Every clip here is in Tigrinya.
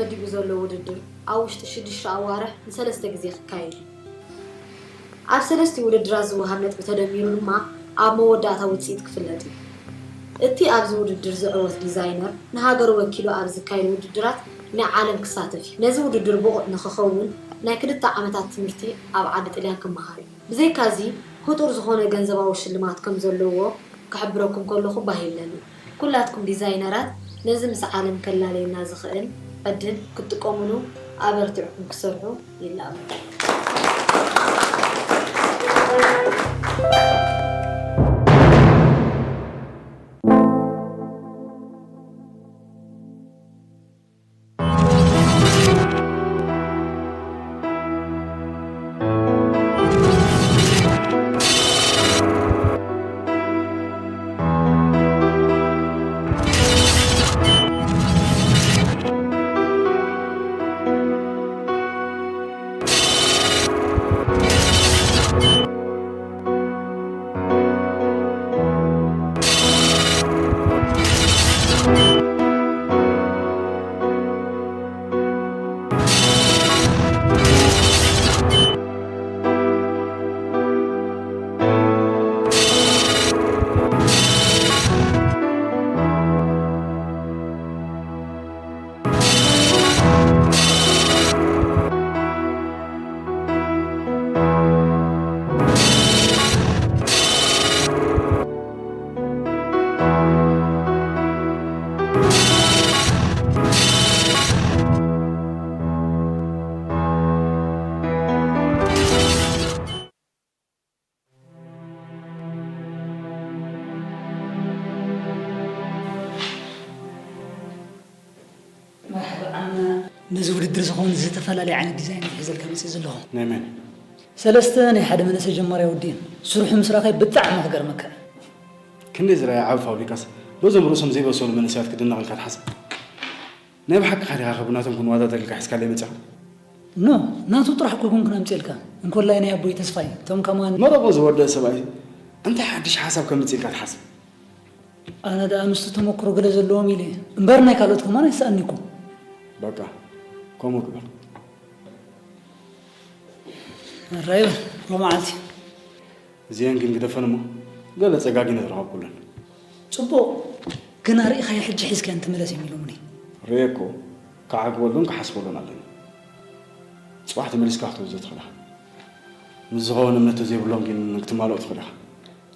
ተመዲቡ ዘሎ ውድድር ኣብ ውሽጢ ሽዱሽተ ኣዋርሕ ንሰለስተ ግዜ ክካየድ እዩ። ኣብ ሰለስቲኡ ውድድራት ዝወሃብ ነጥቢ ተደሚሩ ድማ ኣብ መወዳእታ ውጽኢት ክፍለጥ እዩ። እቲ ኣብዚ ውድድር ዝዕወት ዲዛይነር ንሃገሩ ወኪሉ ኣብ ዝካየድ ውድድራት ናይ ዓለም ክሳተፍ እዩ። ነዚ ውድድር ብቑዕ ንኽኸውን ናይ ክልተ ዓመታት ትምህርቲ ኣብ ዓዲ ጥልያን ክመሃር እዩ። ብዘይካዚ፣ ክጡር ዝኾነ ገንዘባዊ ሽልማት ከም ዘለዎ ክሕብረኩም ከለኹ ባህ ይብለኒ። ኩላትኩም ዲዛይነራት፣ ነዚ ምስ ዓለም ከላለየና ዝኽእል ዕድል ክትጥቀሙሉ ኣበርቲዕኩም ክሰርሑ ይላበ። መርሓባ ዓምና። ነዚ ውድድር ዝኸውን ዝተፈላለየ ዓይነት ዲዛይን ሒዘልካ መፅእ ዘለኹ። ናይ መን? ሰለስተ ናይ ሓደ መንእሰይ ጀማራይ ወዲ እዮም። ስርሑ ምስ ረኣኻዮ ብጣዕሚ ክገርመካ። ክንደይ ዝረኣየ ዓቢ ፋብሪካስ በዞም ርእሶም ዘይበሰሉ መንእሰያት ክድነቕ ኢልካ ትሓስብ? ናይ ብሓቂ ዲኻ ካብ ናቶም ክንወዳደር ኢልካ ሒዝካለይ መጺኻ? ኖ፣ ናቱ ጥራሕ እኮ ኣይኮንኩን ኣምጺኤልካ። እንኮላይ ናይ ኣቦይ ተስፋይ፣ እቶም ከማን መረቑ ዝወደአ ሰብኣይ እንታይ ሓድሽ ሓሳብ ከምጽእ ኢልካ ትሓስብ? ኣነ ደኣ ምስቲ ተመክሮ ገለ ዘለዎም ኢለ እየ። እምበር ናይ ካልኦት ከማን ኣይሰኣንኩን። በቃ፣ ከምኡ ግበር። ሕራይ በል፣ ሎማዓንቲ። እዚአን ግን ግደፈን እሞ፣ ገለ ጸጋጊ ነትረኸብኩለን። ጽቡቕ፣ ግና ርኢኻዮ ሕጂ ሒዝካየን ተመለስ እዮም ኢሎምኒ። ርኤ እኮ፣ ክዓግበሉን ክሓስበሉን ኣለኒ። ጽባሕ ተመሊስካ ክትወስዶ ትኽእል ኢኻ። ምስ ዝኸውን እምነት ተዘይብሎም ግን ክትማልኦ ትኽእል ኢኻ።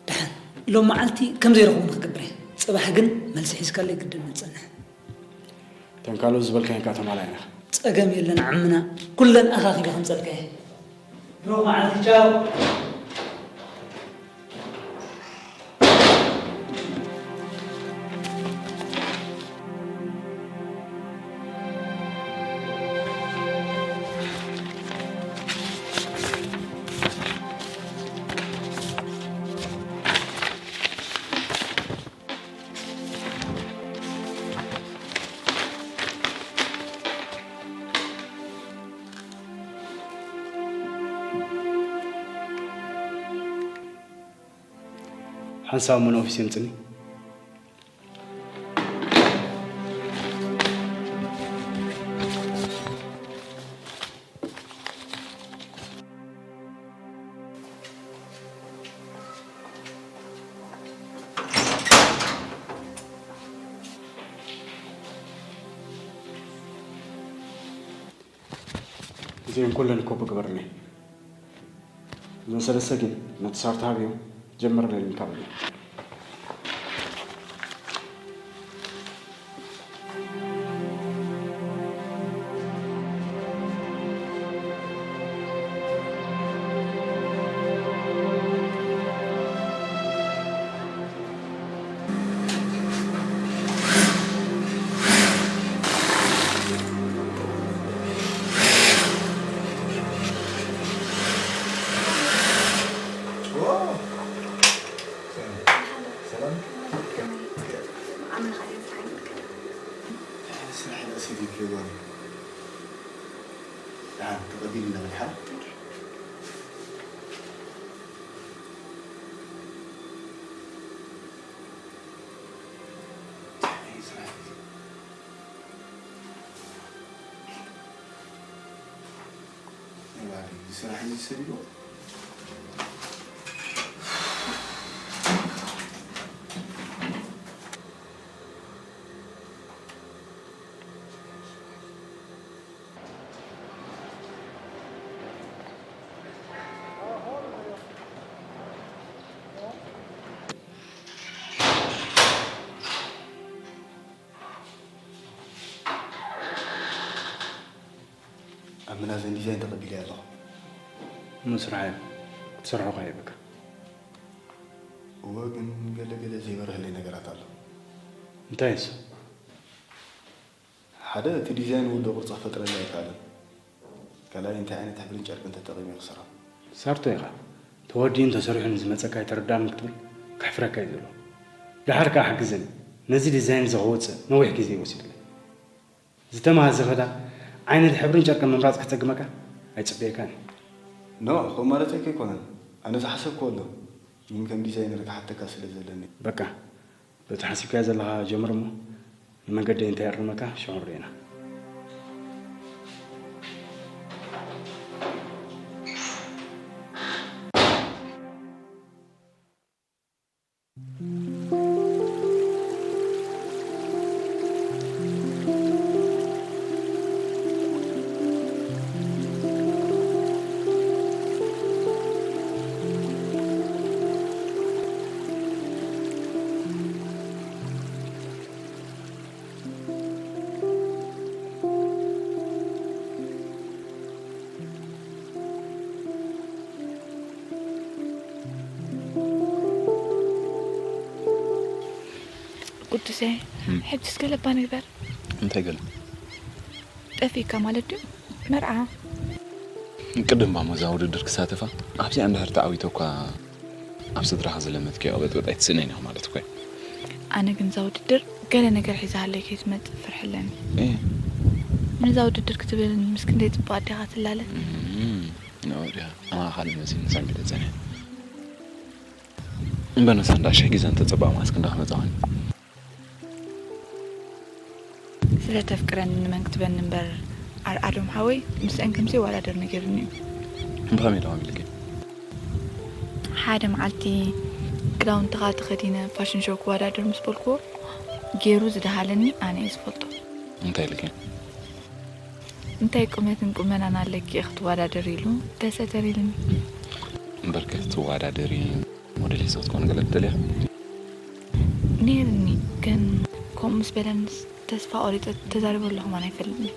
ደሓን፣ ሎም መዓልቲ ከም ዘይረኽቦም ክገብር እየ። ጽባሕ ግን መልሲ ሒዝካለይ ግድን ንጸንሕ። እተን ካልኦት ዝበልካየን ከኣ ተማላእና። ጸገም የለን ዓምና፣ ኩለን ኣኻኺበ ከምጸልካ እየ። ብሩኽ መዓልቲ፣ ቻው። ሓንሳብ እሞ ንኦፊስ የምጽኒ። እዚኦም ኩለን ኮፒ ግበርለይ። እዘን ሰለስተ ግን ነቲ ሳርታ ሃብዮም ጀምርለይ ኢልካ በለይ። ሰላም። ስራሕ ርእሲ ዲፕ ሪዋርድ። ደሓን ተቐቢልና መድሓን። ስራሕ እዩ ዝሰድዶ። ኣብ ምናዘን ዲዛይን ተቐቢለያ ኣለኹ። ምስራሕ ክትሰርሖ ከ ይብካ። እወ፣ ግን ገለ ገለ ዘይበርህለይ ነገራት ኣሎ። እንታይ እሱ? ሓደ፣ እቲ ዲዛይን ውልዶ ቅርጺ ክፈጥረለይ ኣይከኣለን። ካልኣይ፣ እንታይ ዓይነት ሕብርን ጨርቅን ተጠቒመ ክሰርሖ? ሳርቶ ኢኻ። ተወዲኡን ተሰሪሑን ዝመጸካ ኣይተረዳእን ክትብል ከሕፍረካ እዩ ዘሎ። ደሓር ከኣ ሓግዘኒ። ነዚ ዲዛይን እዚ ከወጽእ ነዊሕ ግዜ ወሲዱለይ። ዝተመሃዘ ክዳን፣ ዓይነት ሕብርን ጨርቅን ምምራጽ ከጸግመካ ኣይጽበየካን እዩ። ኖ፣ ከምኡ ማለተይ ከይኮነን። ኣነ ዝሓሰብክዎ ኣሎ። ግን ከም ዲዛይነር ክሓተካ ስለ ዘለኒ። በቃ፣ በቲ ሓሲብካዮ ዘለኻ ጀምር እሞ፣ ንመንገደይ እንታይ የርምካ ሽዑ ንርእየና። ቅዱሰይ፣ እም። ሕጅስ ገለ እባ ንግበር። እንታይ ገለ? ጠፊእካ ማለት ድዩ? መርዓ። ቅድም እባ እዛ ውድድር ክሳተፋ፣ ኣብዚኣ እንድሕር ተዓዊተ እኳ ኣብ ስድራኻ ዝለመድክዮ በጥበጥ ኣይትስእነን ኢኻ ማለት እኮ እዩ። ኣነ ግን እዛ ውድድር ገለ ነገር ሒዛሃለይ ከይትመጽእ ፍርሒ ኣለኒ። እየ። ንዛ ውድድር ክትብል ምስ ክንደይ ጽቡቕ ኣዴኻ ትላለ። እም፣ ንዕኡ ድያ? ኣማኻሊ መሲልኒ ሰንቢደ ጸኒሐ። እምበር ንሳ እንዳ ሽሕ ግዜ እንተጸበቐ መዓስ ክንዳ ክመጻ ኾይኑ። ስለ ተፍቅረኒ ንመን ክትበኒ እምበር ኣርኣዶም ሓወይ ምስአን ከምዘይ ዋዳደር ነጊርኒ እዩ። ብኸመይ ኢልካ ኣሚልኪ? ሓደ መዓልቲ ክዳውንትኻ ተኸዲነ ፋሽን ሾው ክወዳደር ምስ በልክዎ ገይሩ ዝደሃለኒ ኣነ እየ ዝፈልጦ። እንታይ ኢልኪ? እንታይ ቁመትን ቁመናን ኣለኪ ክትወዳደር ኢሉ ተሰተር ኢልኒ። እምበርከ ትወዳደሪ ሞዴሊስት ክትኮኒ ገለ ትደልያ? ነይርኒ፣ ግን ከምኡ ምስ በለንስ ተስፋ ቆሪጸ ተዛሪበ ኣለኹ ማን ኣይፈልጥን።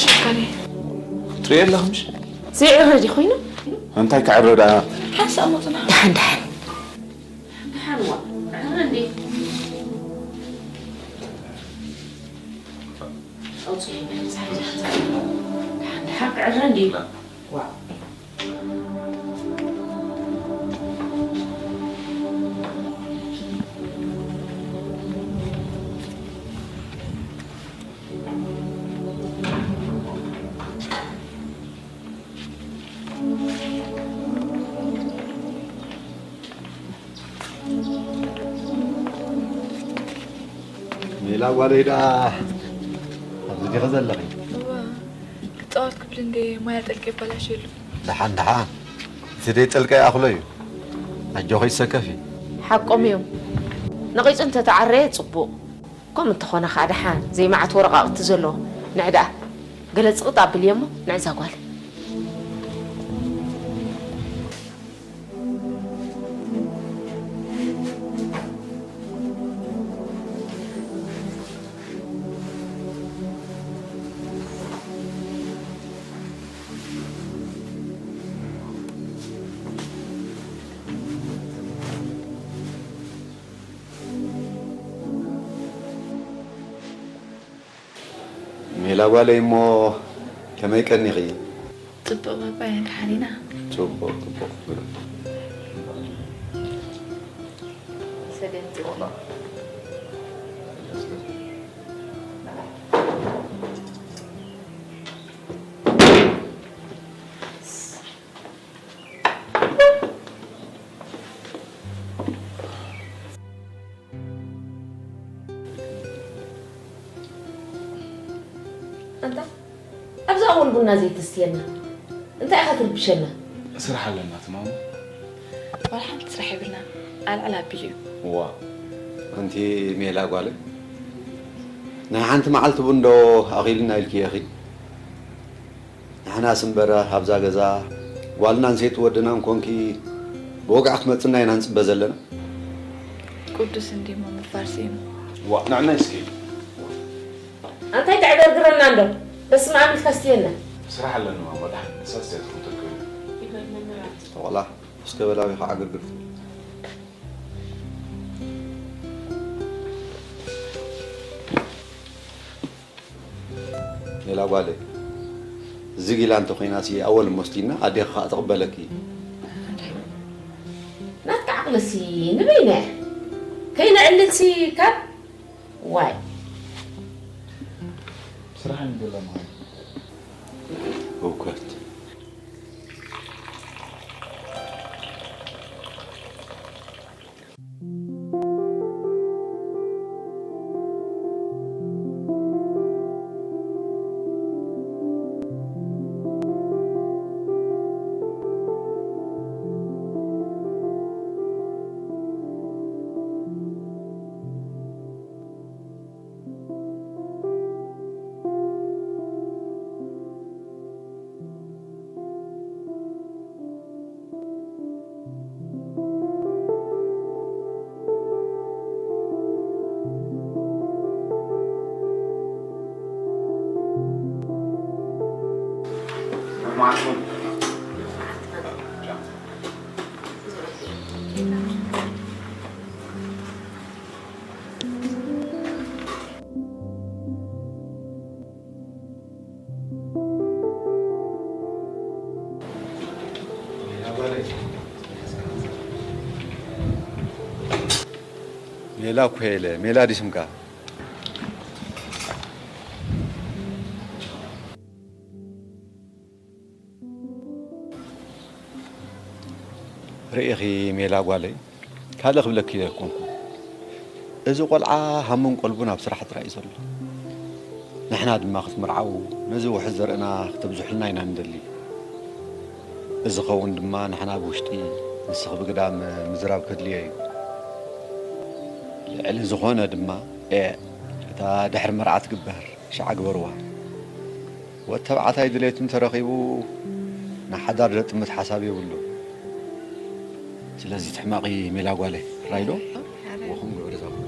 ሸካኒ። ትሪኦ ኣለኻ ምሽ? ዘይዕረ ድዩ ኮይኑ? እንታይ ክዕረ ደኣ? ሓንሳእ ሞትና። ደሓን፣ ደሓን። ደሓን ዋ። ዕረ እንዴ? ኣውፅእ። ደሓን፣ ደሓን ክዕረ እንዴ? ዋ። ሜላ ጓለይ ደኣ ኣብዚ ዲኺ ዘለኺ? እዋ፣ ክጻወት ክብል እንደ ማያ ጠልቂ ይበላሸሉ። ደሓን ደሓን፣ እቲ ደይ ጠልቂ ይኣኽሎ እዩ። ኣጆኺ ይሰከፊ። ሓቆም እዮም። ነቒጹ እንተተዓረየ ጽቡቕ። ከምኡ እንተኾነ ኸኣ ደሓን ዘይመዓት ወረቓቕቲ ዘለዎ ንዕ ደኣ ገለ ጽቕጥ ኣብልዮ እሞ ንዕዛ ጓል። ሜላ ጓለይ፣ እሞ ከመይ ቀኒኺ? ጽቡቕ ባባየ፣ ደሓን ኢና። ጽቡቕ፣ ጽቡቕ። ሰገን ጽቡቕ። ኣንታ፣ ኣብዚ ኣወል ቡና ዘይተስትየና? እንታይ ኢኻ ትርብሸና? ስራሕ ኣለና ትማሙ። ዋላ ሓንቲ ስራሕ የብልናን። ኣልዕል ኣቢሉ እዩ። ዋ፣ ኣንቲ ሜላ ጓለይ፣ ናይ ሓንቲ መዓልቲ ቡን ዶ ኣኺሉና ኢልኪ ኢኺ? ንሕናስ እምበር ኣብዛ ገዛ ጓልና ኣንሰይቲ ወድናን ኮንኪ ብወግዒ ክትመጽና ኢና ንጽበ ዘለና። ቅዱስ እንዲሞ ምፋር ስኢኑ። ዋ፣ ንዕናይ እስኪ። ኣንታይ ተዕገርግረና እንዶ? በስመ ኣብ ኢልካ ኣስትየና። ስራሕ ኣለኒ ማማ፣ ደሓን ክሳብ ኣስትያትኩም ተክእሉ። ተቆላ፣ እስከ በላዊ ከዓ ግርግር። ሌላ ጓለይ፣ ዝግ ኢላ እንተኾይናሲ ኣወል እሞ ስቲና ኣዴኺ ከዓ ትቕበለኪ። ናትካ ዓቕልሲ ንበይነ ከይነዕልልሲ ካብ ዋይ። ስራሕ እንድለ ማለት እውከት። ሜላ እኮ የለ፣ ሜላ ድዩ ስምካ? ርኢኺ ሜላ ጓለይ፣ ካልእ ክብለኪ ኣይኮንኩ። እዚ ቆልዓ ሃሙን ቀልቡን ኣብ ስራሕ ጥራይ እዩ ዘሎ። ንሕና ድማ ክትምርዓው ነዚ ውሑድ ዘርእና ክተብዝሑልና ኢና ንደሊ። እዚ ኸውን ድማ ንሕና ብውሽጢ ንስኺ ብግዳም ምዝራብ ከድልዮ እዩ። ልዕሊ ዝኾነ ድማ፣ ኤእ፣ እታ ድሕሪ መርዓ ትግበር ሽዓ ግበርዋ። ወዲ ተባዕታይ ድሌቱ እንተረኺቡ ንሓዳር ዘጥምት ሓሳብ የብሉን። ስለዚ ትሕመቒ ሜላ ጓለይ፣ ራይዶ? ሓራይ። ወኹም ግብሪ ዘኹም።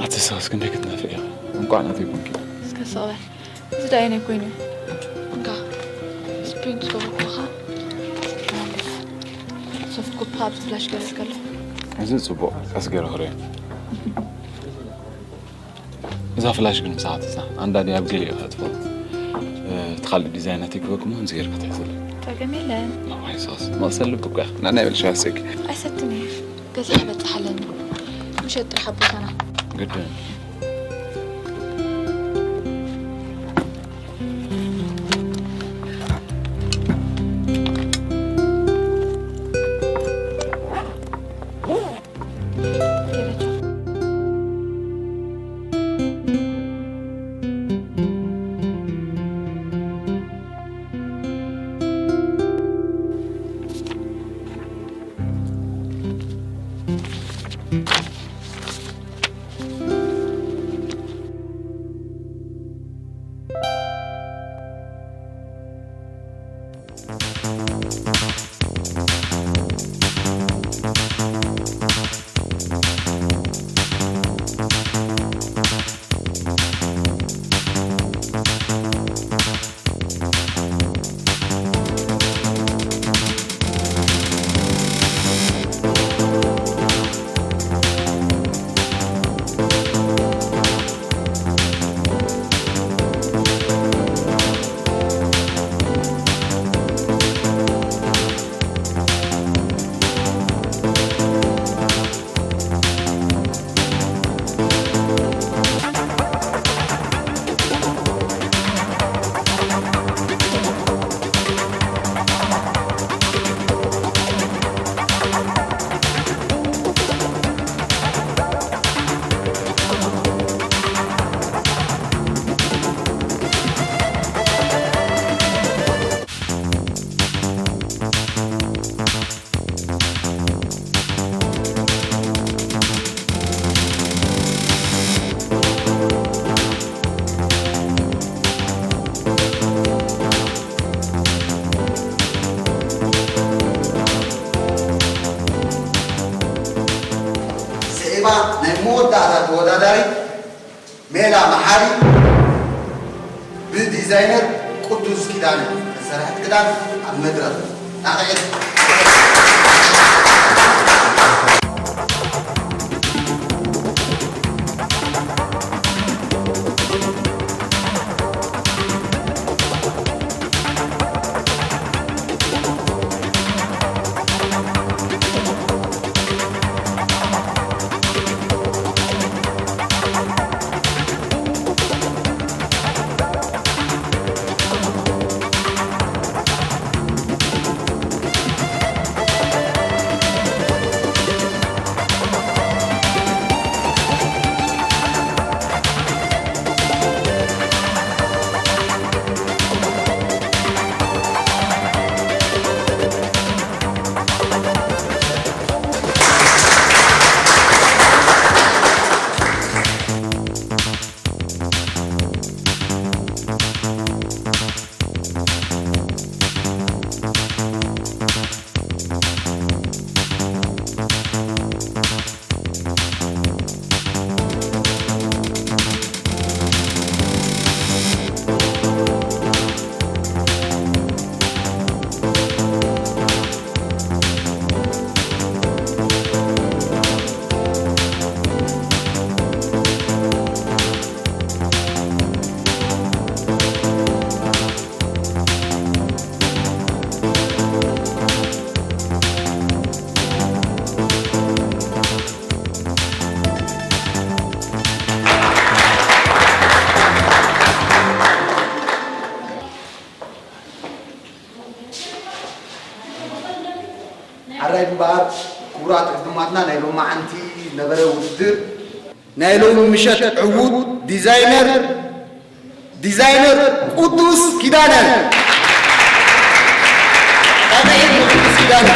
ኣቲ ሰብስ ክንደይ ክትነፍዕ ኢኻ? እንቋዕ ናተይ ኮንኪ። እስከ ስቕ በል። እዚ ዳኣ የናይ ኮይኑ? እንካ፣ ስፕሪንት ዝገበርኩኻ። ሶፍት ኮፒ ኣብዚ ፍላሽ ገይረልካ ኣለኹ። እዚ ጽቡቕ፣ ቀስ ገይረ ክርእዮ። እዛ ፍላሽ ግን ምሳኻ ትዛ ኣንዳኒ ኣብ ገሊኡ ከጥፎ። እቲ ካልእ ዲዛይን ኣትክበኩም ከምዚ ጌርካ ትሕዘለይ። ጸገም የለን። ኣይሶስ፣ መቕሰል ልቢ እኮ ኢኻ። ናናይ በል ሸዋሰኪ። ኣይሰትን እየ። ገዛ ክበጽሕ ኣለኒ። ምሸት ጥራሕ ኣብ ቦታና። ግድን። ስዒባ ናይ መወዳእታ ተወዳዳሪት ሜላ መሓሪ ብዲዛይነር ቅዱስ ኪዳነ ዝተሰርሐት ክዳን ኣብ መድረኽ ጣቕዒት። ሓራይ እምበኣር፣ ክቡራት ዕዱማትና፣ ናይ ሎማዓንቲ ዝነበረ ውድድር ናይ ሎሚ ምሸት ዕዉት ዲዛይነር፣ ዲዛይነር ቅዱስ ኪዳነ። ጣቕዒት ንቅዱስ ኪዳነ።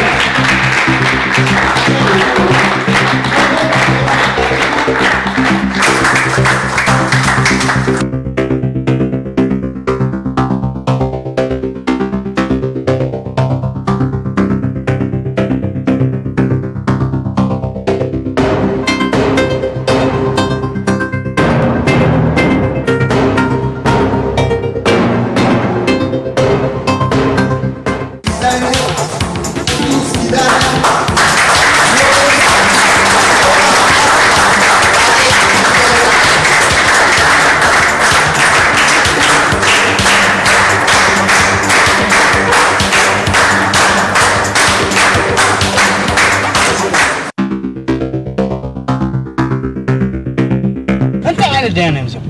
ኣየናይ እዮም እዚኦም?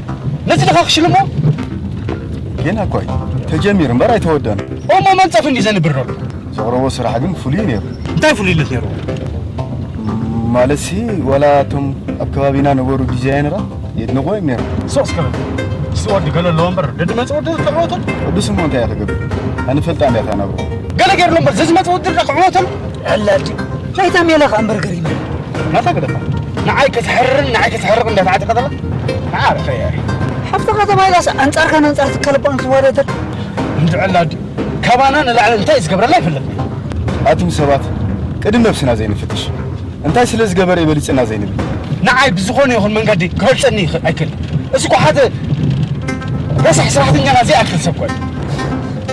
ነቲ ድኻ ክሽልሞ? ጌና እኮ እዩ ተጀሚሩ እምበር ኣይተወደን። እሞ መንጸፍ እንዲ ዘንብር ዶ? ዘቕረቦ ስራሕ ግን ፍሉይ ነይሩ። እንታይ ፍሉይነት ነይሩ? ማለትሲ ዋላ እቶም ኣብ ከባቢና ነበሩ ዲዛይነራት የድንቆ እዮም ነይሩ። ሶስ ከበል ስወዲ ገለ ኣለዎ እምበር ደድመጽ ወዲ ተዕወቱ። ቅዱስ እሞ እንታይ ክገብር? ኣንፈልጣ እንዲያ ታናብሮ። ገለ ገይርሎ እምበር ዘዝመጽ ወዲ ክዕወቶም። ዕላዲ ናይታ ሜላ ከኣ እምበር ገሪም ናታ ግደፋ። ንዓይ ከተሕርርን ንዓይ ከተሕርቕ እንዳተዓጠቐ ዘላ ንዓ ኣረፈ እያ። ሓፍትኻ ተባሂላስ ኣንጻርካን ኣንጻር ትካል ባንክ ትወዳደር? እንድዕላ ድዩ ካባና ንላዕሊ እንታይ ዝገብረላ ይፍለጥ። ኣቱም ሰባት ቅድም ነብስና ዘይንፍትሽ እንታይ ስለ ዝገበረ ይበሊጽና ዘይንብል። ንዓይ ብዝኾነ ይኹን መንገዲ ክበልጸኒ ይኽእል ኣይክእል። እዚ እኮ ሓደ ረሳሕ ሰራሕተኛና ዘይኣክል ሰብ እኮ እዩ።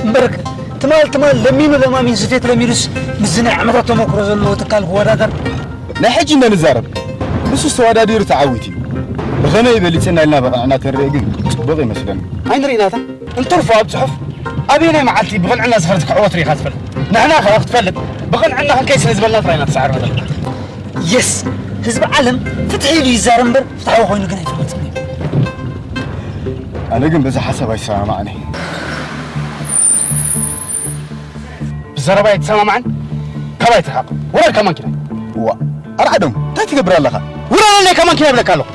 እምበርከ ትማል ትማል ለሚኑ ለማሚን ዝፌት ለሚኑስ ምስዚ ናይ ዓመታት ተመክሮ ዘለዎ ትካል ክወዳደር ናይ ሕጂ እንደ ንዛረብ ንሱስ ተወዳዲሩ ተዓዊቱ እዩ። ብኸመይ ይበሊጽና ኢልና ብቕንዕና ተንርኢ ግን ጽቡቕ ይመስለኒ። ኣይንርኢ ናታ እንትርፎ ኣብ ጽሑፍ ኣበየናይ መዓልቲ ብቕንዕና ዝፈርድ ክዕወት ርኢኻ ትፈልጥ? ንሕና ከኣ ክትፈልጥ ብቕንዕና ክንከይድ ስለ ዝበልና ጥራይ ኢና ተሳዕርና ዘለና። የስ ህዝቢ ዓለም ፍትሒ ኢሉ ይዛረብ እምበር ፍትሓዊ ኮይኑ ግን ኣይፈልጥን እዩ። ኣነ ግን በዚ ሓሳብ ኣይሰማማዕን እየ። ብዘረባይ ኣይትሰማማዕን? ካባይ ትርሓቕ። ውረድ ካብ ማኪናይ። ዋ ኣርዓዶም እንታይ ትገብር ኣለኻ? ውረደለይ ካብ ማኪና ይብለካ ኣለኹ።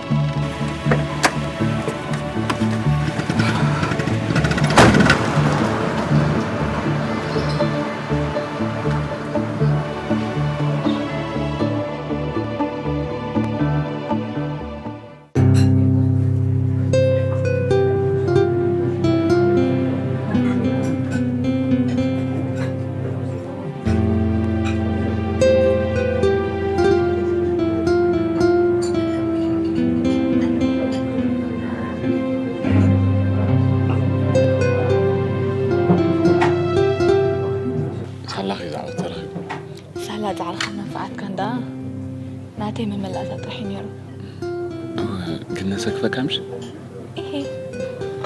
ሳላ ከይዛዕባ ተረኺቡ። ሳላ ጻዕርኻን መንፍዓትካን ደኣ ናተይ መመላእታ ጥራሕ እዩ ነይሩ። እወ፣ ግን ነሰክፈካ ምሽ? እሄ።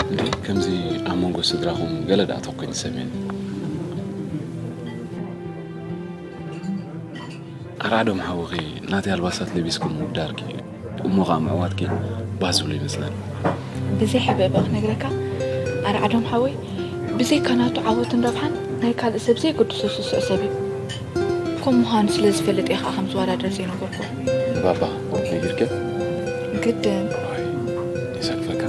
እንዴ፣ ከምዚ ኣብ መንጎ ስድራኹም ገለ ደኣ ተኮይኑ ሰምየኒ። ኣርዓዶም ሓውኺ ናተይ ኣልባሳት ለቢስኩም ምውዳርኪ እሞ ኸኣ ምዕዋትኪ ባህ ዝብሎ ይመስለኒ። ብዘይ ሕበበ ክነግረካ ኣርዓዶም ሓወይ ብዘይካ ናቱ ዓወትን ረብሓን ናይ ካልእ ሰብ ዘይገድሶ ስሱዕ ሰብ እዩ። ከምኡ ምዃኑ ስለ ዝፈልጥ እየ ኸኣ ከም ዝወዳደር ዘይነገርኩዎ። ንባባ ነጊርክያ? ግድን። ዋይ የሰክፈካ።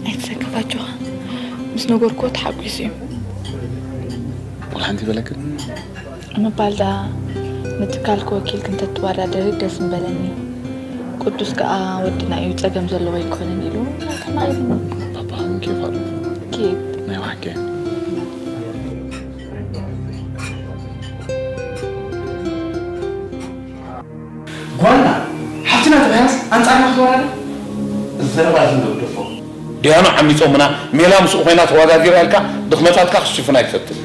ኣይትሰክፍ ኣጆኻ ምስ ነገርኩዎ ተሓጒሱ እዩ። ዋላ ሓንቲ ኣይበለክን? ምባል ደኣ ንትካልኪ ወኪልኪ እንተትወዳደሪ ደስ ምበለኒ። ቅዱስ ከኣ ወድና እዩ ጸገም ዘለዎ ኣይኮነን ኢሉ ከማይ ኢሉኒ። ባባኺ ግን ኬፍ ኣለዎ። ኬፍ። ናይ ብሓቂ። ጓልና ሓፍትና ተባሂላስ ኣንጻርና ክትወዳደር? እዚ ዘረባ እዚ እንዶ ግደፎ። ዲያኑ ዓሚጾምና ሜላ ምስኡ ኮይና ተወዳዲራ ኢልካ ድኽመታትካ ክትሽፍን ኣይትፈትን።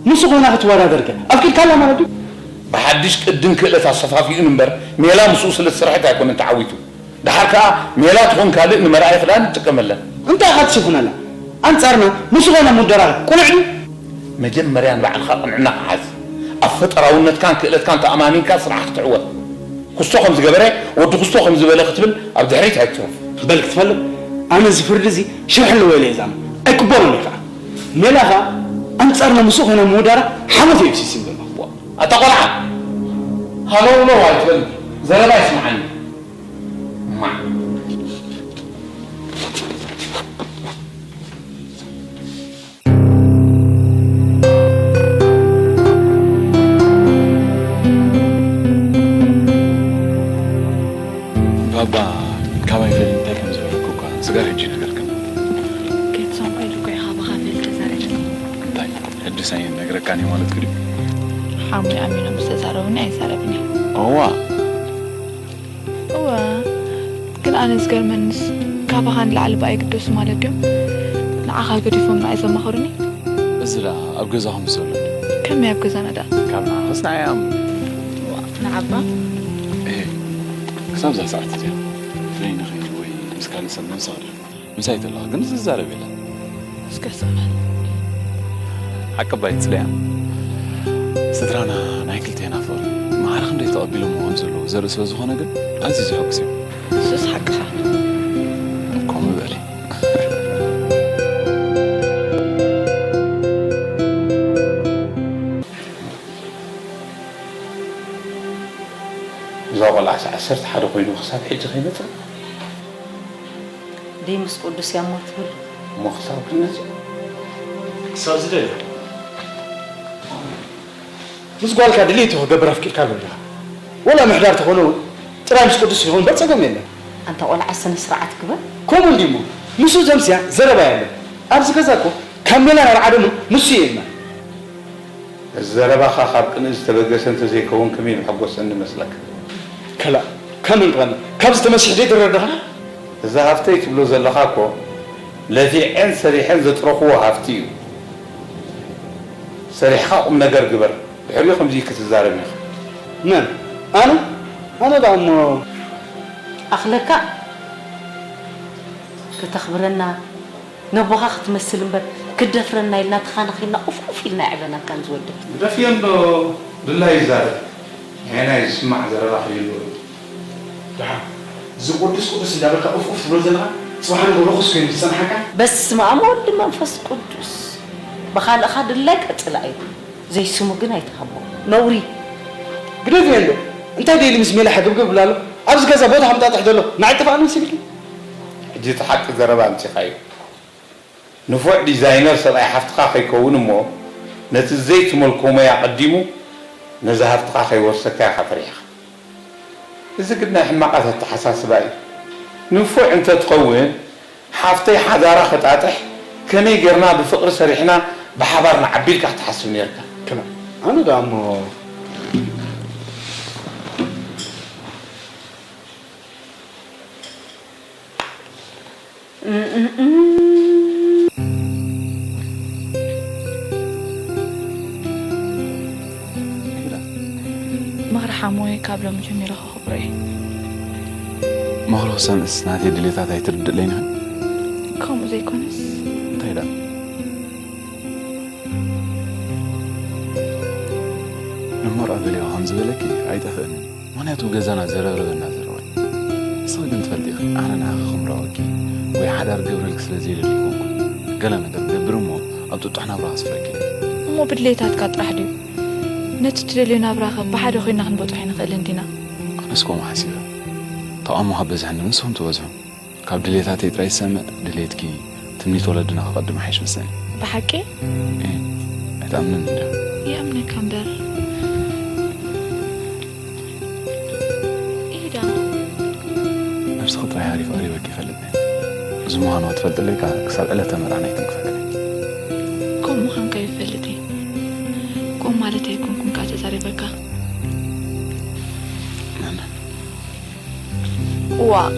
ምስኡ ኮይና ክትወዳደር ከ ኣፍቂድካላ ማለት ድዩ? ብሓድሽ ቅድን ክእለት ኣሰፋፊኡን እምበር ሜላ ምስኡ ስለ ዝሰርሐት ኣይኮነን ተዓዊቱ። ደሓር ከኣ ሜላ ትኹን ካልእ ንመርኣዪ ክዳን ንጥቀመለን። እንታይ ኢኻ ትሽፍነላ? ኣንጻርና ምስኡ ኮይና ምውዳራኻ ቅኑዕ ድዩ? መጀመርያ ንባዕልኻ ቅንዕናኻ ሓዝ። ኣብ ፈጠራውነትካን ክእለትካን ተኣማሚንካ ስራሕ ክትዕወት። ኩስቶ ከም ዝገበረ ወዲ ኩስቶ ከም ዝበለ ክትብል ኣብ ድሕሪት ኣይትትረፍ። በል ክትፈልጥ ኣነ እዚ ፍርዲ እዚ ሽርሒ ኣለዎ ኢለ እየ ዝኣምን ኣይቅበሎን እየ ከዓ። ሜላ ከዓ ኣንፃርና ምስኡ ኮይና ምውዳራ ሓሞት እየ ይፍስስ ዘሎ። ኣታ ቆልዓ ሃለውለው ኣይትበል ዘረባ ይስምዓኒ። ማዕ ባባ ካባይ ደሊ እንታይ ከም ዝበለኩ እኳ ስጋብ ሕጂ ይነገርክን። ገጾም ኢሉ እኮ ኢኻ ብኻ ፈልጠ ዘረድኒ። እንታይ ሕድስ ኣይነግረካን እየ ማለትኪ ድዩ? ሓሙይ ኣሚኖም ዝተዛረቡኒ ኣይዛረብን እየ። እዋ እወ ግን ኣነ ዝገርመንስ ካባኻ ንላዕሊ ብኣይ ግደሱ ማለት ድዮም ንዓኻ ገዲፎም ንኣይ ዘማኽሩኒ? እዚ ደኣ ኣብ ገዛኹም ዘሎ ድዩ? ከመይ ኣብ ገዛና ደኣ? ካብ ንዓኽስ ንዓይ ይኣምኑ። ንዓባ እሄ ክሳብ እዛ ሰዓት እዚኣ በይንኺ ወይ ምስ ካልእ ሰብ ምሳሕ ዲኺ? ምሳይ ተለኻ ግን ዝዛረብ የለን። እስከ ስምዕ። ሓቂ እባ ኣይትጽልያን። ስድራና ናይ ክልቴና ፍቕሪ ማዕረ ክንደይ ተቐቢሎምዎ ከም ዘለዉ ዘርኢ ስለ ዝኾነ ግን ኣዝዩ ዘሐጉስ እዩ። እሱስ ሓቅኻ። ቆልዓስ ዓሰርተ ሓደ ኮይኑ ክሳብ ሕጂ ከይመጸ? ደይ ምስ ቅዱስ እያ እሞ ትብል። እሞ ክሳብ ክንመጽእ? ክሳብ ዝደልዮ። ምስ ጓልካ ድሌቱ ክገብር ኣፍቂድካ ኣሎ ኢኻ። ወላ ምሕዳር ተኾነ እውን ጥራይ ምስ ቅዱስ ይኹን በር ጸገም የለን። ኣንታ ቆልዓ ስነ ስርዓት ግበር። ከምኡ እንዲሞ ንሱ ዘምስያ ዘረባ የለን። ኣብዚ ገዛ እኮ ካብ ሜላ ናብ ዓደሙ ንሱ እዩ ኢልና። እዚ ዘረባኻ ካብ ቅንኢ ዝተበገሰ እንተዘይከውን ከመይ ምሐጎሰኒ መስለካ? ከላእ፣ ከመን ቅቐኒ? ካብዚ ተመሲሕ ዘይትረዳኻ? እዛ ሃፍተይ ትብሎ ዘለኻ እኮ ለፊዐን ሰሪሐን ዘጥረኽዎ ሃፍቲ እዩ። ሰሪሕኻ ቁም ነገር ግበር። ድሕሪኡ ከምዚ ክትዛረብ ኢኻ። መን? ኣነ? ኣነ ደኣ እሞ ኣኽለካ ከተኽብረና ነቦኻ ክትመስል እምበር ክትደፍረና ኢልና ተኻናኺብና ኡፍ ኡፍ ኢልና የዕበናካን ዝወዲ። ግደፍዮ እንዶ ድላዩ ይዛረብ። ንዓና እዩ ዝስማዕ ዘረባ ከይህልዎ እዩ። ደሓን እዚ ቅዱስ ቅዱስ እንዳበልካ ኡፍ ኡፍ ትብሎ ዘለኻ ጽባሕ ንግሆ ርኹስ ኮይኑ ዝጸንሓካ? በስመ ኣብ ወወልድ መንፈስ ቅዱስ። ብኻልእኻ ድላይ ቀጽላ እዩ። ዘይስሙ ግን ኣይትሃቦ። ነውሪ። ግደፍዮ እንዶ እንታይ ደይሊ ምስ ሜላ ሕግብግብ ብላ ኣሎ? ኣብዚ ገዛ ቦታ ክምጣጥሕ ዘሎ ንዓይ ጠፋእኒ መሲልኪ? ሕጂ እቲ ሓቂ ዘረባ ኣምጺኻዮ። ንፉዕ ዲዛይነር ሰብኣይ ሓፍትኻ ከይከውን እሞ ነቲ ዘይትመልኮ ሞያ ኣቐዲሙ ነዛ ሃፍትኻ ከይወርሰካ ኢኻ ፈሪሕኻ። እዚ ግን ናይ ሕማቓት ኣተሓሳስባ እዩ። ንፉዕ እንተትኸውን ሓፍተይ ሓዳራ ከጣጥሕ ከመይ ጌርና ብፍቕሪ ሰሪሕና ብሓባር ንዓቢ ኢልካ ክትሓስብ ኔርካ። ክላ ኣነ ደኣ እሞ ምኽሪ ሓሞይ ካብ ሎሚ ጀሚረ ከኽብሮ እየ። ምኽሪ ክሰምዕስ ናተይ ድሌታት ኣይትርድእለይን ኢኺ? ከምኡ ዘይኮነስ እንታይ ደኣ? ንመርዖ ገሊዋ ከም ዝበለኪ ኣይጠፍእን እዩ። ምኽንያቱ ገዛና ዘረብረበና ዘረባ እዩ። ንስኺ ግን ትፈልጢ ኢኺ ኣነ ንዓኺ ክምርዖኪ ወይ ሓዳር ክገብረልኪ ስለ ዘይደሊ ኣይኮንኩን። ገለ ነገር ክገብር እሞ ኣብ ጥጡሕ ናብራ ከስፍረኪ እየ። እሞ ብድሌታትካ ጥራሕ ድዩ? ነቲ ትደልዮ ናብራኸ ብሓደ ኮይንና ክንበጽሖ ኣይንኽእልን ዲና? ኣነስ ከምኡ ሓሲበ። ተቓውሞ ካብ በዝሐኒ ንስኹም ትበዝሑ። ካብ ድሌታተይ ጥራይ ዝሰምዕ ድሌትኪ ትምኒት ወለድና ከቐድም ይሓይሽ መሰለኒ። ብሓቂ? እየ። ኣይትኣምንን እንድያ። ይኣምነካ እምበር። ኢዳ። ነብስኺ ጥራይ ሃሪፍ ቀሪበኪ ይፈልጥ እየ። እዚ ምዃኑ ክትፈልጥለይ ከኣ ክሳብ ዕለተ መርዓና ኣይትንክፈለኒ። ከምኡ ምዃንካ ይፈልጥ እየ። ከምኡ ማለተይ ኣይኮንኩን ከኣ ተዛሪበካ። ናና። ዋእ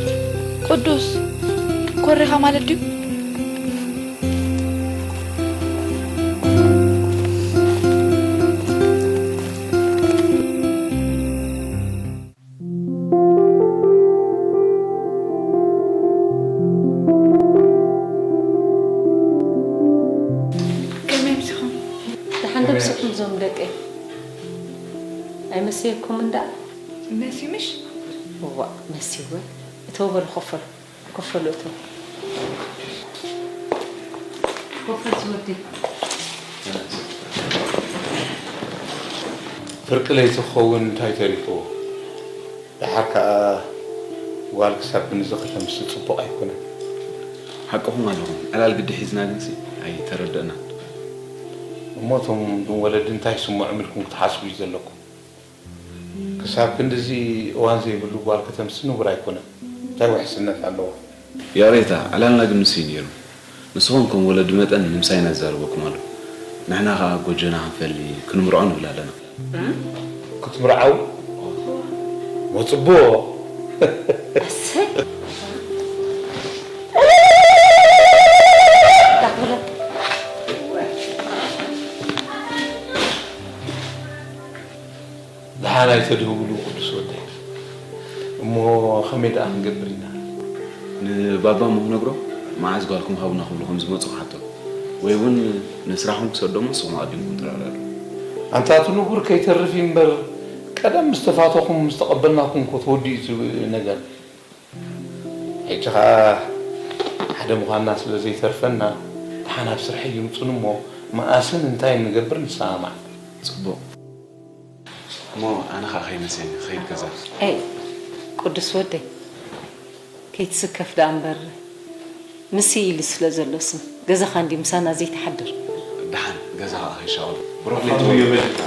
ቅዱስ ኮሪኻ ማለት ድዩ? ከመይ ኣምሲኹም? ደሓን ዶ ኣምሲኹም እዞም ደቀይ? ኣይመሰየኩምን ደኣ? መሲ ምሽ? እዋእ መሲ እውን እተው በሉ ኮፍ በሉ ኮፍ በሉ እተው ኮፍ በል ዝወደይ። ፍርቂ ለይቲ ክኸውን እንታይ ተሪፍዎ? ደሓር ከኣ ጓል ክሳብ ክንድዚ ከተምሲ ጽቡቕ ኣይኮነን። ሓቅኹም ኣለኹም። ዕላል ግዲ ሒዝና ግንሲ ኣይተረደእናን። እሞ እቶም ወለዲ እንታይ ይስምዖም ኢልኩም ክትሓስቡ እዩ ዘለኩም። ክሳብ ክንድዚ እዋን ዘይብሉ ጓል ከተምሲ ንቡር ኣይኮነን። እንታይ ውሕስነት ኣለዋ? ይቕሬታ፣ ዕላልና ግን ንሱ እዩ ነይሩ። ንስኹም ከም ወለዲ መጠን ንምሳይ ኢና ዝዛረበኩም ኣሎ። ንሕና ኸኣ ጎጆና ክንፈሊ፣ ክንምርዖ ንብል ኣለና። ክትምርዓው? ሞ ጽቡቕ። ኣሰይ። ደሓን ኣይተድህብሉ ቅዱስ ወደይ። እሞ ኸመይ ደኣ ክንገብር ኢና? ንባባ እሞ ክነግሮ መዓዝ ጓልኩም ሃቡና ክብሉ ከም ዝመጹ ክሓቶም ወይ እውን ንስራሕኩም ክሰዶም ንስኹም ኣቐዲምኩም ትረዳድኡ። ኣንታ እቲ ንቡር ከይተርፍ እዩ እምበር ቀደም ምስ ተፋተኹም ምስ ተቐበልናኩም እኮ ተወዲኡ እቲ ነገር። ሕጂ ኸኣ ሓደ ምዃንና ስለ ዘይተርፈና ደሓን ኣብ ስርሐይ ይምጹኒ እሞ መኣስን እንታይን ንገብር ንሰማማዕ። ጽቡቕ። እሞ ኣነ ኸኣ ከይመስየኒ ክኸይድ ገዛ። ኤይ ቅዱስ ወደይ፣ ከይትስከፍ ደኣ እምበር፣ ምስ ኢሉ ስለ ዘሎ ስም ገዛኻ እንዲ ምሳና ዘይትሓድር። ደሓን ገዛኻ ከይሻቐሉ። ብሮፍሌት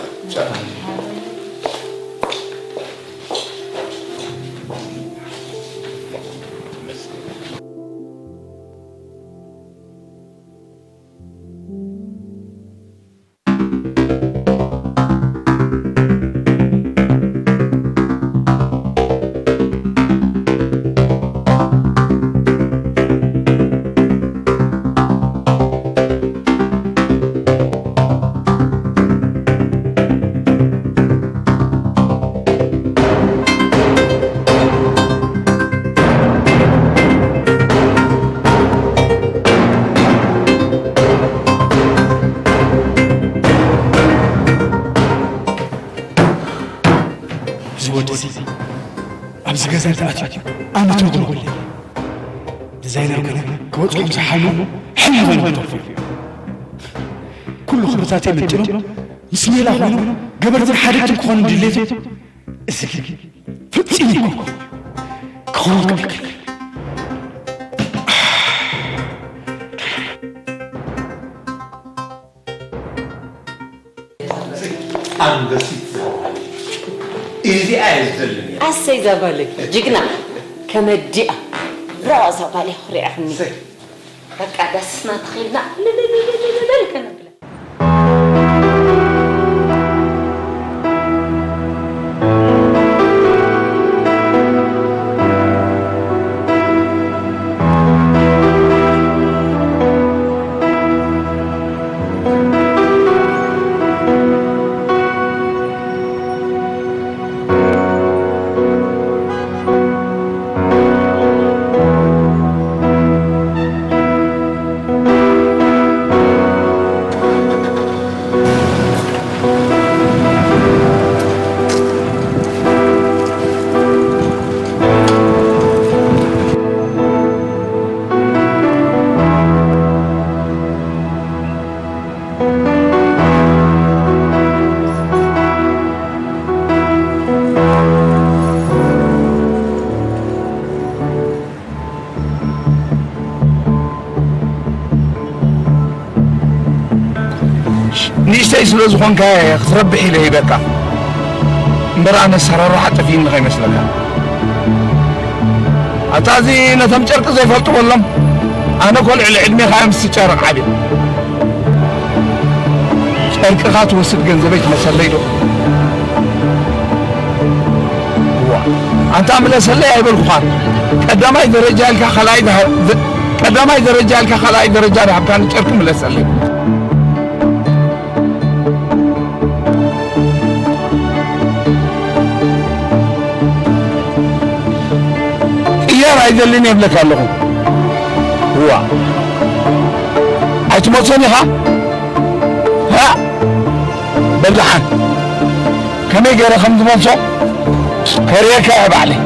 እዚ ወዲ እዚ ኣብዚ ገዛ እንተኣትዩ ኣነ ተጉልጉለ። ዲዛይነር ገለ ክበጽሖም ዝሓልሙ ሕልሚ ኮይኑ ክተርፉ እዩ። ኩሉ ክብርታተይ መንጢሎም ምስ ሜላ ኮይኖም ገበርትን ሓደግትን ክኾኑ ድሌቶም እዚ ግን ፈጺሙ ክኸውን ክብል። ኣንበሲት እዚኣ እየ ዝደልን እየ። ኣሰይ እዛ ጓለይ ጅግና ከመዲኣ ብራዋ እዛ ጓለይ ክሪዓኽኒ። እሰይ። በቃ ዳስና ተኺልና ልልልልልልል ከነብላ። ንእሽተይ ስለ ዝኾንካ እየ ክትረብሕ ኢለ ሂበካ እምበር ኣነ ኣሰራርሓ ጠፊእኒ ከይመስለካ። ኣታ እዚ ነቶም ጨርቂ ዘይፈልጡ በሎም። ኣነ እኮ ልዕሊ ዕድሜኻ እየ ምስቲ ጨርቕ ዓብየ። ጨርቅኻ ትወስድ ገንዘበይ ትመሰለይ ዶ? እዋ፣ ኣንታ ምለሰለይ ኣይበልኩኻን። ቀዳማይ ደረጃ ኢልካ ካልኣይ ደሃ-፣ ደ-፣ ቀዳማይ ደረጃ ኢልካ ካልኣይ ደረጃ ደሃብካኒ ጨርቂ ምለሰለይ። ቅየር ኣይደልን እየ እብለካ ኣለኹ። እዋ፣ ኣይትመልሶን ኢኻ? ሃ? በል ደሓን፣ ከመይ ገይረ ከም ዝመልሶ ከርእየካ እየ ባዕለይ።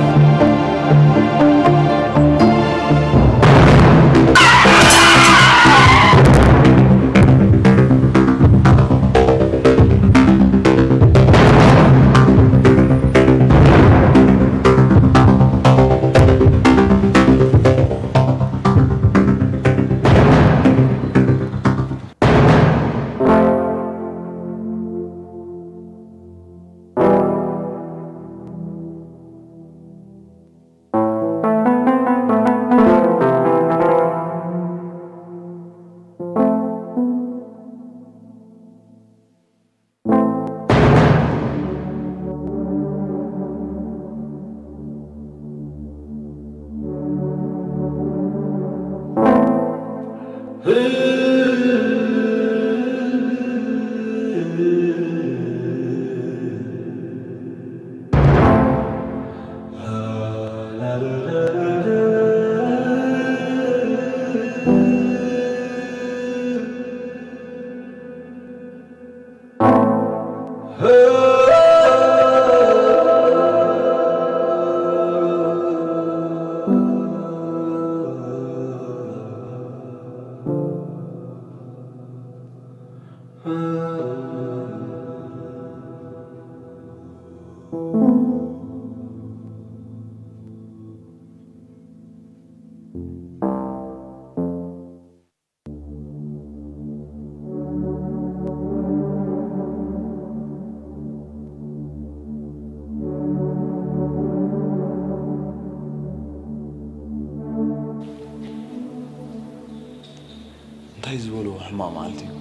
ሕማቕ መዓልቲ እዩ።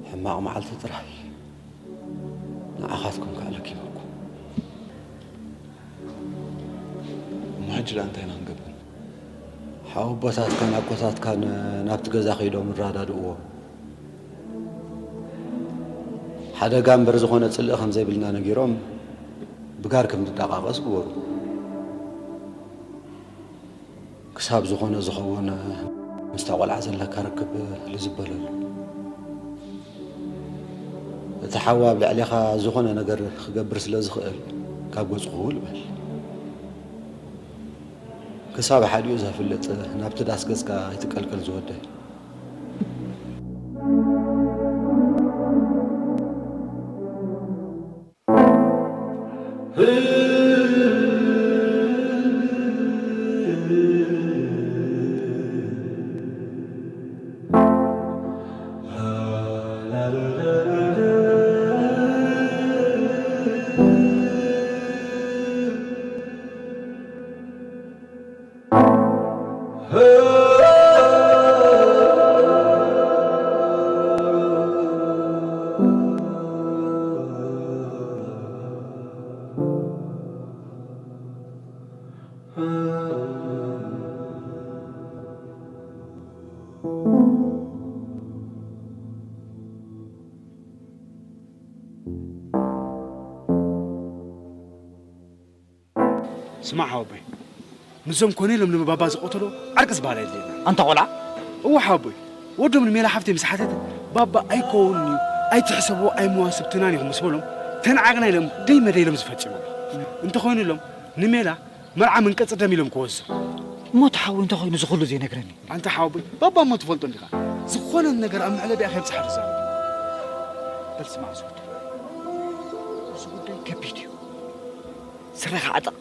ሕማቕ መዓልቲ ጥራይ ንዓኻትኩም ከዕልክ ይበኩም። እሞ ሕጂ ደኣ እንታይ ኢና ክንገብር? ሓወቦታትካን ኣኮታትካን ናብቲ ገዛ ከይዶም ይረዳድእዎ። ሓደጋ እምበር ዝኾነ ጽልኢ ከም ዘይብልና ነጊሮም ብጋር ከም ንዳቓቐስ ግበሩ። ክሳብ ዝኾነ ዝኸውን ምስታ ቆልዓ ዘለካ ርክብ ልዝብ በለሉ። እቲ ሓው ኣብ ልዕሌኻ ዝኾነ ነገር ክገብር ስለ ዝኽእል ካብ ገጹ ክውል በል። ክሳብ ሓዲኡ ዘፍልጥ ናብቲ ዳስ ገጽካ ኣይትቀልቀል ዝወደይ። ስማዕ ሓወቦይ፣ ምስዞም ኮነ ኢሎም ንባባ ዝቐተሎ ዓርቂ ዝበሃል ኣየድልየና። ኣንታ ቆልዓ። እወ ሓወቦይ፣ ወዶም ንሜላ ሓፍተይ ምስ ሓተተ፣ ባባ ኣይከውንን እዩ፣ ኣይትሕሰብዎ፣ ኣይመዋስብትናን ኢኹም ምስ በሎም፣ ተናዓቕና ኢሎም ደይ መደይ ኢሎም ዝፈጽሙ። እንተኾይኑ ኢሎም ንሜላ መርዓ መንቀጽ ደም ኢሎም ክወስዱ። እሞ እቲ ሓወይ እንታይ ኮይኑ እዚ ኩሉ ዘይነግረኒ? ኣንታ ሓወቦይ፣ ባባ እሞ ትፈልጦ እንዲኻ፣ ዝኾነ ነገር ኣብ መዕለቢኣ ከየብጽሓ ዝዛረብ። በል ስማዕ ዝወደይ፣ እዚ ጉዳይ ከቢድ እዩ። ስረኻ ዕጠቕ፣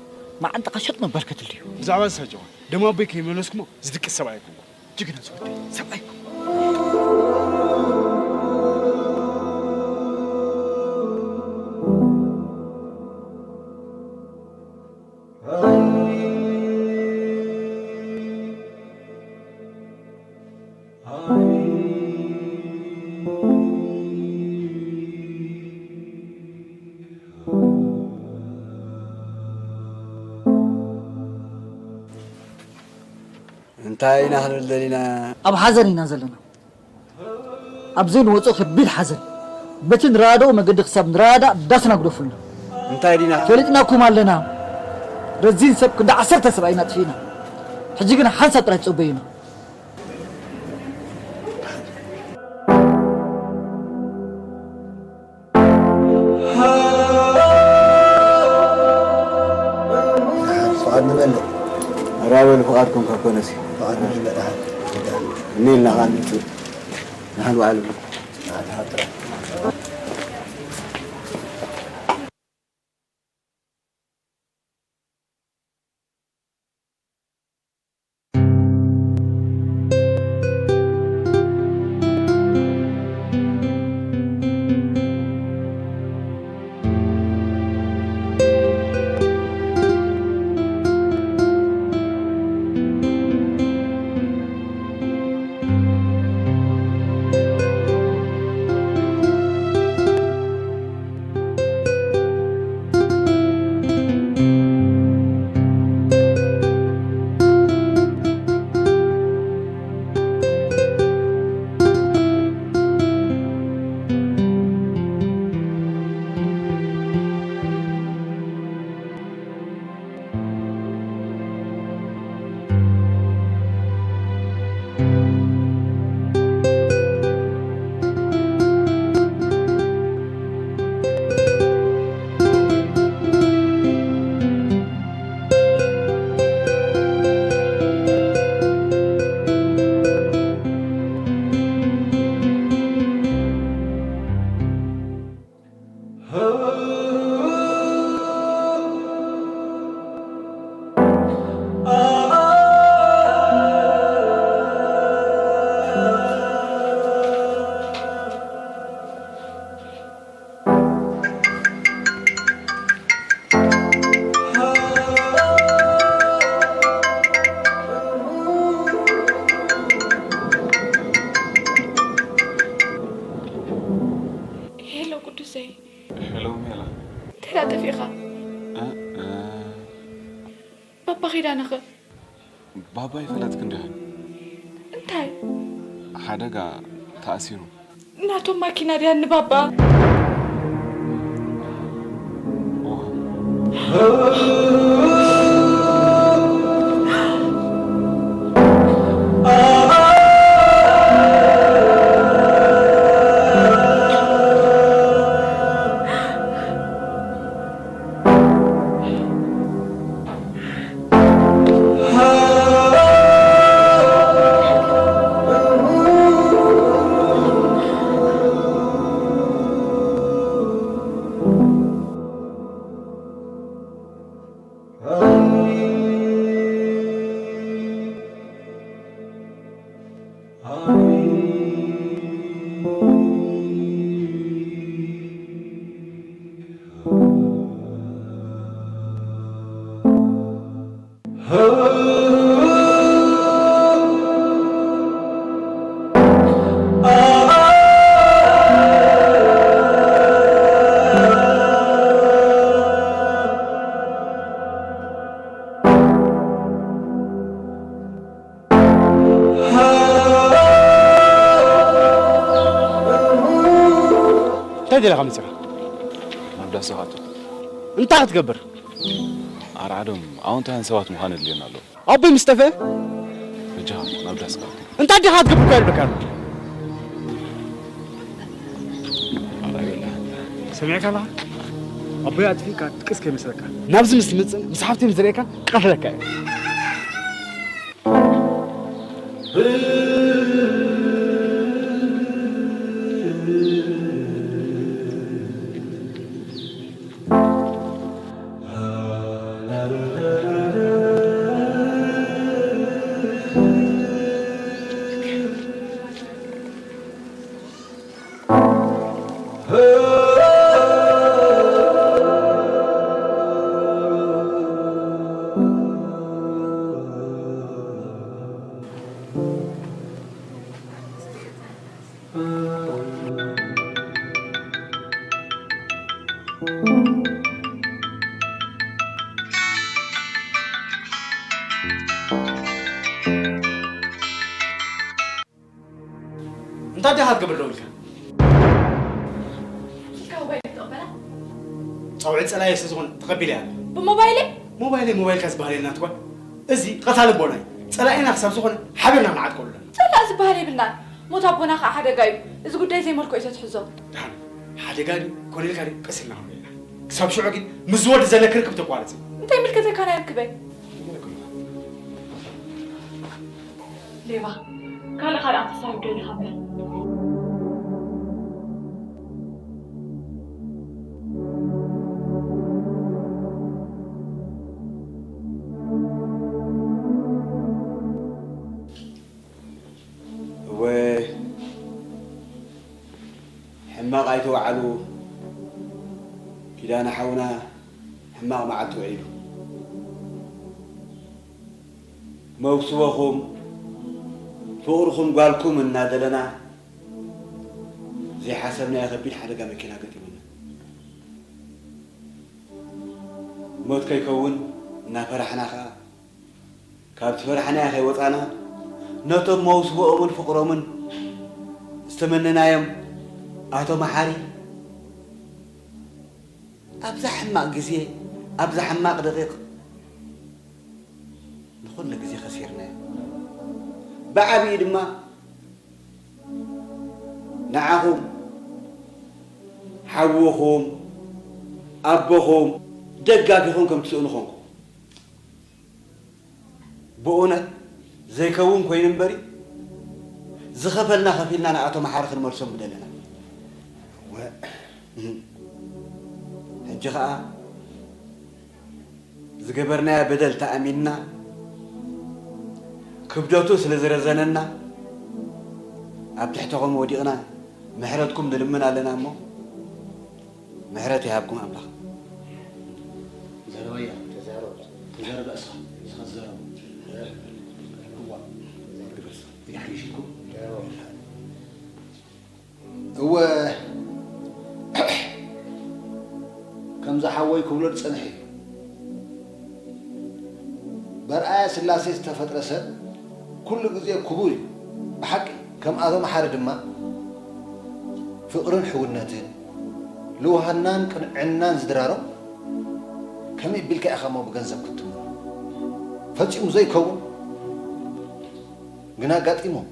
መዓንጣኻ ሸጥ ምባል ከትል ድዩ? ብዛዕባ እዚ ሳጀዋ፣ ደም ኣቦይ ከይመለስኩሞ ዝድቅስ ሰብኣይ ኣይኮንኩን። ጅግና ዝወደይ፣ ሰብኣይ እኮ። እንታይ ኢና ክንብል ደሊና? ኣብ ሓዘን ኢና ዘለና። ኣብ ዘይንወጾ ከቢድ ሓዘን። በቲ ንረዳድኦ መገዲ ክሳብ ንረዳዳእ ዳስና ግደፉልና። እንታይ ዲና? ፈሊጥናኩም ኣለና። ረዚን ሰብ ክንዲ ዓሰርተ ሰብ ኣይናጥፊእና። ሕጂ ግን ሓንሳብ ጥራይ ትጸበዩና። ፍቓድ ንመልእ። ራበል ፍቓድኩም ካብ ኮነሲ። ፍቓድ ንመልእ። እኒልና ቃል ንሓን በዓል ብዘይ ሄሎ ሜላ። እንታይ ደኣ ጠፊእኻ? እ፣ እ፣ ባባ ኺዳነኸ? ባባ ይፈለጥክ እንዲኻ? እንታይ? ሓደጋ ተኣሲሩ። ናቶም ማኪና ድያ ንባባ? ኦህ። እንታይ ደለኻ መፂኻ? ናብ ዳስ ዝኣቱ እንታይ ክትገብር? ኣርዓዶም ኣውንታውያን ሰባት ምዃን የድልየና ኣሎ። ኣቦይ ምስ ጠፍአ በጃኻ ናብ ዳስ ዝኣቱ እንታይ ዲኻ ክትገብር እኮ ይልበካ ኣሎ። ኣላ ይበላ ሰሚዕካ ኣለኻ? ኣቦይ ኣጥፊእካ ትቅስ ከይመስለካ ናብዚ ምስ ትመፅእ ምስ ሓፍተይ ምስ ዝርእየካ ቀትለካ እዩ። እንታይ ዲኻ ክትገብር ደው ኢልካ? ስልካ ሞባይል ተቐበላ። ጸውዒት ጸላኢ ስለ ዝኾነ ተቐቢለ እያ። ብሞባይለይ? ሞባይለይ ሞባይልካ ዝበሃል የለን ኣትኳ። እዚ ቀታሊ ኣቦና እዩ። ጸላኢና ክሳብ ዝኾነ ሓቢርና ክንዓጥቀሉ ኣለና። ጸላኢ ዝበሃል የብልናን። ሞት ኣቦና ከዓ ሓደጋ እዩ። እዚ ጉዳይ ዘይመልክዑ እዩ ተትሕዞ። ደሓን ሓደጋ ድዩ ኮነ ኢልካ ድዩ ቀስ ኢልና ክንሪኦ ኢና። ክሳብ ሽዑ ግን ምስ ዝወዲ ዘለኪ ርክብ ተቋርጺ። እንታይ ይምልከተካ ናይ ርክበይ? ሌባ ካልእ ካልእ ኣተሳሂብ ደሊኻ በል። እወ ሕማቕ ኣይተወዓሉ ኪዳነ ሓውና ሕማቕ መዓልቲ ውዒሉ። መውስቦኹም ፍቕርኹም ጓልኩም እናደለና ዘይሓሰብናዮ ከቢድ ሓደጋ መኪና ገጢሙና። ሞት ከይከውን እናፈራሕና ኸኣ ካብ ዝፈራሕናዮ ከይወጻና ነቶም መውስቦኦምን ፍቕሮምን ዝተመነናዮም ኣቶ መሓሪ ኣብዛ ሕማቕ ግዜ ኣብዛ ሕማቕ ደቂቕ ንኹሉ ግዜ ከሲርናዮ። ብዓቢኡ ድማ ንዓኹም ሓውኹም ኣቦኹም ደጋፊኹም ከም ትስእኑ ኾንኩ። ብእውነት ዘይከውን ኮይኑ እምበሪ ዝኸፈልና ከፊልና ንኣቶ መሓሪ ክንመልሶም ምደለና። ሕጂ ኸኣ ዝገበርናዮ በደል ተኣሚንና ክብደቱ ስለ ዝረዘነና ኣብ ትሕተኹም ወዲቕና ምሕረትኩም ንልምን ኣለና እሞ ምሕረት ይሃብኩም ኣምላኽ። ዘረባያ ተዛረብ ተዛረብ እስኻ እስኻ ተዛረብ እዋ ይሓይሽኩም እወ ዝሓወይ ክብሎ ዝጸንሐ እዩ። በርኣያ ስላሴ ዝተፈጥረ ሰብ ኩሉ ግዜ ክቡር እዩ። ብሓቂ ከምኣቶም ሓደ ድማ ፍቕርን ሕውነትን ልውሃናን ቅንዕናን ዝድራሮም ከመይ ቢልካ ኢኻ እሞ ብገንዘብ ክትትምኖ? ፈጺሙ ዘይከውን ግን ኣጋጢሞም።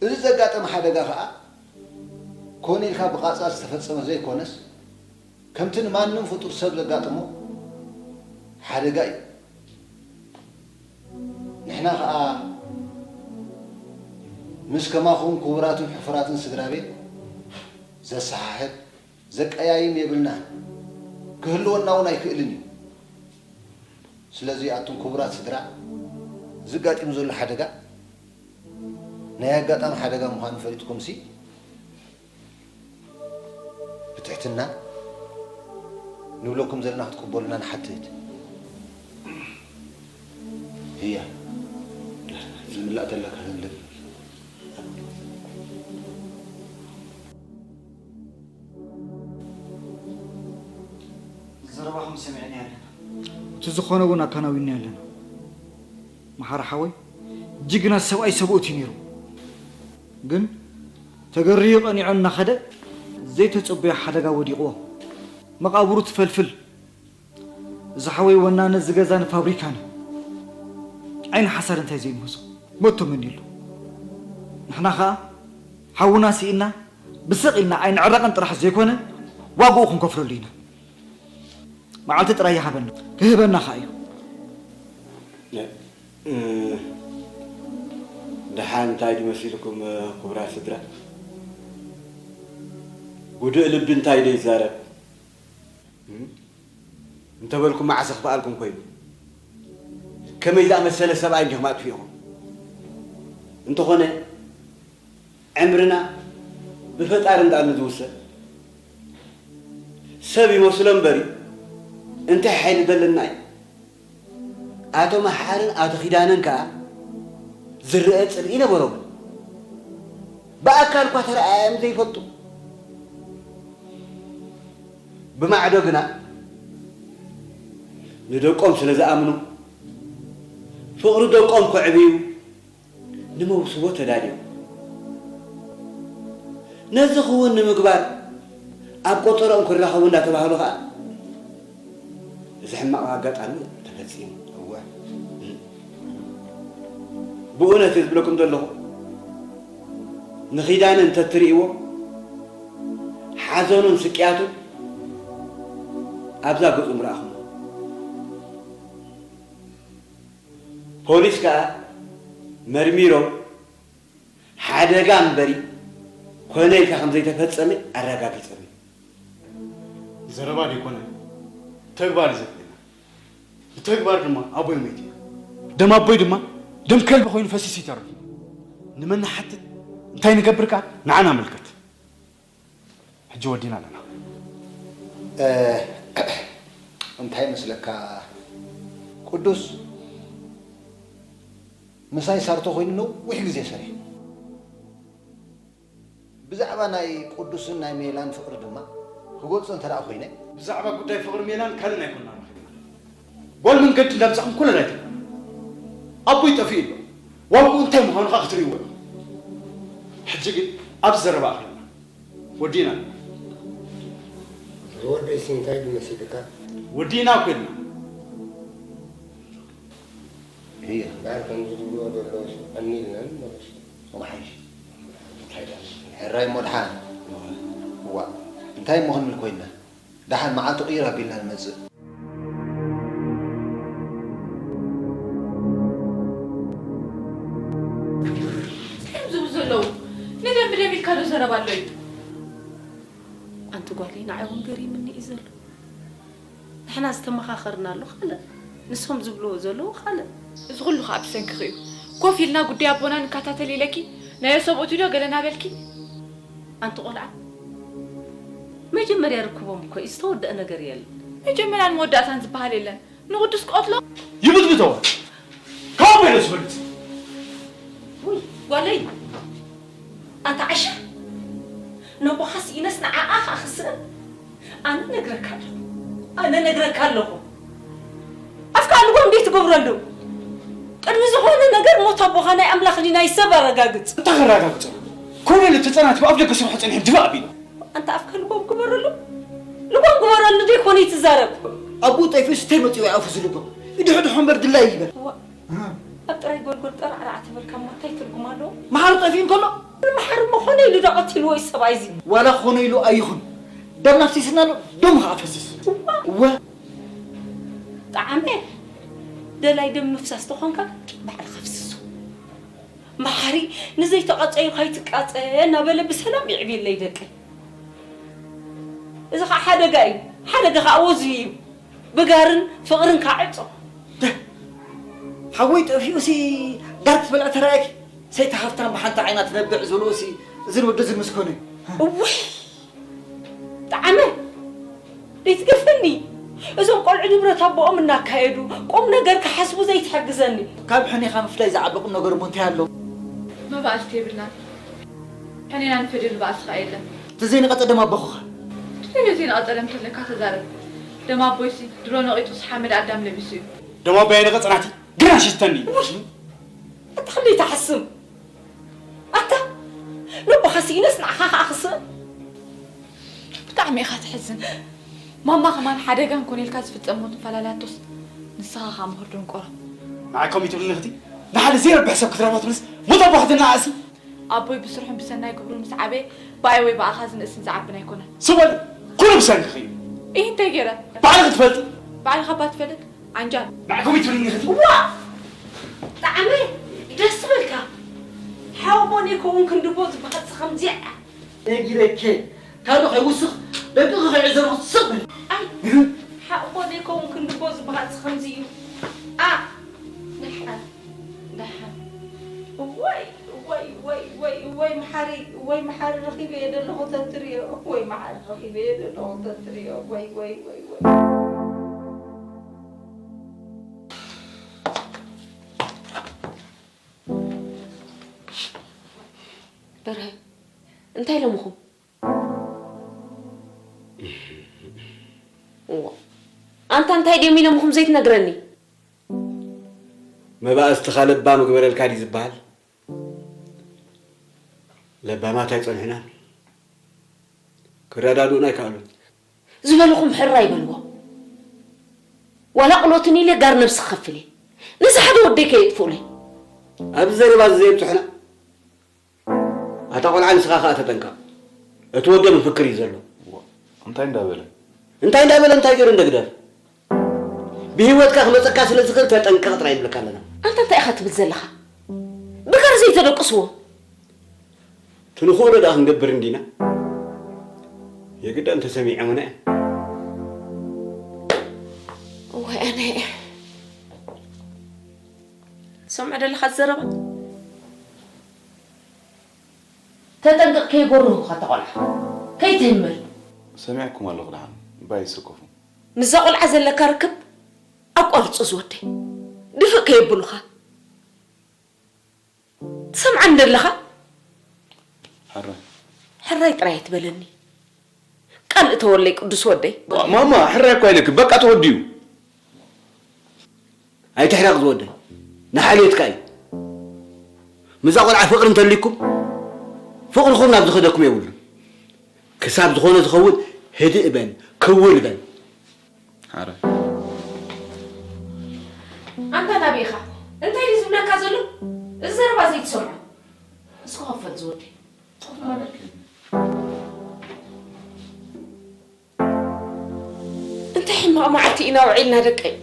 እዚ ዘጋጠመ ሓደጋ ኸኣ ኮነ ኢልካ ብቓጻ ዝተፈጸመ ዘይኮነስ፣ ከምቲ ንማንም ፍጡር ሰብ ዘጋጥሞ ሓደጋ እዩ። ንሕና ኸኣ ምስ ከማኹም ክቡራትን ሕፉራትን ስድራ ቤት ዘሰሓሕብ፣ ዘቀያይም የብልናን፣ ክህልወና እውን ኣይክእልን እዩ። ስለዚ ኣቱም ክቡራት ስድራ፣ እዚ ኣጋጢሙ ዘሎ ሓደጋ ናይ ኣጋጣሚ ሓደጋ ምዃኑ ፈሊጥኩምሲ፣ ብትሕትና ንብለኩም ዘለና ክትቅበሉና ንሓትት። ህያ፣ ዝምላእ ተለካ ክንልብ። ዘረባኹም ሰሚዕና ኣለና። እቲ ዝኾነ እውን ኣከናዊና ኣለና። መሓሪ ሓወይ ጅግና ሰብኣይ ሰብኡት እዩ ነይሩ። ግን ተገርዩ ቀኒዑ እናኸደ ዘይተጸበዮ ሓደጋ ወዲቕዎ። መቓብሩ ትፈልፍል። እዚ ሓወይ ወናነ እዚ ገዛን ፋብሪካን እዩ። ዓይኒ ሓሳድ እንታይ ዘይምህዞ? መቶ መን ይሉ? ንሕና ኸኣ ሓውና ስኢና ብስቕ ኢልና ኣይንዕረቕን ጥራሕ ዘይኮነ ዋግኡ ክንከፍለሉ ኢና። መዓልቲ ጥራይ ይሃበና ክህበና ኸኣ እዩ። ደሓን እንታይ ድዩ መሲልኩም ክቡራት ስድራ? ውዱእ ልቢ እንታይ ዶ ይዛረብ? እንተበልኩም መዓስ ክፍኣልኩም ኮይኑ? ከመይ ዝኣመሰለ ሰብኣይ እንዲኹም ኣጥፊእኹም? እንተኾነ ዕምርና ብፈጣሪ እንዳኣሉ ዝውሰን ሰብ ይመስሎ እምበሪ እንታይ ሓይሊ ዘለና እዩ። ኣቶ መሓርን ኣቶ ኪዳነን ከኣ ዝረኣ ጽልኢ ነበሮምን። ብኣካል እኳ ተረኣዮም ዘይፈልጡ። ብማዕዶ ግና ንደቆም ስለ ዝኣምኑ ፍቕሪ ደቆም ከዕብዩ ንመውስቦ ተዳልዮም። ነዚ ክውን ንምግባር ኣብ ቆጸርኦም ክራኸቡ እንዳተባህሉ ከኣ እዚ ሕማቕ ኣጋጣሚ ተፈጺሙ። እወ። ብእውነት እየ ዝብለኩም ዘለኹ ንኺዳነ እንተትርእይዎ ሓዘኑን ስቅያቱን ኣብዛ ገጹ ምረኣኹሞ። ፖሊስ ከኣ መርሚሮም ሓደጋ እምበሪ ኮነ ኢልካ ከም ዘይተፈጸመ ኣረጋጊጾም እዮም። ዘረባ ደይኮነ ተግባር እዩ ዘድልየና። ብተግባር ድማ ኣቦይ ሞይቱ እዩ። ደም ኣቦይ ድማ ደም ከልቢ ኮይኑ ፈሲሱ ይተርፍ። ንመን ንሓትት እንታይ ንገብር ከኣ ንዓና ኣመልከት። ሕጂ ወዲና ኣለና። እንታይ መስለካ ቅዱስ ምሳይ ሳርቶ ኮይኑ ነዊሕ ግዜ ሰሪሑ። ብዛዕባ ናይ ቅዱስን ናይ ሜላን ፍቕሪ ድማ ክገልጾ እንተ ደኣ ኮይነ። ብዛዕባ ጉዳይ ፍቕሪ ሜላን ካልእን ኣይኮንና ረኺብና። ጓል መንገዲ እንዳምጻኹም ኮለል ኣይትብሉ። ኣቦይ ጠፊኡ ኣሎ። ዋግኡ እንታይ ምዃኑ ከኣ ክትርእይዎ ኢኹም። ሕጂ ግን ኣብዚ ዘረባ ኣኺልና። ወዲና። ዝወደይሲ እንታይ ድዩ መሲልካ? ወዲና እኮ ኢልና። እየ። እምበኣር ከምዚ ዝብልዎ ዘለዉ ቀኒልና ንመለሱ። ኦም ሓይሽ። እንታይ ደኣ? ሕራይ እሞ ደሓን። እዋ፣ እንታይ እሞ ክንብል ኮይንና? ደሓን መዓልቲ ቅይር ኣቢልና ንመጽእ። እንታይ እዮም ዝብሉ ዘለዉ? ንደም ብደም ኢልካ ዶ ዘረባ ኣሎ እዩ? ኣንቲ ጓለይ ንዓይ እውን ገሪምኒ እዩ ዘሎ። ንሕና ዝተመኻኸርናሉ ካልእ፣ ንሶም ዝብልዎ ዘለዉ ካልእ። እዚ ኩሉ ኸኣ ብሰንክኺ እዩ። ኮፍ ኢልና ጉዳይ ኣቦና ንከታተል ኢለኪ፣ ናይ ኣሰብኡት ዶ ገለ ናበልኪ? ኣንቲ ቆልዓ፣ መጀመርያ ርክቦም እኮ እዩ፣ ዝተወደአ ነገር የለን። መጀመርያን መወዳእታን ዝበሃል የለን። ንቕዱስ ክቐትሎ። ይብጥብጠዋ። ካብ በለ ዝፈልጥ። ውይ ጓለይ፣ ኣንታ ዓሻ፣ ነቦኻ ስኢነስ ንዓኣ ኸኣ ክስእን? ኣነ ነግረካ ኣለኹ። ኣነ ነግረካ ኣለኹ። ኣፍካ ልጎም ደይ ትገብረሉ። ቅድሚ ዝኾነ ነገር ሞት ኣቦኻ ናይ ኣምላኽ ድዩ ናይ ሰብ ኣረጋግጽ። እንታይ ከረጋግጾ? ኮነ ኢሉ ተጸናቲፉ ኣብ ደገ ስርሑ ጸኒሑ ድባእ ኣቢሉ። ኣንታ ኣፍካ ልጎም ግበረሉ። ልጎም ግበረሉ ደይኮነ ይትዛረብ። ኣቦኡ ጠፊኡስ እንታይ መጺኡ ኣፉ ዝልጎም? ይድሕድሖ እምበር ድላይ ይበል። ዋ፣ ኣብ ጥራይ ጎልጎል ጠራዕራዕ ተበልካ እሞ እንታይ ትርጉም ኣለዎ? መሓሪ ጠፊኡ እንከሎ? መሓሪ እሞ ኮነ ኢሉ ዶ ቀቲልዎ እዩ ሰብኣይ እዚ? ዋላ ኮነ ኢሉ ኣይኹን። ደም ኣፍሲስና ኣሎ፣ ደሙ ኸዓ ፈስስ። እዋ። እወ። ጠዓመ፣ ደላይ ደም ምፍሳስ ተኾንካ ባዕልኻ ፍስሶ። መሓሪ ንዘይተቐጸዩ ከይትቃጸ እናበለ ብሰላም የዕብየለይ ደቀይ። እዚ ኸዓ ሓደጋ እዩ። ሓደጋ ኸዓ ወዙ እዩ። ብጋርን ፍቕርን ከዓ ዕጾ። ደ-፣ ሓወይ ጠፊኡሲ ጋር ክትበልዕ ተራእየኪ? ሰይቲ ሃፍታም ብሓንቲ ዓይና ትነብዕ ዝብልዎሲ እዝን ወዲ እዝን ምስ ኮነ። እውይ! ጠዓመ! ዘይትገርፈኒ! እዞም ቆልዑ ንብረት ኣቦኦም እናካየዱ ቁም ነገር ክሓስቡ ዘይትሕግዘኒ። ካብ ሕኔኻ ምፍላይ ዝዓቢ ቁም ነገር እሞ እንታይ ኣሎ? መባእስቲ የብልናን። ሕኔና ንፈድየሉ ባእሲ ኸኣ የለን። ተዘይነቐጸ ደም ኣቦኹኸ? ድሕሪ ዘይነቐጸ ደም ተለካ ተዛረብ። ደም ኣቦይሲ ድሮ ነቒጹስ ሓመድ ኣዳም ለቢሱ እዩ። ደም ኣቦይ ኣይነቐጸን ኣቲ ግና ሽተኒ። ውይ! ኣታ ክንደይ ትሓስም! ኣታ ነቦኻ ስኢነስ ንዓኻ ኸኣ ክስእን? ብጣዕሚ ኢኻ ትሕዝን። ማማ ከማን ሓደጋን ኮነ ኢልካ ዝፍጸም ሞት እንፈላላቶስ ንስኻ ኸኣ ምሁር ደንቆሮ። ንዓይ ከምኡ ትብልኒ እኽቲ? ንሓደ ዘይረብሕ ሰብ ክትረብሖ ትብልስ ሞት ኣቦኻ ትነኣእሲ? ኣቦይ ብስርሑን ብሰናይ ግብሩን ምስ ዓበየ ብኣይ ወይ ብኣኻ ዝንእስን ዝዓብን ኣይኮነን። ስቕ በሊ፣ ኩሉ ብሰንክኺ እዩ። ኢህ እንታይ ገይረ? ባዕልኺ ትፈልጢ። ባዕልኻ እባ ትፈልጥ? ዓንጃል። ንዓኩም ይትብልኒ ኽቲ። ዋ! ጣዕመ ደስ በልካ። ሓውቦን የከውን ክንድቦ ዝበሃል ከምዚኣ። ነጊረኬ። ካልእ ከይውስኽ ደቅኺ ከይዕዘብኺ ስቕ በል። ኣይ፣ ሓውቦን የከውን ክንድቦ ዝበሃል ከምዚ እዩ። ኣ፣ ደሓን፣ ደሓን። እዋይ፣ እዋይ፣ እዋይ፣ እዋይ፣ እዋይ፣ መሓሪ፣ እዋይ፣ መሓሪ ረኺበዮ ዘለኹ ተትርእዮ፣ እዋይ፣ መሓሪ ረኺበዮ ዘለኹ ተትርእዮ፣ እዋይ፣ እዋይ፣ እዋይ፣ እዋይ። በርሀ፣ እንታይ ኢሎምኹም? እዋ፣ ኣንታ እንታይ ድዮም ኢሎምኹም ዘይትነግረኒ? መባእስትኻ ለባም ግበረልካ ድዩ ዝበሃል? ለባማት ኣይጸንሑናን። ክረዳድኡና ኣይከኣሉን። ዝበልኹም ሕራይ በልዎ። ዋላ ቅሎትን ኢለ ጋር ነብሲ ክኸፍል እየ። ነዚ ሓደ ወደይ ከየጥፍኡለይ። ኣብዚ ዘረባ እዚ ዘየብጽሑና። ኣታ ቆልዓ ንስኻ ከኣ ተጠንቀቕ። እቲ ወደ ምፍክር እዩ ዘሎ። ዋ፣ እንታይ እንዳበለ? እንታይ እንዳበለ እንታይ ገይሩ እንደግደፍ? ብህይወትካ ክመጸካ ስለ ዝኽእል ተጠንቀቕ ጥራይ ንብለካ ኣለና። ኣንታ እንታይ ኢኻ ትብል ዘለኻ? ብጋር ዘይተደቅስዎ። ትንኽእሎ ደኣ ክንገብር እንዲና። የግዳ እንተሰሚዖምና እዮም። እዋይ ኣነ። ትሰምዖ ደለኻ ዘረባ? ተጠንቀቕ ከይጎርሁኻ እታ ቆልዓ። ከይትህምል። ሰሚዕኩም ኣለኹ ደሓን። እባ ኣይትሰከፉ። ምስዛ ቆልዓ ዘለካ ርክብ ኣቋርጾ ዝወደይ። ድፍእ ከየብሉኻ። ትሰምዓኒ ደለኻ? ሕራይ። ሕራይ ጥራይ ኣይትበለኒ። ቃል እተወለይ ቅዱስ ወደይ። ማማ፣ ሕራይ እኳ ኢለኪ፣ በቃ ተወዲኡ። ኣይትሕረቕ ዝወደይ። ንሓልዮትካ እዩ። ምስዛ ቆልዓ ፍቕሪ እንተልይኩም፣ ፍቕርኹም ናብ ዝኸደኩም የብሉን። ክሳብ ዝኾነ ዝኸውን ህድእ በል፣ ክውል በል። ሓረ። ኣንታ ናበይ ኢኻ? እንታይ ድዩ ዝብለካ ዘሎ? እዚ ዘረባ ዘይትሰምዖ። እስኪ ኮፍ በል ዝወደይ። ኮፍ በል። እንታይ ሕማቕ መዓልቲ ኢና ውዒልና ደቀይ?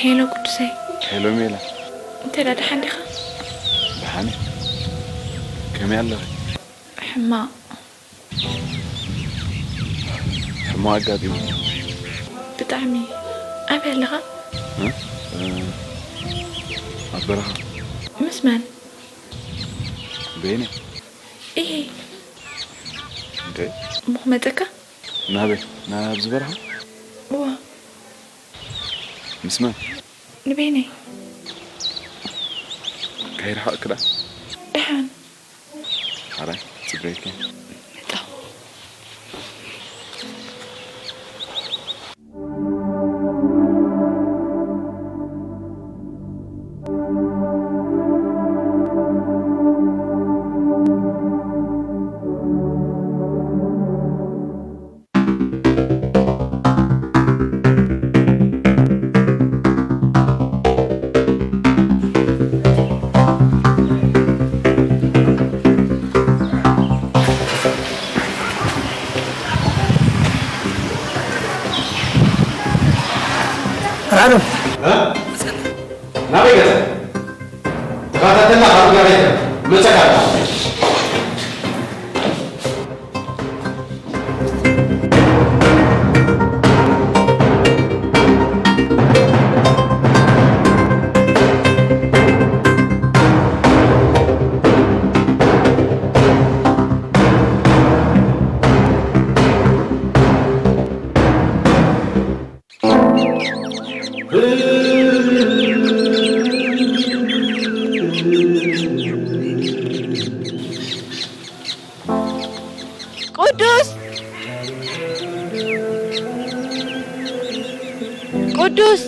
ሄሎ ቅዱሰይ። ሄሎ ሜላ። እንታይ ደኣ ደሓን ዲኻ? ደሓን እየ። ከመይ ኣለኺ? ሕማቕ። ሕማቕ ኣጋጢሙ። ብጣዕሚ። ኣበይ ኣለኻ? እ? እ፣ ኣብ በረኻ። ምስ መን? በይነይ። ኢሂ። እንተ? እሞ ክመጸካ? ናበይ? ናብዚ በረኻ? እዋ። ምስ መን? ንበይነይ። ከይረሓቕኪ ደኣ? ደሓን። ሓራይ፣ ጽበየኪ። መጣሁ። ራዕዶም። እ? ናበይ ገጸ? ተኸታተልና ካብ ገበይተ መጸካ። ቅዱስ! ቅዱስ!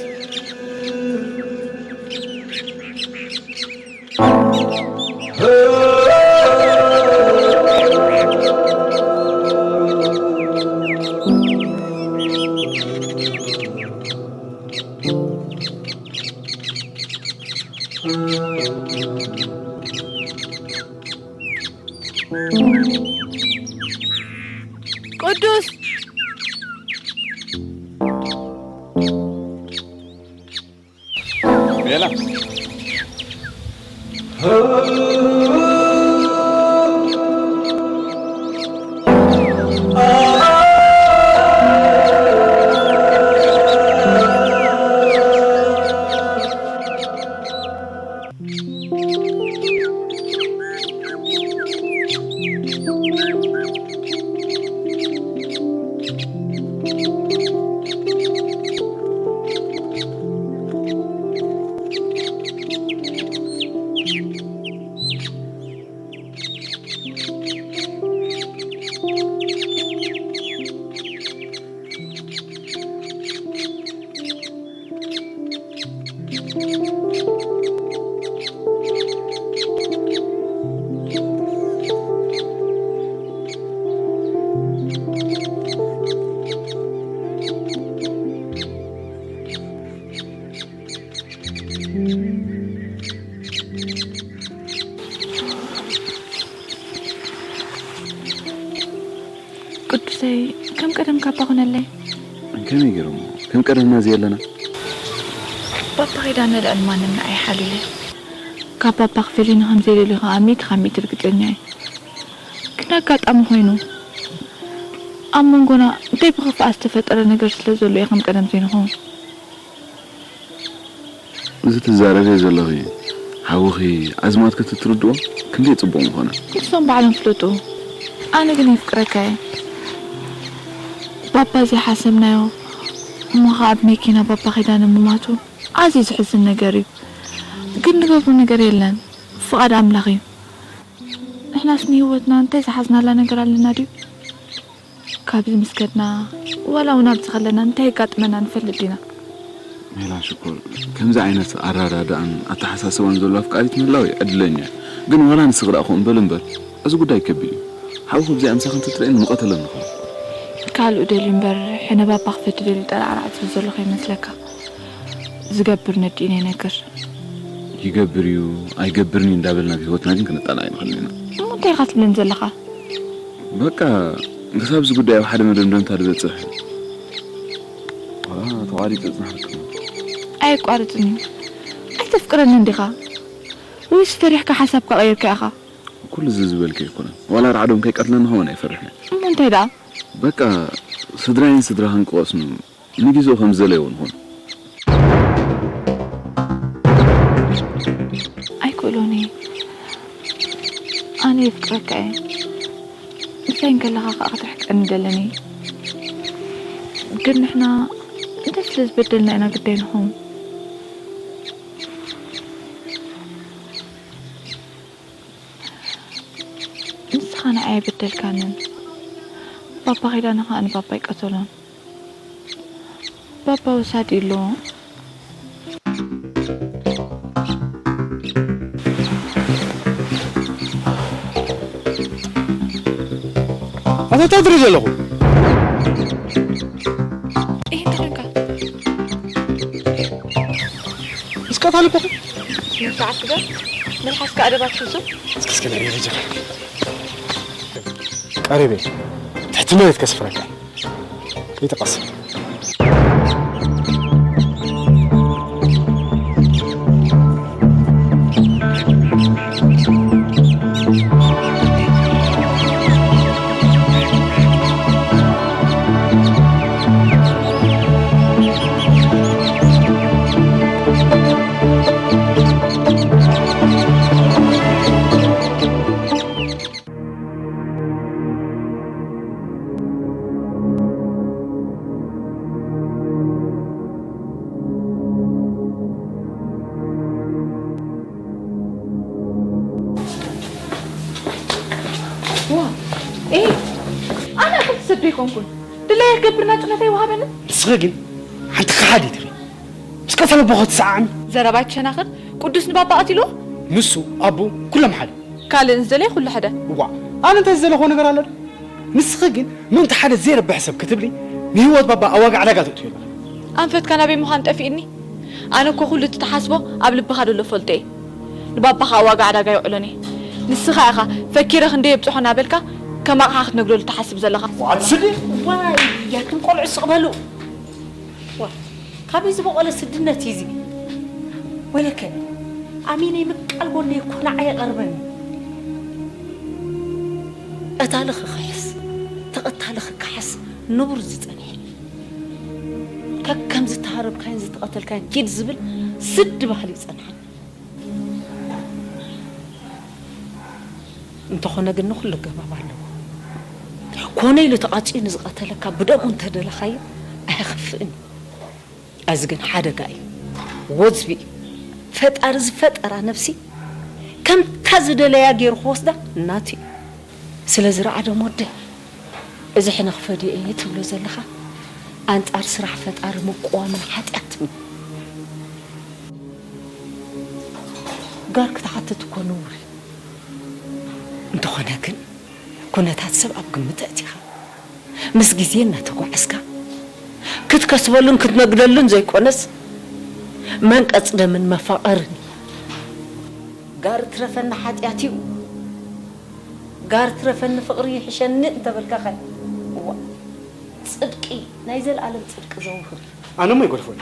ቅዱስ! ሜላ። ቅዱሰይ፣ ከም ቀደምካ እባ ኩነለይ። ከመይ ገይሮሞ? ከም ቀደምና ዘየለና? ባባ ኪዳነ ልዕሊ ማንና ኣይሓልለ። ካብ ባባ ክፈሊኒ ከም ዘይደልዩ ከኣ ሚእቲ ካብ ሚእቲ ርግጸኛ እየ። ግን ኣጋጣሚ ኮይኑ፣ ኣብ መንጎና እንታይ ብኽፍኣት ዝተፈጠረ ነገር ስለ ዘሎ እዩ ከም ቀደም ዘይንኸውን። እዚ ትዛረብዮ ዘለኺ፣ ሓውኺ ኣዝማድኪ ተትርድኦ ክንደይ ጽቡቕ ምኾነ። ንሶም ባዕሎም ፍለጡ። ኣነ ግን የፍቅረካ እየ። ባባ ዘይሓሰብናዮ፣ እሞ ኸኣ ኣብ መኪና ባባ ኪዳነ ምማቱ ኣዝዩ ዘሕዝን ነገር እዩ። ግን ንገብሮ ነገር የለን። ፍቓድ ኣምላኽ እዩ። ንሕናስ ንህይወትና እንታይ ዝሓዝናላ ነገር ኣለና ድዩ? ካብዚ ምስ ከድና፣ ዋላ እውን ኣብዚ ከለና እንታይ የጋጥመና ንፈልጥ ዲና? ሜላ ሽኮር፣ ከምዚ ዓይነት ኣረዳድኣን ኣተሓሳስባን ዘሎ ኣፍቃሪት ምህላወይ ዕድለኛ እየ። ግን ዋላ ንስኺ ደኣ ከምኡ በሊ እምበር፣ እዚ ጉዳይ ከቢድ እዩ። ሓውኺ ብዚኣ ምሳኺ እንተትርእየኒ ምቐተለኒ ኸውን። ካልኡ ደልዩ እምበር፣ ሕነ ባባ ክፈዲ ደልዩ ጠራዕራዕ ዝብል ዘሎ ከይመስለካ። ዝገብር ነዲኡ ነይነግር። ይገብር እዩ ኣይገብርን እዩ እንዳበልና ብህይወትና ግን ክንጣላእ ኣይንኽእልን ኢና። እሞ እንታይ ኢኻ ትብለኒ ዘለኻ? በቃ፣ ክሳብ እዚ ጉዳይ ኣብ ሓደ መደምደምታ ዝበጽሕ። ዋላ ተቋሪጸ ጽናሕልኩም። ኣየቋርጽን እዩ። ኣይተፍቅረንን ዲኻ? ወይስ ፈሪሕካ ሓሳብካ ቀይርካ ኢኻ? ኩሉ እዚ ዝበልኪ ኣይኮነን። ዋላ ራዕዶም ከይቀትለኒ ኸውን ኣይፈርሕን እየ። እሞ እንታይ ደኣ? በቃ፣ ስድራይን ስድራኻን ክቐስኑ፣ ንግዜኡ ከም ዝደለይዎ ንኹን። ኣይክእሎን እየ። ኣነ የፍቅረካ እየ። ምሳይ እንከለኻ ከኣ ክትርሕቀኒ ደለኒ። ግን ንሕና እንታይ ስለ ዝበደልና ኢና ግዳይ ንኸውን? ንስኻ ንዓይ ኣይበደልካንን። ባባ ኪዳነ ከኣ ንባባ ኣይቀተሎን። ባባ ወሳዲ ኣለዎ። ኣታ እንታይ ትርኢ ዘለኹ? ይህ እንታይ ደንካ? ምስ ቀታሊ እኮ። ስነ ስርዓት ግበር። መልሓስካ ኣደብ ኣትሕዞ። እስኪ እስኪ ንርኢ ጀመር። ቀሪበ። ትሕቲ መሬት ከስፍረካ። ይተቐስ። ዋ፣ ኤ፣ ኣነ እኮ ትሰዶ ኣይኮንኩን። ድላየ ክገብር ናጽነት ኣይወሃበንን። ንስኺ ግን ሓንቲ ከሓዲት ኢኺ። ምስ ቀተለ ኣቦኺ ትሰዓዓሚ። ዘረባ ኣይትሸናኽር። ቅዱስ ንባባ ቀቲልዎ? ንሱ፣ ኣቦ፣ ኩሎም ሓደ። ካልእ ንዝደለየ ኩሉ ሓደ። እዋ፣ ኣነ እንታይ ዝደለኽዎ ነገር ኣሎ ዶ? ንስኺ ግን ምእንቲ ሓደ ዘይረብሕ ሰብ ክትብሊ ንህይወት ባባ ኣብ ዋጋ ዕዳጋ ተእትዮ ኣለኺ። ኣንፈትካ ናበይ ምዃን ጠፊእኒ? ኣነ እኮ ኩሉ እቲ ትሓስቦ ኣብ ልብኻ ዘሎ ፈልጦ እየ። ንባባኻ ኣብ ዋጋ ዕዳጋ የውዕሎን እየ። ንስኻ ኢኻ ፈኪረ ክንደይ የብጽሖ እናበልካ ከም ኣቕሓ ክትነግደሉ ትሓስብ ዘለኻ። ዋት ስዲ? ዋይ፣ ያትም ቆልዑ ስቕ በሉ። ዋ፣ ካበይ ዝበቖለ ስድነት እዩ እዚ? ወለከ፣ ኣሚነይ ምቃል ጎነይ እኮ ንዓይ የቐርበኒ። ቀታሊ ክኽሕስ፣ ተቐታሊ ክከሓስ ንቡር ዝጸንሐ። ከከም ዝተሃረብካዮን ዝተቐተልካዮን ኪድ ዝብል ስዲ ባህሊ ይጸንሓ። እንተኾነ ግን ንኹሉ ኣገባብ ኣለዎ። ኮነ ኢሉ ተቓጺኡ ንዝቐተለካ ብደሙ እንተደለኻዮ ኣየኽፍእን እዩ። እዚ ግን ሓደጋ እዩ። ወዝቢ እዩ። ፈጣሪ ዝፈጠራ ነብሲ ከምታ ዝደለያ ገይሩ ክወስዳ ናቱ እዩ። ስለዚ ረዓዶም ወደይ፣ እዚ ሕነ ክፈድዮ እየ ትብሎ ዘለኻ ኣንጻር ስራሕ ፈጣሪ ምቅዋምን ሓጢኣትን እዩ። ጋር ክትሓትት እኮ ነውሪ። እንተኾነ ግን ኩነታት ሰብ ኣብ ግምት ኣእቲኻ ምስ ግዜ እናተጓዕዝካ ክትከስበሉን ክትነግደሉን ዘይኮነስ መንቀጽ ደምን መፋቐርን እዩ። ጋር ትረፈኒ ሓጢኣት እዩ፣ ጋር ትረፈኒ ፍቕሪ ይሕሸኒ እንተበልካ ኸ? እዋ፣ ጽድቂ ናይ ዘለኣለም ጽድቂ ዘውህብ እዩ። ኣነ እሞ ይገድፎ እዩ።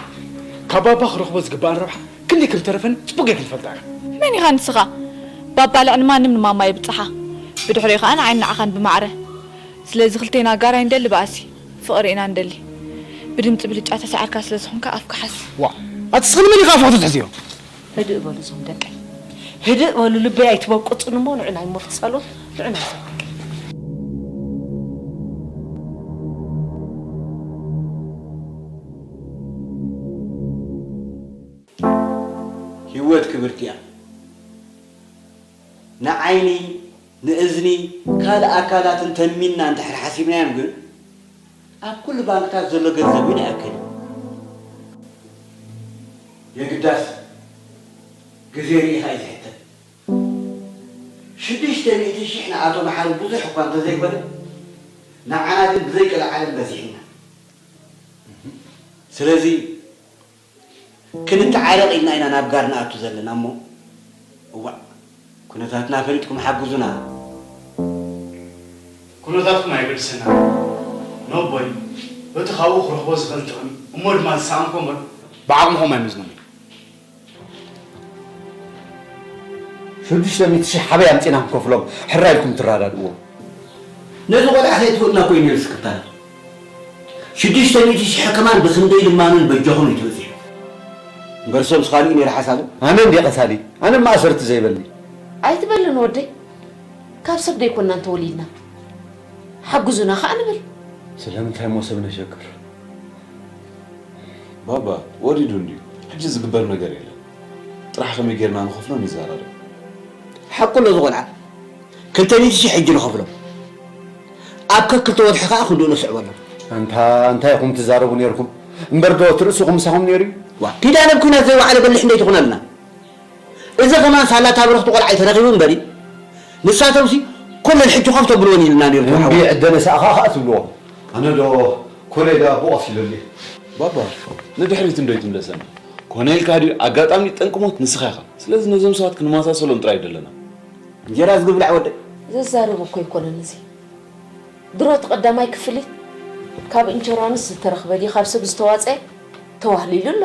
ካብ ባባ ክረኽቦ ዝግባኣን ረብሓ ክንደይ ከም ዝተረፈኒ ጽቡቕ ጌርኪ ትፈልጣ ኢኺ። መን ኢኻ ንስኻ? ባባ ልዕሊ ማንም ንማማ የብጽሓ። ብድሕሪኡ ኸኣ ንዓይን ንዓኻን ብማዕረ። ስለዚ ክልቴና ጋር ኣይንደሊ ባእሲ፣ ፍቕሪ ኢና ንደሊ። ብድምጺ ብልጫ ተሳዒርካ ስለ ዝኾንካ ኣፍካ ሓዝ። ዋ፣ ኣቲ ስኽኒ መን ኢኻ ኣፍኻ ትትሕዝዮ? ህድእ በሉ እዞም ደቀይ። ህድእ በሉ፣ ልበይ ኣይትበቁጽን እሞ ንዑ ናይ ሞርት ሳሎን፣ ንዑ ናይ ሳሎን። ህይወት ክብርቲ እያ። ንዓይኒ፣ ንእዝኒ፣ ካልእ ኣካላትን ተሚንና እንድሕር ሓሲብናዮም ግን፣ ኣብ ኩሉ ባንክታት ዘሎ ገንዘብ እውን ኣይኣክልን። የግዳስ ግዜ ርኢኻ እዩ ዝሕተት። ሽዱሽተ ሚእቲ ሽሕ ንኣቶ መሓሪ ብዙሕ እኳ እንተዘይኮነ፣ ንዓና ግን ብዘይቀልዓለም በዚሕና። ስለዚ ክንተዓረቕ ኢልና ኢና ናብ ጋር ንኣቱ ዘለና እሞ፣ እዋእ፣ ኩነታትና ፈሊጥኩም ሓግዙና። ኩነታትኩም ኣየገድሰና። ነቦይ፣ በቲ ካብኡ ክረኽቦ ዝኽእል ጥቕሚ፣ እሞ ድማ ዝሰኣንኮ እምበር፣ ብዓቕምኹም ኣይምዝኑን። ሽዱሽተ ሚእቲ ሽሕ ሓበይ ኣምጺና ክንከፍሎም ሕራይ ኢልኩም ትረዳድእዎ። ነዚ ቆልዓ ከይትህብና ኮይኑ እዩ ዝክታል። ሽዱሽተ ሚእቲ ሽሕ ከማን ብክንደይ ልማኑን በጃኹም እዩ ትበጺሑ። እምበር ሰብስ ካልእ እዩ ነይሩ ሓሳቡ። ኣነ እንድየ ቀታሊ፣ ኣነ ማእሰርቲ ዘይበሊ። ኣይትበልን ወደይ፣ ካብ ሰብ ደይኮንና እንተወሊድና ሓግዙና ከኣ ንብል። ስለምንታይ እሞ ሰብ ነሸግር? ባባ፣ ወሪዱ እንድዩ። ሕጂ ዝግበር ነገር የለን። ጥራሕ ከመይ ጌርና ንኸፍሎ ንዘራረብ። ሓቁ ኣሎ እዚ ቆልዓ። ክልተ ሚእቲ ሽሕ ሕጂ ንኸፍሎ። ኣብ ከክልተ ወርሒ ከኣ ክንድኡ ነስዕበሎም። ኣንታ እንታይ ኢኹም ትዛረቡ ኔርኩም? እምበር ዶ እቲ ርእስኹም ምሳኹም ኔሩ እዩ? ዋ፣ ኪዳነ ኣብ ኲናት ዘይወዓለ በሊሕ እንዴት ይኹነልና? እዚ ከማን ሳላ እታ ብርኽቲ ቆልዓ እዩ ተረኺቡ እምበሪ፣ ንሳቶምሲ ኮለል ሕጂ ኮፍ ተብልወን ኢልና ኔርኩም እምቢ ሓው። ዕደነ ሰኣኻ ከኣ ትብልዎ። ኣነ ዶ ኮለል ኣቦ ቀሲሉልኝ? ባባ፣ ንድሕሪት እንዶ ይትምለሰና። ኮነ ኢልካ ድዩ? ኣጋጣሚ ጠንቂ ሞት ንስኻ ኢኻ። ስለዚ ነዞም ሰባት ክንመሳሰሎም ጥራይ ደለና። እንጀራ ዝግብላዕ ወደይ። ዘዛርብ እኮ ኣይኮነን እዚ። ድሮ እቲ ቀዳማይ ክፍሊት ካብ ኢንሹራንስ ዝተረኽበ ድዩ ካብ ሰብ ዝተዋጸ ተዋህሊሉ ኣሎ።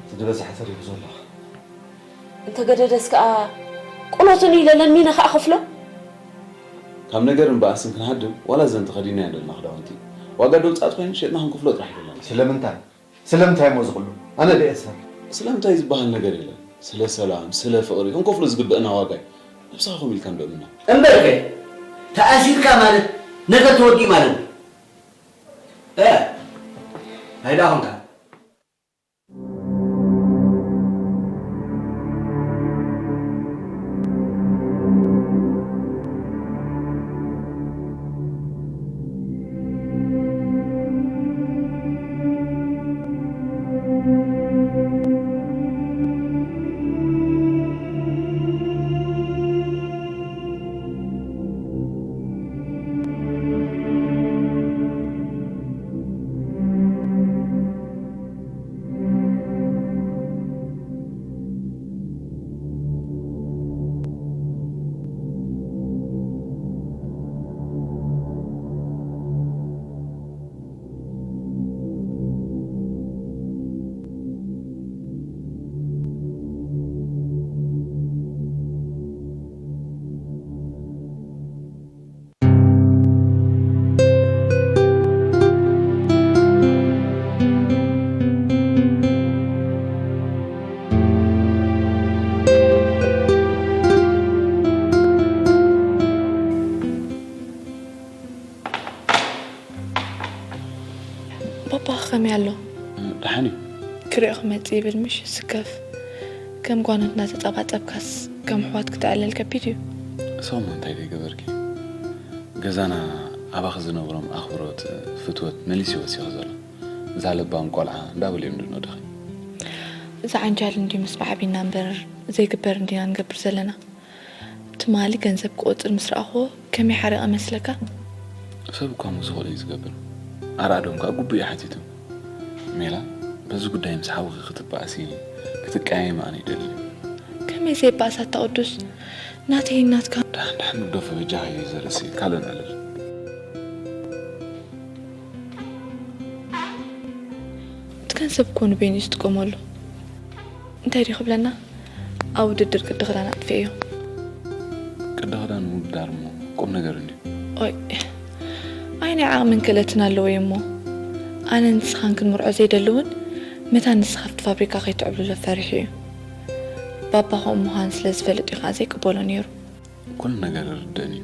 እቲ ዝበዝሐ ተሪፉ ዘሎ። እንተገደደስ ከኣ ቁኖትን ኢለ ለሚነ ከኣ ከፍሎ። ካብ ነገርን በኣስን ክንሃድም ዋላ እዘን ተኸዲናየን ዘለና ክዳውንቲ ዋጋ ደውጻት ኮይኑ ሸጥና ክንከፍሎ ጥራሕ ይደለና። ስለምንታይ? ስለምንታይ እሞ እዚ ኩሉ? ኣነ ድየ ዝሰርሕ? ስለምንታይ ዝበሃል ነገር የለን። ስለ ሰላም፣ ስለ ፍቕሪ ክንከፍሎ ዝግበአና ዋጋ እዩ። ነብስኻ ከምኡ ኢልካ እንዶ እምና። እምበርከ ተኣሲርካ ማለት ነገር ተወዲኡ ማለት ነው። እ፣ እንታይ ደኣ ኾንካ? ባባ ከመይ ኣሎ? ደሓን እዩ። ክሪኦ ክመጽእ ይብል ምሽ ስከፍ። ከም ጓኖት እናተጸባጸብካስ ከም ኣሕዋት ክተዕልል ከቢድ እዩ። እሶም እንታይ ደይገበርኪ? ገዛና ኣባኺ ዝነብሮም ኣኽብሮት፣ ፍትወት መሊሱ እዩ ወሲኹ ዘሎ። እዛ ለባም ቆልዓ እንዳበሉ እዮም ድንኡ ድኺ? እዛ ዓንጃል እንድዩ ምስ ማዕቢና እምበር ዘይግበር እንዲና ንገብር ዘለና። ትማሊ ገንዘብ ክቆጽር ምስ ረኣኽዎ ከመይ ሓሪቐ መስለካ? ሰብ እኳ ምስኹል እዩ ዝገብር። ኣርኣዶም ከኣ ግቡእ እዩ ሓቲቱ። ሜላ፣ በዚ ጉዳይ ምስ ሓውኺ ክትበኣሲ፣ ክትቀያየሚ ኣነ ይደሊ። ከመይ ዘይበኣስ ኣታ ቅዱስ? ናተይን ናትካ። ደሓን ደሓን ንግደፎ በጃኻ እዩ ዘርእሲ ካልእ ንዕልል። እቲ ገንዘብ እኮ ንበይኑ እዩ ዝጥቀመሉ። እንታይ ድዩ ክብለና? ኣብ ውድድር ቅዲ ክዳን ኣጥፊኤዮ። ቅዲ ክዳን ምውድዳር እሞ ቁም ነገር እንድዩ። ኦይ፣ ኣይ ናይ ዓቕምን ክእለትን ኣለዎ እዩ እሞ። ኣነ ንስኻን ክንምርዖ ዘይደሊ እውን መታን ንስኻ ኣብቲ ፋብሪካ ከይትዕብልሎ ፈሪሑ እዩ። ባባ ከምኡ ምዃን ስለ ዝፈልጥ እዩ ከዓ ዘይቅበሎ ነይሩ። ኩሉ ነገር ይርደእን እዩ።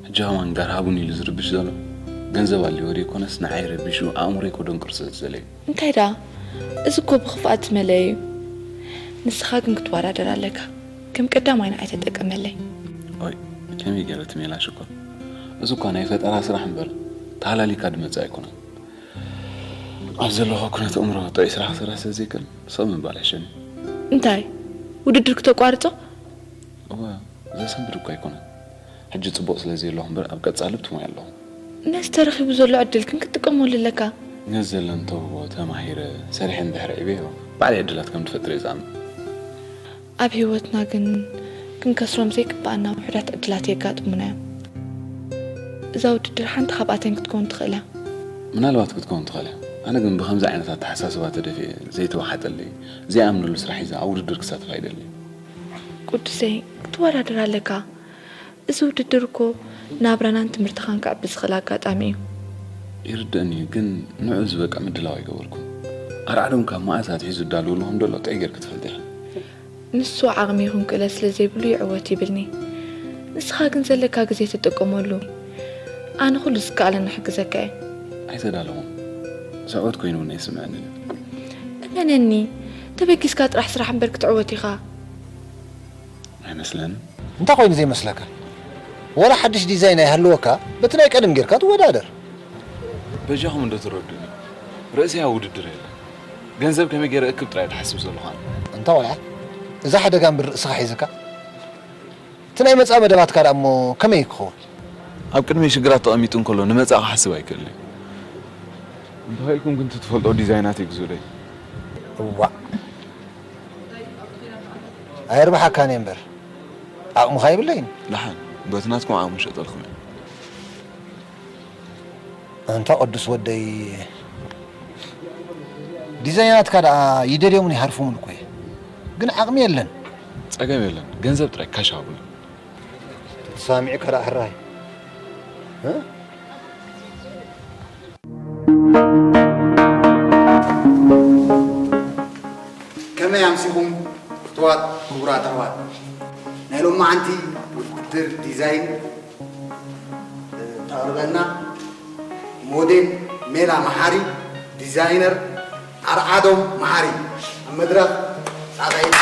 ሕጂ ከማን ጋር ሃቡን ኢሉ ዝርብሽ ዘሎ ገንዘብ ኣልዎ ደይኮነስ ንዓይ ረቢሹ ኣእምሮይ ከደንቁር ስለ ዝደለየ። እንታይ ደኣ? እዚ እኮ ብኽፍኣት ዝመልአ እዩ። ንስኻ ግን ክትወዳደር ኣለካ። ከም ቀዳማይ ንዓይ ተጠቀመለይ። ኦይ፣ ከመይ ገይረ እቲ ሜላ ሽኮር? እዚ እኳ ናይ ፈጠራ ስራሕ እምበር ተሃላሊካ ድመጽእ ኣይኮነን። ኣብ ዘለኹ ኩነት ኣእምሮ ጥዑይ ስራሕ ክሰርሕ ስለ ዘይክእል ሰብ ምባል ይሕሸኒ። እንታይ? ውድድር ክተቋርጾ? እወ፣ ዘሰንብድ እኮ ኣይኮነን። ሕጂ ጽቡቕ ስለ ዘየለኹ እምበር ኣብ ቀጻሊ ብትሞያ ኣለኹ። ነዚ ተረኺቡ ዘሎ ዕድል ግን ክትጥቀመሉ ኣለካ። ነዚ ዘለኒ ተውህቦ ተማሂረ፣ ሰሪሐ እንድሕር ዕብየዮ፣ ባዕለይ ዕድላት ከም ዝፈጥር እየ ዝኣምን። ኣብ ህይወትና ግን ክንከስሮም ዘይግብኣና ውሑዳት ዕድላት የጋጥሙና እዮም። እዛ ውድድር ሓንቲ ካብኣተን ክትከውን ትኽእል እያ። ምናልባት ክትከውን ትኽእል እያ። ኣነ ግን ብኸምዚ ዓይነት ኣተሓሳስባ ተደፊኤ ዘይተዋሓጠለይ፣ ዘይኣምነሉ ስራሕ ሒዘ ኣብ ውድድር ክሳተፍ ኣይደልን። ቅዱሰይ፣ ክትወዳደር ኣለካ። እዚ ውድድር እኮ ናብራናን ትምህርትኻን ከዕቢ ዝኽእል ኣጋጣሚ እዩ። ይርደኣኒ እዩ፣ ግን ንዕኡ ዝበቅዕ ምድላው ኣይገበርኩን። ኣርዓዶም ካብ መኣዝ ኣትሒዙ ይዳለወሉ ከም ዘሎ ጥዑይ ጌርኪ ትፈልጢ ኢኺ። ንሱ ዓቕሚ ይኹን ክእለት ስለ ዘይብሉ ይዕወት ይብልኒ። ንስኻ ግን ዘለካ ግዜ ትጥቀመሉ። ኣነ ኩሉ ዝከኣለኒ ክሕግዘካ እየ። ኣይተዳለኹን። ዘዕወት ኮይኑ እውን ኣይስምዐንን እዩ። እመነኒ፣ ተበጊስካ ጥራሕ ስራሕ እምበር ክትዕወት ኢኻ። ኣይመስለንን። እንታይ ኮይኑ ዘይመስለካ? ወላ ሓድሽ ዲዛይን ኣይሃልወካ፣ በቲ ናይ ቀደም ጌርካ ትወዳደር። በጃኹም እንዶ ትረድኡኒ። ርእሰይ ኣብ ውድድር የለን። ገንዘብ ከመይ ገይረ እክብ ጥራይ ዝሓስብ ዘለኹ ኣነ። እንታ ቆልዓ፣ እዛ ሓደጋ እምበር ርእስኻ ሒዝካ? እቲ ናይ መጻኢ መደባትካ ደኣ እሞ ከመይ ክኸውን? ኣብ ቅድመይ ሽግራት ተቐሚጡ እንከሎ ንመጻኢ ክሓስብ ኣይክእልን። እንተኸኢልኩም ግን እቲ ትፈልጦ ዲዛይናት ይግዙለይ። እዋእ። ኣየርብሓካን እየ እምበር፣ ዓቕምኻ የብለይን። ደሓን፣ በቲ ናትኩም ዓቕሚ ሸጠልኩም እየ። ኣንታ ቅዱስ ወደይ፣ ዲዛይናትካ ደኣ ይደልዮምን ይሃርፎምን እኮ እየ። ግን ዓቕሚ የለን። ጸገም የለን፣ ገንዘብ ጥራይ ካሽ ሃቡኒ። ተሰማሚዕካ ደኣ ሕራይ። እ? ከመይ ኣምሲኹም ፍቱዋት ክቡራት ኣሕዋት? ናይ ሎማዓንቲ ውድድር ዲዛይን ተቕርበልና ሞዴል ሜላ መሓሪ፣ ዲዛይነር ኣርዓዶም መሓሪ ኣብ መድረኽ ጻዕዳ ኢድ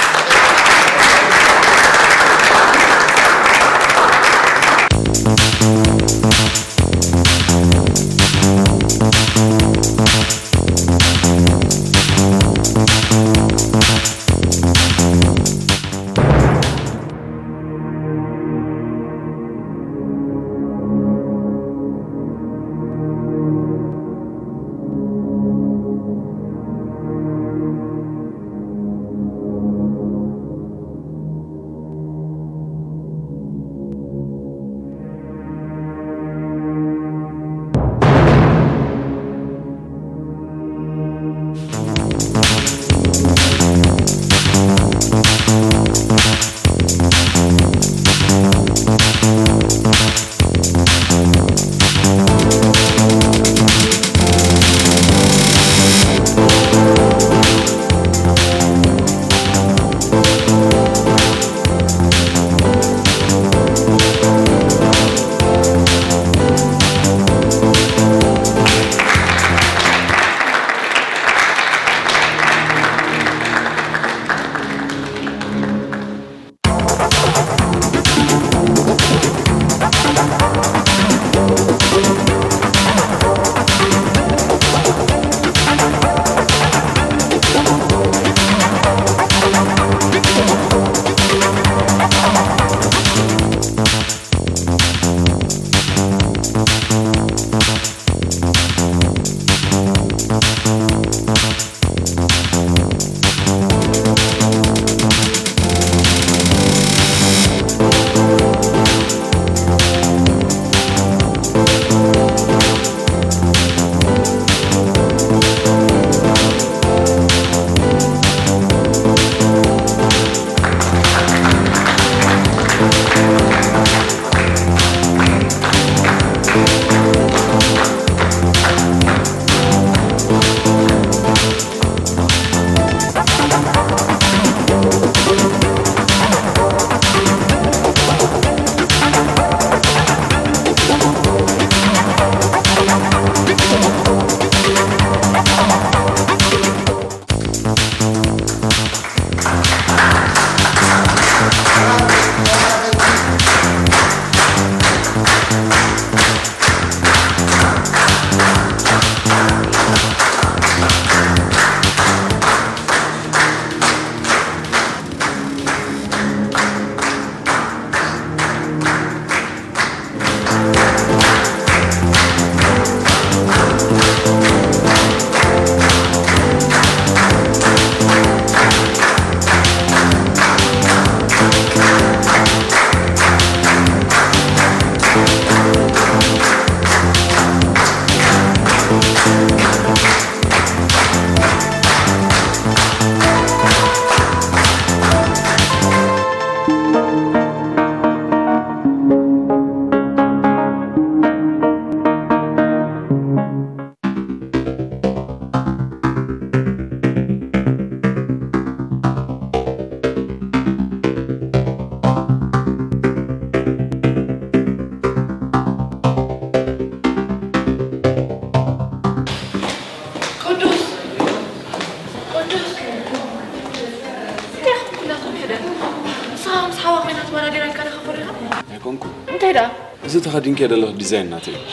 ተወዳዲራ ኢልካ ዲኻ ፈሪኻ? ኣይኮንኩ። እንታይ ደኣ? እዚ ተኸዲንከ ዘለኹ ዲዛይን ናተይ እዩ።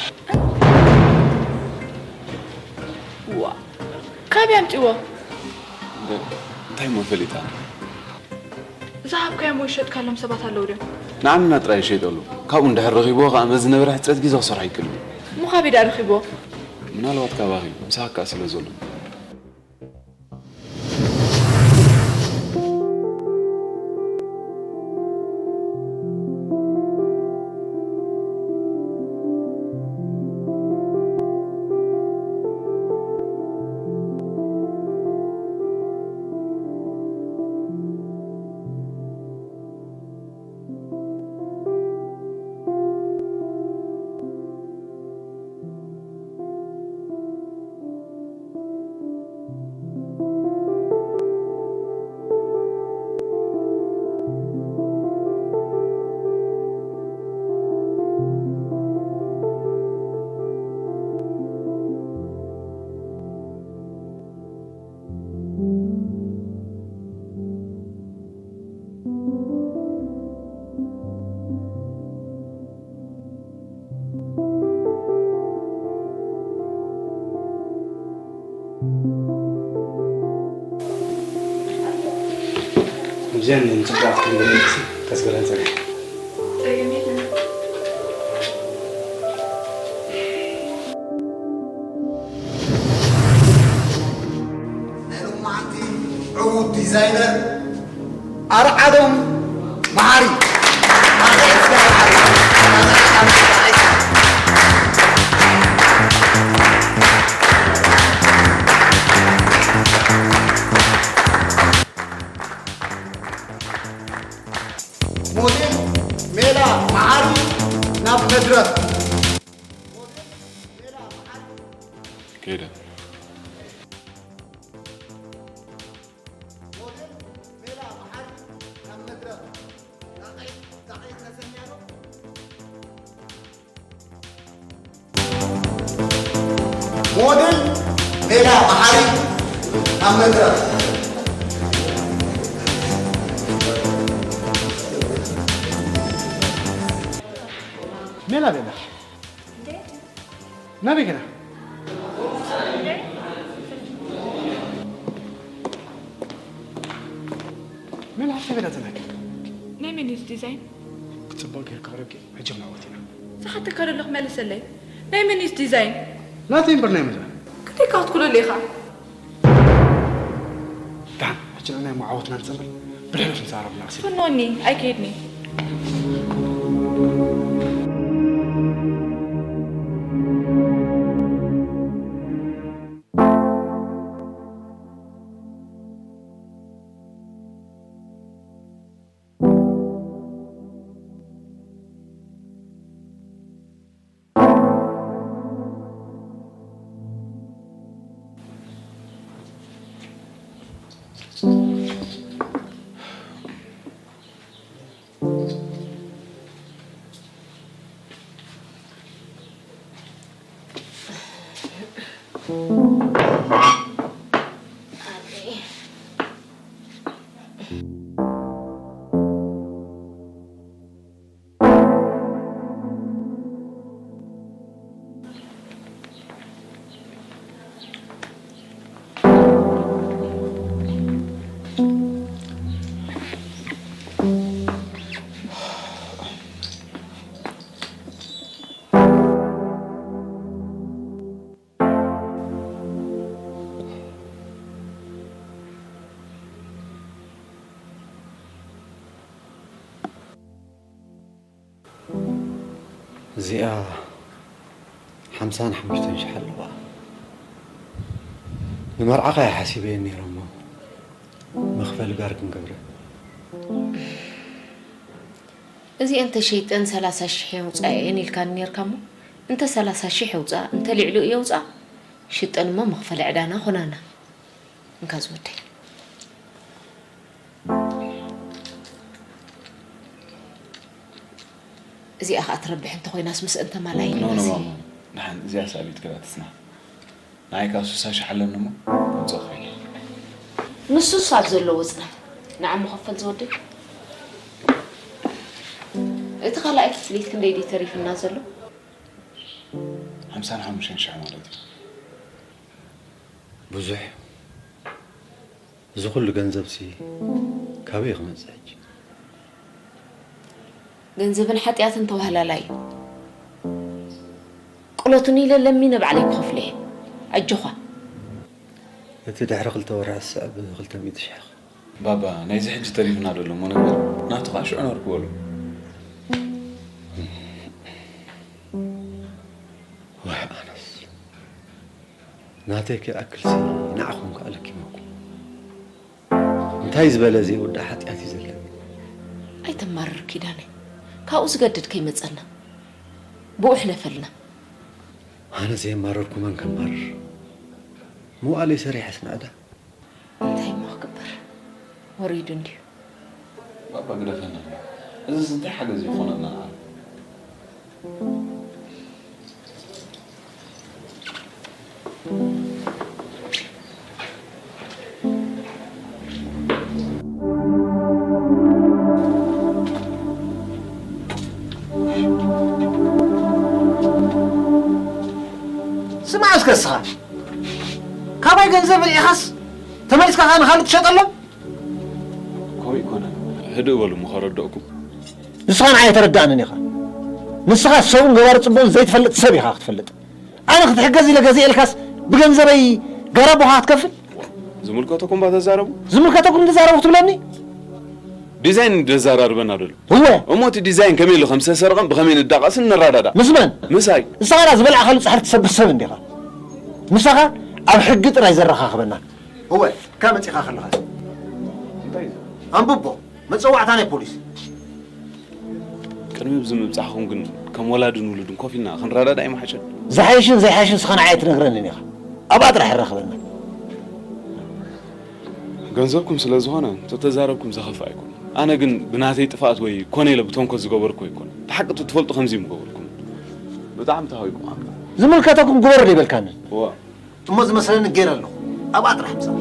ዋ፣ ካበይ ኣምጺዎ? እንታይ እሞ ፈሊጣ? ዝሃብካዮም ወይ ዝሸጥካሎም ሰባት ኣለዉ ድዮም? ንዓንና ጥራይ ይሸይጠሉ። ካብኡ እንድሕር ረኺብዎ ከኣ በዚ ዝነበረ ሕጽረት ግዜ ክሰርሖ ይክእል እዩ። እሞ ካበይ ደኣ ረኺብዎ? ምናልባት ካባኺ፣ ምሳኺ ከኣ ስለ ዘሎ። እዚኣን ንጽቡቓት ክንደይ ከስገረን ጸገም። ጸገም የለን። ናይ ሎማዓንቲ ዕዉት ዲዛይነር ኣርዓዶም መሓሪ። ሞዴል ሜላ መሓሪ ናብ መድረኽ። ከይደ። ሞዴል ሜላ መሓሪ ኣብ መድረኽ። ሜላ ቤላ ናበይ ገና? ሜላ ሓፍተይ ቤላ ተናገር። ናይ መን እዩ እዚ ዲዛይን? ክጽቡቕ ጌርካ ኣቕሪብኪ። ሕጂ ክንዕወት ኢና። ዝሓተካ ዘለኹ መልሰለይ። ናይ መን እዩ እዚ ዲዛይን? ናተይ እምበር ናይ መን ደኣ? ክንደይ እካ ክትኩለሉ ኢኻ? ደሓን፣ ሕጂ ንዕናይ እሞ ዓወትና ንጽበ። ብድሕሪት ንዛረብ ኢና፣ ክሲ። ፍኖኒ፣ ኣይከይድኒ። እዚኣ ሓምሳን ሓሙሽተን ሽሕ ኣለዋ። ንመርዓኻ እየ ሓሲበየን ነይረ እሞ መኽፈሊ ጋር ክንገብረ። እዚኤን ተሸይጠን ሰላሳ ሽሕ የውፅኣየን ኢልካኒ ነይርካ እሞ እንተ ሰላሳ ሽሕ የውፅኣ እንተ ልዕሊኡ የውፅኣ ሽጠን እሞ መኽፈሊ ዕዳና ኾናና። እንካ ዝወደይ። እዚኣ ኸዓ ትረብሕ እንተኾይናስ ምስአን ተማላኢኒ ኖ ኖ መሲ። ማማ፣ ደሓን እዚኣ ሳቢት ክላ ትጽናሕ። ንዓይ ከዓ ሱሳ ሻሕ ኣለኒ እሞ፣ ምጽእ ኸይደ። ንሱስ ኣብ ዘለዎ ጽናሕ። ንዓ እሞ ኸፈል ዝወደይ። እቲ ካልኣይ ክፍሊት ክንደይ ድዩ ተሪፍና ዘሎ? ሓምሳን ሓሙሽተን ሽሕ ማለት እዩ። ብዙሕ። እዚ ኩሉ ገንዘብሲ ካበይ ክመጽእ ሕጂ? ገንዘብን ሓጢኣትን ተዋህላላይ እዩ። ቅሎትን ኢለ ለሚነ ባዕለይ ክኸፍሎ እየ። ኣጆኻ። እቲ ድሕሪ ክልተ ወርሒ ዝስዕብ ክልተ ሚእቲ ሽሕ። ባባ፣ ናይዚ ሕጂ ተሪፍና ዘሎ እሞ ነገር ናቱ ኸዓ ሽዑ ነርክበሉ። ዋይ ኣነስ፣ ናተይ ከይኣክልሲ ንዓኹም ከኣ ለኪመኩም። እንታይ ዝበለ ዘይወዳእ ሓጢኣት እዩ ዘለኒ? ኣይተማርር ኪዳነ፣ ካብኡ ዝገድድ ከይመጸና ብኡ ሕለፈልና። ኣነ ዘየማረርኩ መን ከማርር? መዋእለይ ሰሪሐስ ንዕዳ። እንታይ እሞ ክግበር? ወሪዱ እንድዩ። ባባ ግደፈና። እዚስ እንታይ ሓገዝ ይኾነና ንዓና? ስማዕ እስከ እስኻ፣ ካባይ ገንዘብ ርኢኻስ ተመሊስካ ኸኣ ንኻልእ ትሸጠሎም? ከምኡ ኣይኮነን። ህድእ በሉ እሞ ከረድአኩም። ንስኻ ንዓይ ኣይተረዳእንን ኢኻ። ንስኻ ሰብኡን ገባሪ ጽቡቕን ዘይትፈልጥ ሰብ ኢኻ ክትፈልጥ። ኣነ ክትሕገዝ ኢለ ገዚኤልካስ ብገንዘበይ ጋራቦኻ ክትከፍል? ዝምልከተኩም እባ ተዛረቡ። ዝምልከተኩም ተዛረቡ ክትብለኒ? ዲዛይን ደዛራርበና ደሎ። እወ። እሞ እቲ ዲዛይን ከመይ ኢሉ ከም ዝተሰርቐን ብኸመይ ንዳቐስን ንረዳዳእ። ምስ መን? ምሳይ። ንስኻ ዳ ዝበልዓኻሉ ጻሕሊ ትሰብር ሰብ እንዲኻ። ምሳኻ ኣብ ሕጊ ጥራይ ዘረኻኽበና። እወ፣ ካብ መጺኻ ከለኻ። እንታይ እዩ? ኣንብቦ፣ መጸዋዕታ ናይ ፖሊስ። ቅድሚ ብዚ ምብጻሕኹም ግን ከም ወላድን ውሉድን ኮፍ ኢልና ክንረዳዳእ ኣይምሓሸን? ዝሓይሽን ዘይሓይሽን ንስኻ ንዓይ ኣይትነግረንን ኢኻ። ኣብኣ ጥራሕ የራኽበና። ገንዘብኩም ስለ ዝኾነ፣ ተተዛረብኩም ዘኸፍእ ኣይኮነን። ኣነ ግን ብናተይ ጥፍኣት ወይ ኮነ ኢለ ብተንኮል ዝገበርኩ ኣይኮነን። እቲ ሓቂ ትፈልጡ ከምዚ ምገበርኩም። ብጣዕሚ ተሃዊኹም ኣምላኽ። ዝምልከተኩም ግበሩ ዶ ይበልካኒ? እዋ። እሞ ዝመስለኒ ገይረ ኣለኹ። ኣብኣ ጥራሕ ምጻእ።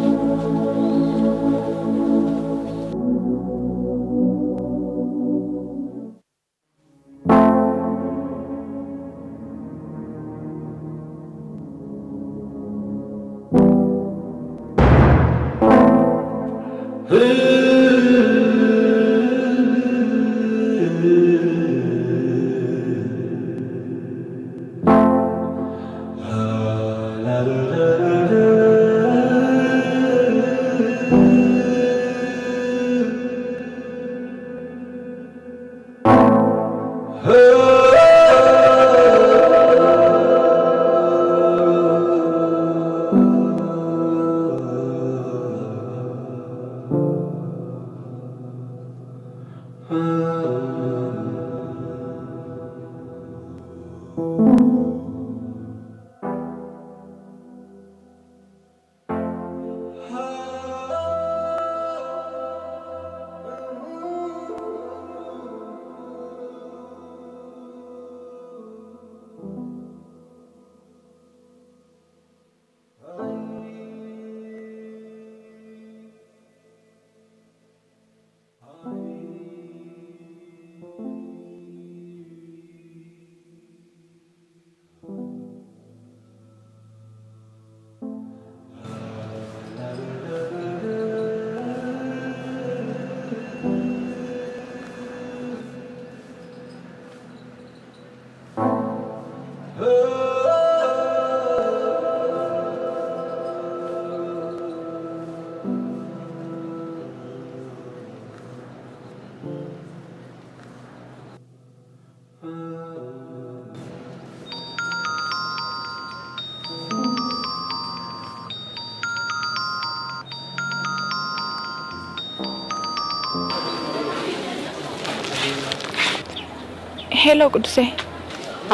ሄሎ ቅዱሰይ።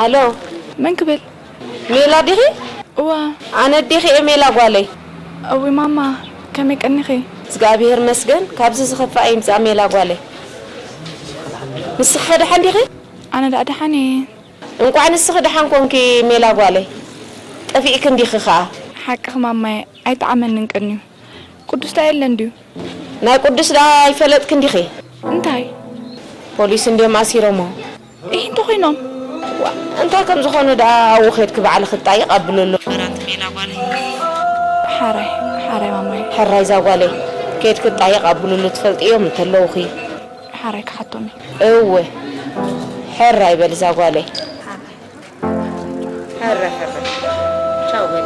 ኣሎ። መን ክብል? ሜላ ዲኺ? እዋ። ኣነ ኣዴኺ እየ ሜላ ጓለይ። እዊ ማማ፣ ከመይ ቀኒኺ? እግዚኣብሔር ይመስገን፣ ካብዚ ዝኸፍእ ኣይምጻእ ሜላ ጓለይ። ንስኺ ከ ደሓን ዲኺ? ኣነ ደኣ ደሓን እየ። እንቋዕ ንስኺ ደሓን ኮንኪ ሜላ ጓለይ። ጠፊእኪ እንዲኺ ኸኣ። ሓቅኺ ማማየ፣ ኣይጠዓመንን ቀንዩ። ቅዱስ ደኣ የለን ድዩ? ናይ ቅዱስ ደኣ ኣይፈለጥክን ዲኺ? እንታይ? ፖሊስ እንድዮም ኣሲሮሞ። ኮይኖም? ዋ፣ እንታይ ከም ዝኾኑ ደኣ ኣብኡ ኸድኪ ባዕልኺ ትጣይቕ ኣብልሉ። በራንቲ ሜላ ጓለይ። ሓራይ፣ ሓራይ ማማይ። ሕራይ እዛ ጓለይ፣ ከድኪ ትጣይቕ ኣብልሉ ትፈልጥዮም እንተለውኺ። ሓራይ ክሓቶም እየ። እወ፣ ሕራይ በል እዛ ጓለይ። ሕራይ፣ ሕራይ። ቻው በል።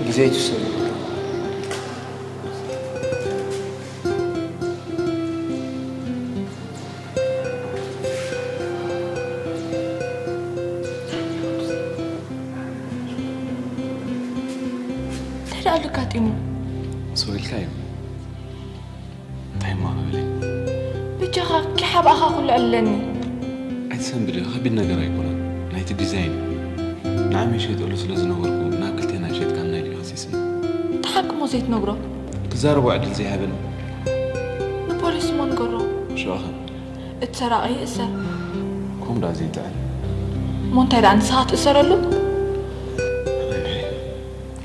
ግዜ ይትሰሉ። እንታይ ደኣ ኣጋጢሙ? ሰው ኢልካ እዩ። እንታይ እሞ ክብል? ብጃኻ ኪሓብኣኻ ኩሉ ዕለኒ። ኣይትሰንብዲ፣ ከቢድ ነገር ኣይኮነን። ናይቲ ዲዛይን እዩ። ንዓሚ ይሸይጠሉ ስለ ዝነበርኩ፣ ናብ ክልቴና ይሸይጥካልና ኢሉ እዩ ከሲስኒ። ተሓክሞ ዘይትነግሮ? ክዛረቦ ዕድል ዘይሃበኒ። ንፖሊስ እሞ ንገሮ። ሽዑኸ? እቲ ሰራቒ ይእሰር። ከምኡ ደኣ ዘይጥዕም። እሞ እንታይ ደኣ ንስኻ ትእሰረሉ? እንድዒ፣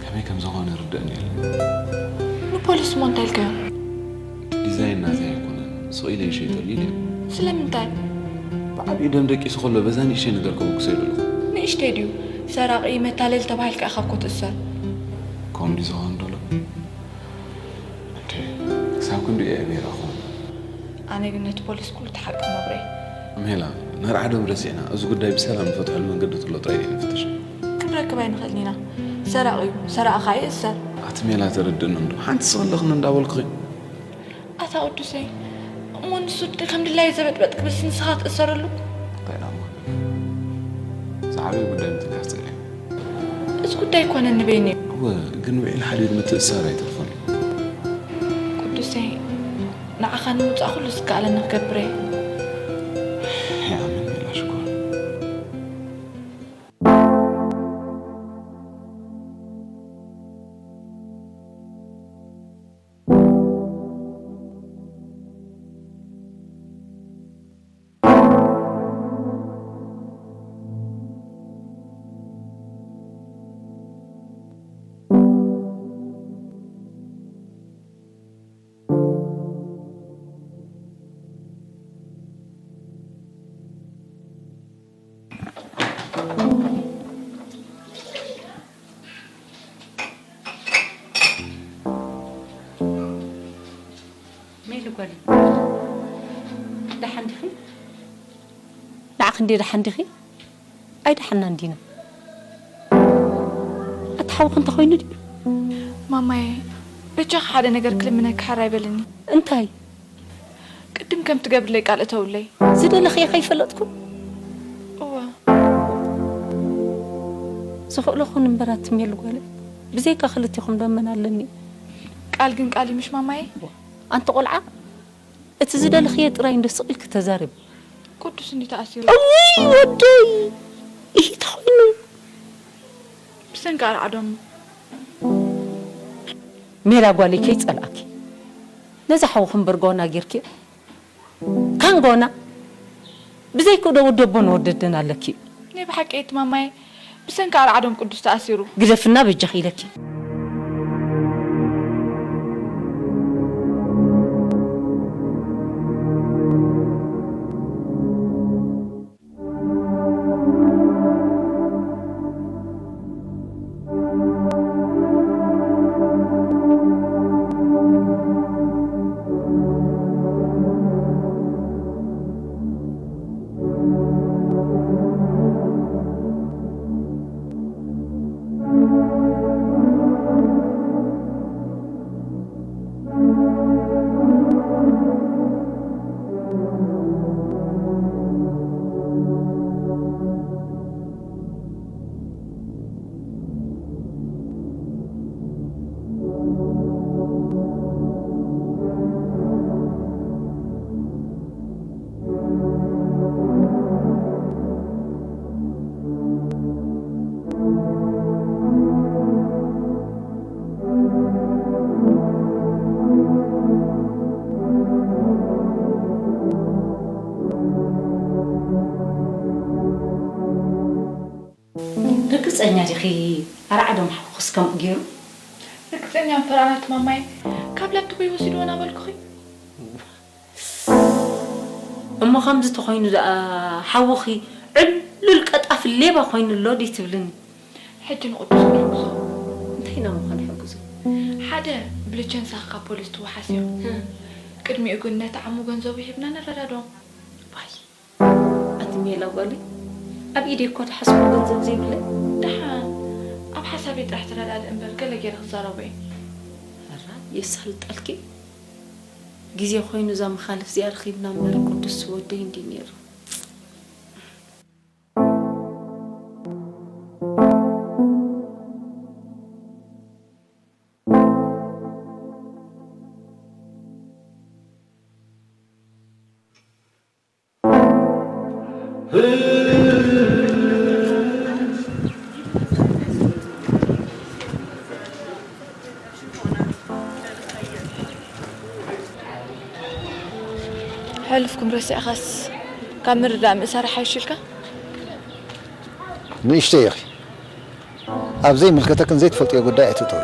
ከመይ ከም ዝኾነ ይርደኣኒ የለን። ንፖሊስ እሞ እንታይ ኢልካዮም? እቲ ዲዛይን ናተይ ኣይኮነን፣ ስቕ ኢለ ይሸይጠሉ ኢለዮም። ስለምንታይ? ብዓብዪ ደም ደቂሱ ከሎ በዛ ንእሽተይ ነገር ከበግሶ ኣይደለኹ። ንእሽተይ ድዩ? ሰራቒ፣ መታለሊ ተባሂልካ ኢኻ እኮ ትእሰር። ከምኡ ድዩ ዝኾን ደሎ? እንዴ፣ ክሳብ ክንድኡ እየ ሜራኹም። ኣነ ግን ነቲ ፖሊስ ኩሉ እቲ ሓቂ ክነግሮ እየ። ሜላ፣ ነርዓ ደም ረሲዕና፣ እዚ ጉዳይ ብሰላም ንፈትሐሉ መንገዲ ትሎ ጥራይ እየ ንፍትሽ። ክንረክብ ኣይንኽእልን ኢና። ሰራቒ እዩ፣ ሰራቒ ኸኣ ይእሰር። ኣቲ ሜላ፣ ተረድእኒ እንዶ፣ ሓንቲ ስቕ ኣለኽኒ እንዳበልኩኺ። ኣታ ቅዱሰይ፣ እሞ ንሱ ድ-፣ ከም ድላዩ ዘበጥበጥ ክብልስ ንስኻ ትእሰረሉ? እንታይ ደኣ እሞ? ዝዓበየ ጉዳይ ምትንካፍ ጸሊአ። እዚ ጉዳይ ኣይኮነን ንበይነይ። እወ፣ ግን ውዒል ሓዲሩ ምትእስሳር ኣይተርፎን። ቅዱሰይ፣ ንዓኻ ንምውጻእ ኩሉ ዝከኣለኒ ክገብር እየ። ይኣምን ሜላ ሽኮር። ሜሉ ጓለይ፣ ደሓን ዲኺ? ንዓኺ እንድየ ደሓን ዲኺ? ኣይደሓናን ዲና? ኣቲ ሓውኺ እንተኾይኑ ድዩ? ማማየ፣ በጃኺ ሓደ ነገር ክልምነኪ ሓራይ በልኒ። እንታይ? ቅድም ከም ትገብርለይ ቃል እተውለይ። ዝደለኽዮ ከይፈለጥኩ? እወ። ዝኽእሎ ኹን እምበር ኣቲ ሜሉ ጓለይ፣ ብዘይካ ክልቴኹም ዶ መን ኣለኒ? ቃል ግን ቃል እዩ ምሽ ማማየ? ኣንቲ ቆልዓ፣ እቲ ዝደለኽዮ ጥራይ እንዶ ስቕ ኢልኪ ተዛረቢ። ቅዱስ እንዲ ተኣሲሩ። እውይ ወደይ፣ ይሂ ተኾይኑ። ብሰንኪ ኣርዓዶም። ሜላ ጓለይ ከይጸልኣኪ። ነዛ ሓውኺ እምበር ጓና ጌርኪ። ካን ጓና። ብዘይክእዶ ወዲ ኣቦን ወደደን ኣለኪ። ናይ ብሓቂ እየ እቲ ማማየ። ብሰንኪ ኣርዓዶም ቅዱስ ተኣሲሩ። ግደፍና በጃኺ ኢለኪ። ጸኛ ዲኺ ኣርዓዶም ሓውኽስ ከምኡ ገይሩ? ርግጸኛ ምፈራናት ማማይ ካብ ላፕቶፕ ወሲድዎ እናበልኩኺ። እሞ ከምዚ ተኾይኑ ደኣ ሓውኺ ዕሉል ቀጣፊ ሌባ ኮይኑ ኣሎ ድዩ ትብልኒ? ሕጂ ንቅዱስ ክንሕግዞ። እንታይ ኢና እሞ ክንሕግዞ? ሓደ ብልቸንሳ ካብ ፖሊስ ትወሓስ እያ። እ። ቅድሚኡ ግን ነቲ ዓሙ ገንዘቡ ሂብና ነረዳድኦ። ባይ። ኣቲ ሜላ ጓለይ፣ ኣብ ኢደይ እኮ ድሓስቦ ገንዘብ ዘይብለይ። ደሓን፣ ኣብ ሓሳበይ ጥራሕ ተረዳድእ እምበር ገለ ገይረ ክዛረቦ እየ። ሕራ የሳልጠልኪ። ግዜ ኮይኑ እዛ መኻልፍ እዚኣ ረኺብና እምበር ቅዱስ ወደይ እንድዩ ነይሩ። ሕሉፍኩም ረሲዕኻስ ካብ ምርዳእ ምእሳር ይሓይሽ ኢልካ? ንእሽተይ ኢኺ። ኣብ ዘይምልከተክን ዘይትፈልጥዮ ጉዳይ ኣይትእተዊ።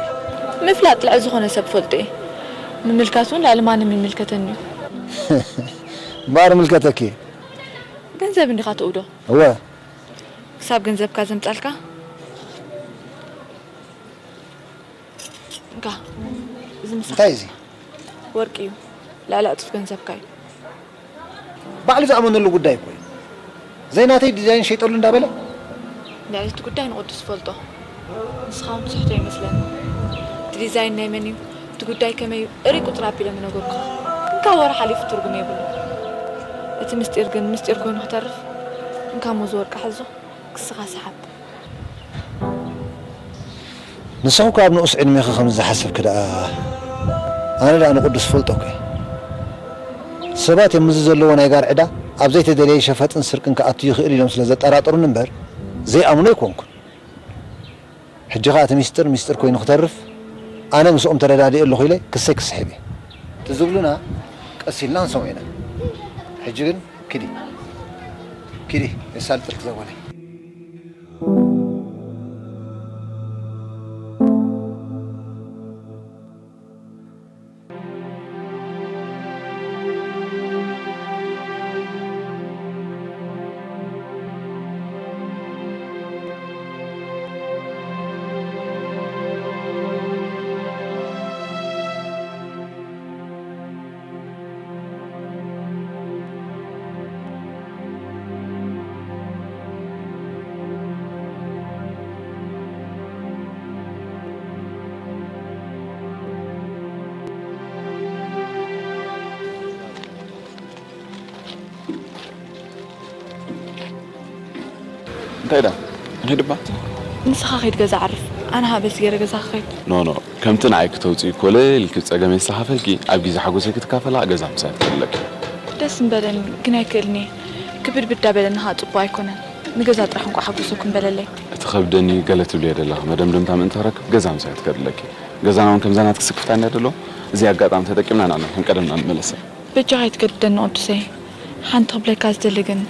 ምፍላጥ ልዕሊ ዝኾነ ሰብ ፈልጦ እየ። ምምልካት እውን ልዕሊ ማንም ይምልከተኒ እዩ። እምበኣር ምልከተኪ። ገንዘብ እንዲኻ ትእውዶ? እወ። ክሳብ ገንዘብካ ዘምጻልካ? እንካ፣ እዚ ምሳኻ። እንታይ እዚ? ወርቂ እዩ። ልዕሊ ዕጽፍ ገንዘብካ እዩ። ባዕሉ ዝኣመነሉ ጉዳይ እኮ እዩ። ዘይናተይ ዲዛይን ሸይጠሉ እንዳበለ? ልዕሊ እቲ ጉዳይ ንቕዱስ ዝፈልጦ። ንስኻ እውን ትስሕቶ ይመስለኒ። እቲ ዲዛይን ናይ መን እዩ? እቲ ጉዳይ ከመይ እዩ? እርይ ቁጽሪ ኣቢለ ምነገርኩኻ። ግን ካብ ወረ ሓሊፉ ትርጉም የብሉን። እቲ ምስጢር ግን ምስጢር ኮይኑ ክተርፍ፣ እንካ ሞዚ ወርቂ ሕዞ፣ ክስኻ ሰሓብ። ንስኺ እኮ ኣብ ንኡስ ዕድሜኺ ከምዚ ዝሓሰብኪ ደኣ፣ ኣነ ደኣ ንቕዱስ እፈልጦ እኮ እየ። ሰባት እዮም ምስዚ ዘለዎ ናይ ጋር ዕዳ ኣብ ዘይተደለየ ሸፈጥን ስርቅን ክኣቱ ይኽእል ኢሎም ስለ ዘጠራጠሩኒ እምበር ዘይኣምኖ ኣይኮንኩን። ሕጂ ኸኣ እቲ ሚስጥር ሚስጥር ኮይኑ ክተርፍ ኣነ ምስኦም ተረዳዲኤ ኣለኹ ኢለ ክሰይ ክስሕብ እየ። እቲ ዝብሉና ቀስ ኢልና ክንሰምዖ ኢና። ሕጂ ግን ኪዲ ኪዲ የሳልጥልክ ዘበለ። እንታይ ዳ? ንኺድ እባ። ንስኻ ኸይድ ገዛ ዓርፍ፣ ኣነ ሃበስ ገይረ ገዛ ክኸይድ። ኖ፣ ኖ፣ ከምቲ ንዓይ ክተውፅኢ ኮለ ኢልኪ ፀገመይ ዝተኻፈልኪ፣ ኣብ ግዜ ሓጎሰይ ክትካፈላ ገዛ ምሳይ ትክእለኪ። ደስ ምበለኒ፣ ግን ኣይክእልን እየ። ክብድብድ ዳበለኒ ኸዓ ፅቡቅ ኣይኮነን። ንገዛ ጥራሕ እንኳ ሓጉሰኩም በለለይ። እቲ ከብደኒ ገለ ትብልዮ ዘለኺ መደምደምታ ምእንቲ ክረክብ ገዛ ምሳይ ትከድለኪ። ገዛና እውን ከምዛ ናትኪ ስክፍታ እንድያ ደሎ፣ እዚ ኣጋጣሚ ተጠቂምና ንዕና ከም ቀደምና ንመለሰ። በጃኻ ኣይትገድደኒ ቅዱሰይ። ሓንቲ ክብለካ ዝደሊ ግን፣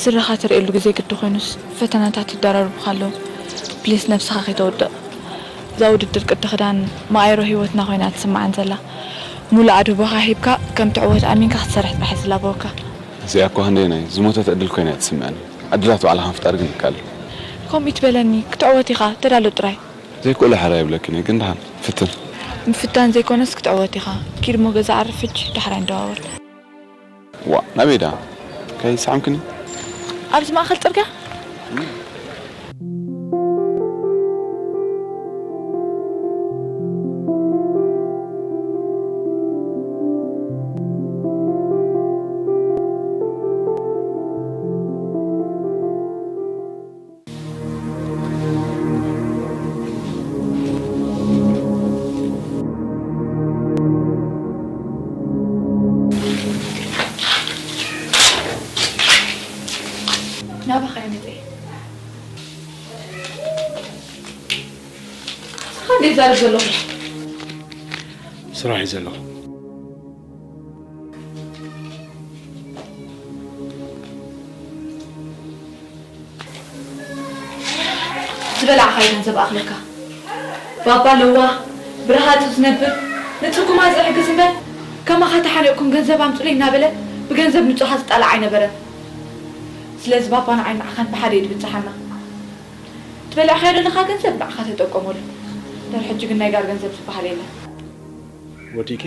ስድራኻ ትርእየሉ ግዜ ግዲ ኮይኑስ፣ ፈተናታት ይደራረቡኻ ኣለዉ። ፕሊስ ነብስኻ ከይተውድቕ። እዛ ውድድር ቅዲ ክዳን መቓይሮ ህይወትና ኮይና ትስምዓን ዘላ። ሙሉእ ኣድህቦኻ ሂብካ፣ ከም ትዕወት ኣሚንካ ክትሰርሕ ጥራሕ እየ ዝላበወካ። እዚኣ እኮ ክንደየናይ ዝሞተት ዕድል ኮይና እያ ትስምዐኒ። ዕድላት ባዕልኻ ምፍጣር ግን ይከኣል እዩ። ከምኡ ይትበለኒ፣ ክትዕወት ኢኻ፣ ተዳሎ ጥራይ። ዘይክእሎ ሕራይ ይብለኪን እየ፣ ግን ደሓን ፍትን። ምፍታን ዘይኮነስ ክትዕወት ኢኻ። ኪድ እሞ ገዛ ዓርፍ፣ ሕጂ ዳሕራይ ንደዋወል። ዋእ፣ ናበይ ደኣ? ከይሰዓምክኒ? ኣብዚ ማእከል ጽርግያ? ናባኻ እየ መፅእ። ንስኻ እንዴት ዛረብ ዘለኹ? ስራሕ እዩ ዘለኹ። ዝበላዕኻዮ ገንዘብ ኣኽለካ። ባባ ለዋህ፣ ብረሃጹ ዝነብር፣ ንጽጉማት ዝሕግዝ እምበር፣ ከማኻ ተሓኒቕኩም ገንዘብ ኣምጹለይ እናበለ ብገንዘብ ንጹሃት ዝጣላዕ ኣይነበረን። ስለዚ ባባ ንዓይ ንዓኻን ብሓደ እዩ ዝብጽሓና። ትበላዕኻዮ ዘለኻ ገንዘብ ንዓኻ ተጠቀመሉ። ድሕሪ ሕጂ ግን ናይ ጋር ገንዘብ ዝበሃል የለን። ወዲቂ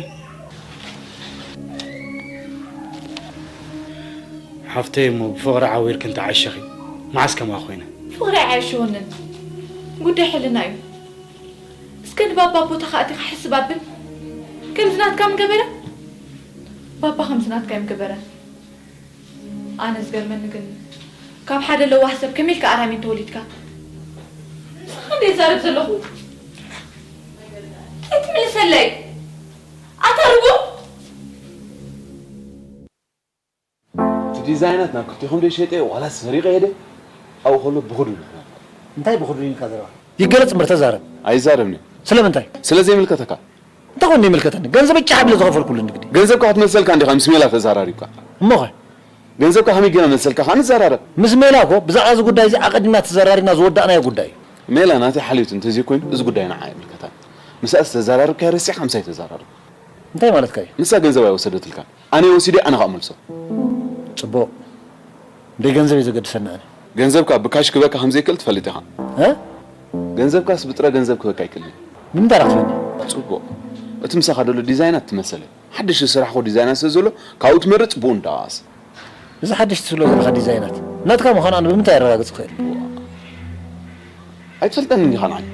ሓፍተይ፣ እሞ ብፍቕሪ ዓዊርኪ እንተዓሸኺ፣ መዓስ ከማ ኮይነ? ፍቕሪ ኣይዓየሸወንን። ጉዳይ ሕልና እዩ። እስከ ንባባ ቦታኻ ኣቲኻ ሕስብ ኣብል። ከምዚ ናትካ ምገበረ? ባባ ከምዚ ናትካ እዩ ምገበረ። ኣነ ዝገርመኒ ግን፣ ካብ ሓደ ለዋህ ሰብ ከመይ ኢልካ ኣራሚን ተወሊድካ? ንስኻ እንደ ይዛረብ ዘለኹ? እንታይ ትምልሰለይ? ኣታ ርጉም! እቲ ዲዛይናት ናብ ክልቴኹም ዶ ይሸጠ ዋላ ሰሪቐ የደ? ኣብኡ ከሎ ብኹዱ ንሕና። እንታይ ብኹዱ ኢልካ ዘረባ? ይገለጽ እምበር ተዛረብ። ኣይዛረብን እየ። ስለምንታይ? ስለ ዘይምልከተካ። እንታይ ኮን ይምልከተኒ? ገንዘበይ ጫሕ ኢለ ዝኸፈልኩሉ ንግዲ። ገንዘብካ ክትመልሰልካ እንዲኻ ምስ ሜላ ተዛራሪብካ። እሞኸ? ገንዘብካ ከመይ ገይረ መልሰልካ ከኣ ንዘራረብ። ምስ ሜላ እኮ ብዛዕባ እዚ ጉዳይ እዚ ኣቐዲምና ተዘራሪብና ዝወዳእናዮ ጉዳይ እዩ። ሜላ ናተይ ሓልዮት እንተዘይኮይኑ እዚ ጉዳይ ንዓኣ ኣይምልከታን። ምስኣስ ተዘራርብካዮ ረሲዕካ ምሳይ ተዘራረብ። እንታይ ማለትካ እዩ? ንሳ ገንዘብ ኣይወሰደትልካን። ኣነ ወሲደ ኣነ ከኣ መልሶ። ጽቡቕ። እንደ ገንዘብ እዩ ዘገድሰኒ ኣነ። ገንዘብካ ብካሽ ክበካ ከም ዘይክእል ትፈልጥ ኢኻ። እ? ገንዘብካስ ብጥረ ገንዘብ ክበካ ኣይክእልን። ንምንታይ ዳኣ ክትብለኒ? ጽቡቕ። እቲ ምሳኻ ዘሎ ዲዛይናት ትመሰለ። ሓድሽ ዝሰራሕኮ ዲዛይናት ስለ ዘሎ ካብኡ ትመርጽ ብኡ ንዳቓስ። እዚ ሓድሽ ትብሎ ዘለኻ ዲዛይናት ናትካ ምዃኑ ኣነ ብምንታይ ኣረጋግጽ ክእል? ኣይትፈልጠንን ኢኻ ንዓይ።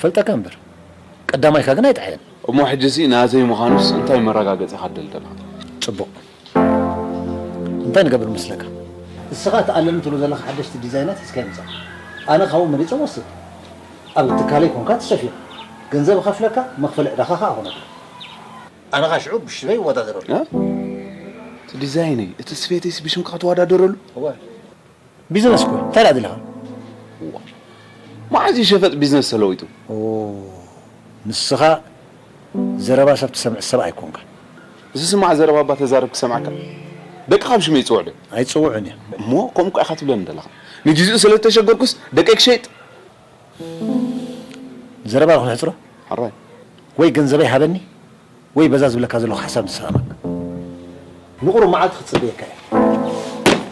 ፈልጠካ እምበር ቀዳማይካ ግን ኣይጥዓየን። እሞ ሕጂ እዚ ናተይ ምዃኑስ እንታይ መረጋገጺ ኢኻ ትደሊ ዘለኻ? ጽቡቕ። እንታይ ንገብር መስለካ? ንስኻ እቲ ኣለኒ ትብሎ ዘለኻ ሓደሽቲ ዲዛይናት ሒዝካ ይምጻእ። ኣነ ካብኡ መሪጸ ወስድ። ኣብ ትካለይ ኮንካ ትሰፍዮ። ገንዘብ እኸፍለካ፣ መኽፈሊ ዕዳኻ ኸኣ እኾነካ። ኣነ ኸኣ ሽዑ ብሽመይ እወዳደረሉ። እ? እቲ ዲዛይነይ፣ እቲ ስፌተይስ ብሽምካ ክትወዳደረሉ? እወ። ቢዝነስ እኮ፣ እንታይ ደኣ ደሊኻ? እዋ። መዓዝ እዩ ሸፈጥ ቢዝነስ ተለዊጡ? ኦ፣ ንስኻ ዘረባ ሰብ ትሰምዕ ሰብ ኣይኮንካን። ዝስማዕ ዘረባ እባ ተዛረብ ክሰምዓካ። ደቅኻ ብሽመይ ይጽውዑ ዶ? ኣይጽውዑን እዮም። እሞ ከምኡ እኮ ኢኻ ትብለኒ ዘለኻ። ንግዚኡ ስለ እተሸገርኩስ ደቀይ ክሸይጥ? ዘረባ ዶ ክነሕጽሮ? ሕራይ። ወይ ገንዘበይ ሃበኒ፣ ወይ በዛ ዝብለካ ዘለኹ ሓሳብ ንሰማማዕ። ንቑሩብ መዓልቲ ክትጽበየካ እየ።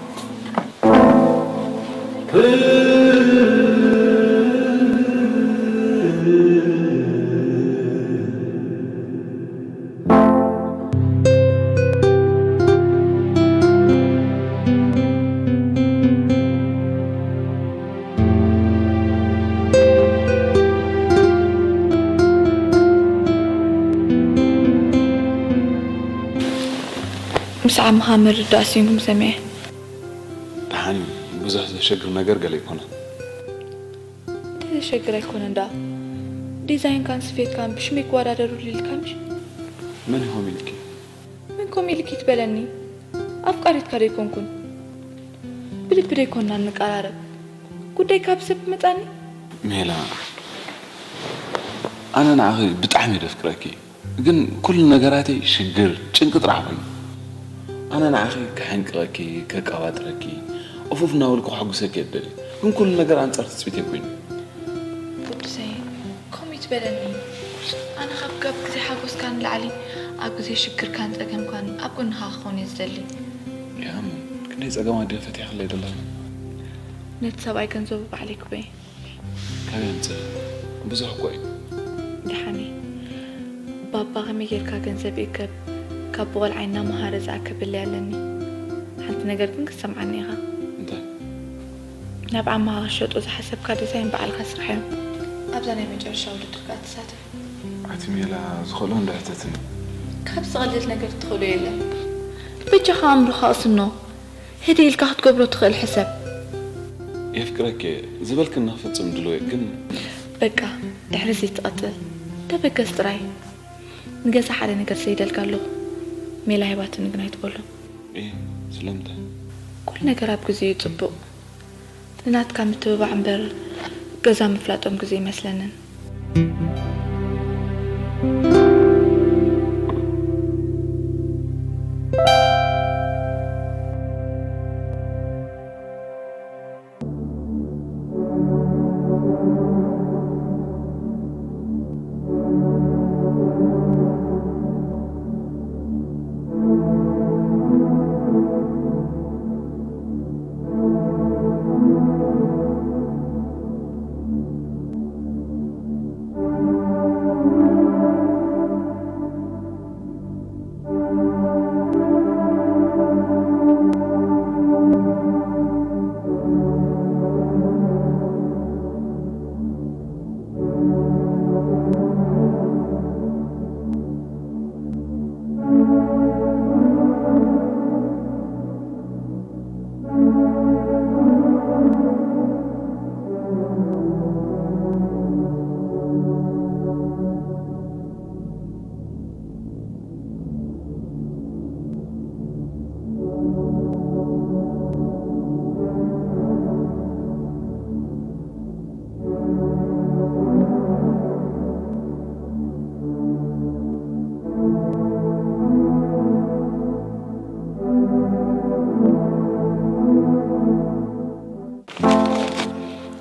ምስ ዓምኻ ምርዳእ ስኢንኩም ሰሚዐ። ደሓን እዩ። ብዙሕ ዘሸግር ነገር ገለ ኣይኮነን። እንታይ ዘሸግር ኣይኮነን ደኣ? ዲዛይንካን ስፌትካን ብሽመይ ክወዳደሩሉ ኢልካ ምሽ? መን ኢኹም ኢልኪ? መን ኮም ኢልኪ ትበለኒ? ኣፍቃሪትካ ዶ ኣይኮንኩን? ብልቢ ዶ ኣይኮንና እንቀራረብ? ጉዳይ ካብ ሰብ ይመጻኒ? ሜላ፣ ኣነ ንዓኺ ብጣዕሚ እየ ዘፍቅረኪ። ግን ኩሉ ነገራተይ ሽግር፣ ጭንቂ ጥራሕ ኮይኑ። ኣነ ንዓኺ ከሐንቅቐኪ፣ ከቀባጥረኪ፣ ኡፍ ኡፍ እናበልኩ ከሐጉሰኪ እየ ዝደሊ። ግን ኩሉ ነገር ኣንጻር ትጽቢተይ ኮይኑ። ቅዱሰይ፣ ከምኡ ይትበለኒ። ኣነ ካብ፣ ካብ ግዜ ሓጎስካ ንላዕሊ ኣብ ግዜ ሽግርካን ጸገምካን ኣብ ጎንኻ ክኾን እየ ዝደሊ። ያም፣ ክንደይ ጸገማት ድየ ፈቲሐክለይ ዘለኹ። ነቲ ሰብኣይ ገንዘቡ ባዕለይ ክበይ። ካበይ ኣምጽእ? ብዙሕ እኮ እዩ። ደሓን እየ። ባባ ከመይ ጌርካ ገንዘብ ይእከብ? ካብ ብቆልዓይ እናመሃረ ዝኣከበለይ ኣለኒ። ሓንቲ ነገር ግን ክትሰምዓኒ ኢኻ። እንታይ? ናብ ዓማኻ ክትሸጦ ዝሓሰብካ ዲዛይን ባዕልኻ ስርሓዮ። ኣብዛ ናይ መጨረሻ ውድድር ከኣ ትሳተፍ። ኣቲ ሜላ ዝኽእሎ እንዶ ሕተትኒ። ካብ ዝቐልል ነገር ትኽእሎ የለን። በጃኻ ኣእምሮኻ ኣስኖ። ህድእ ኢልካ ክትገብሮ ትኽእል ሕሰብ። የፍቅረኪ እየ ዝበልክኒ ንኽፍጽም ድሉው እየ፣ ግን በቃ፣ ድሕሪ እዚ ትቐጽል። ተበገስ ጥራይ። ንገዛ ሓደ ነገር ሰይደልካ ኣለኹ። ሜላ ሂባትኒ ግን ኣይትበሎ። እየ፣ ስለምንታይ? ኩሉ ነገር ኣብ ግዜኡ እዩ ጽቡቕ። ንናትካ ምትብባዕ እምበር ገዛ ምፍላጦም ግዜ ኣይመስለንን።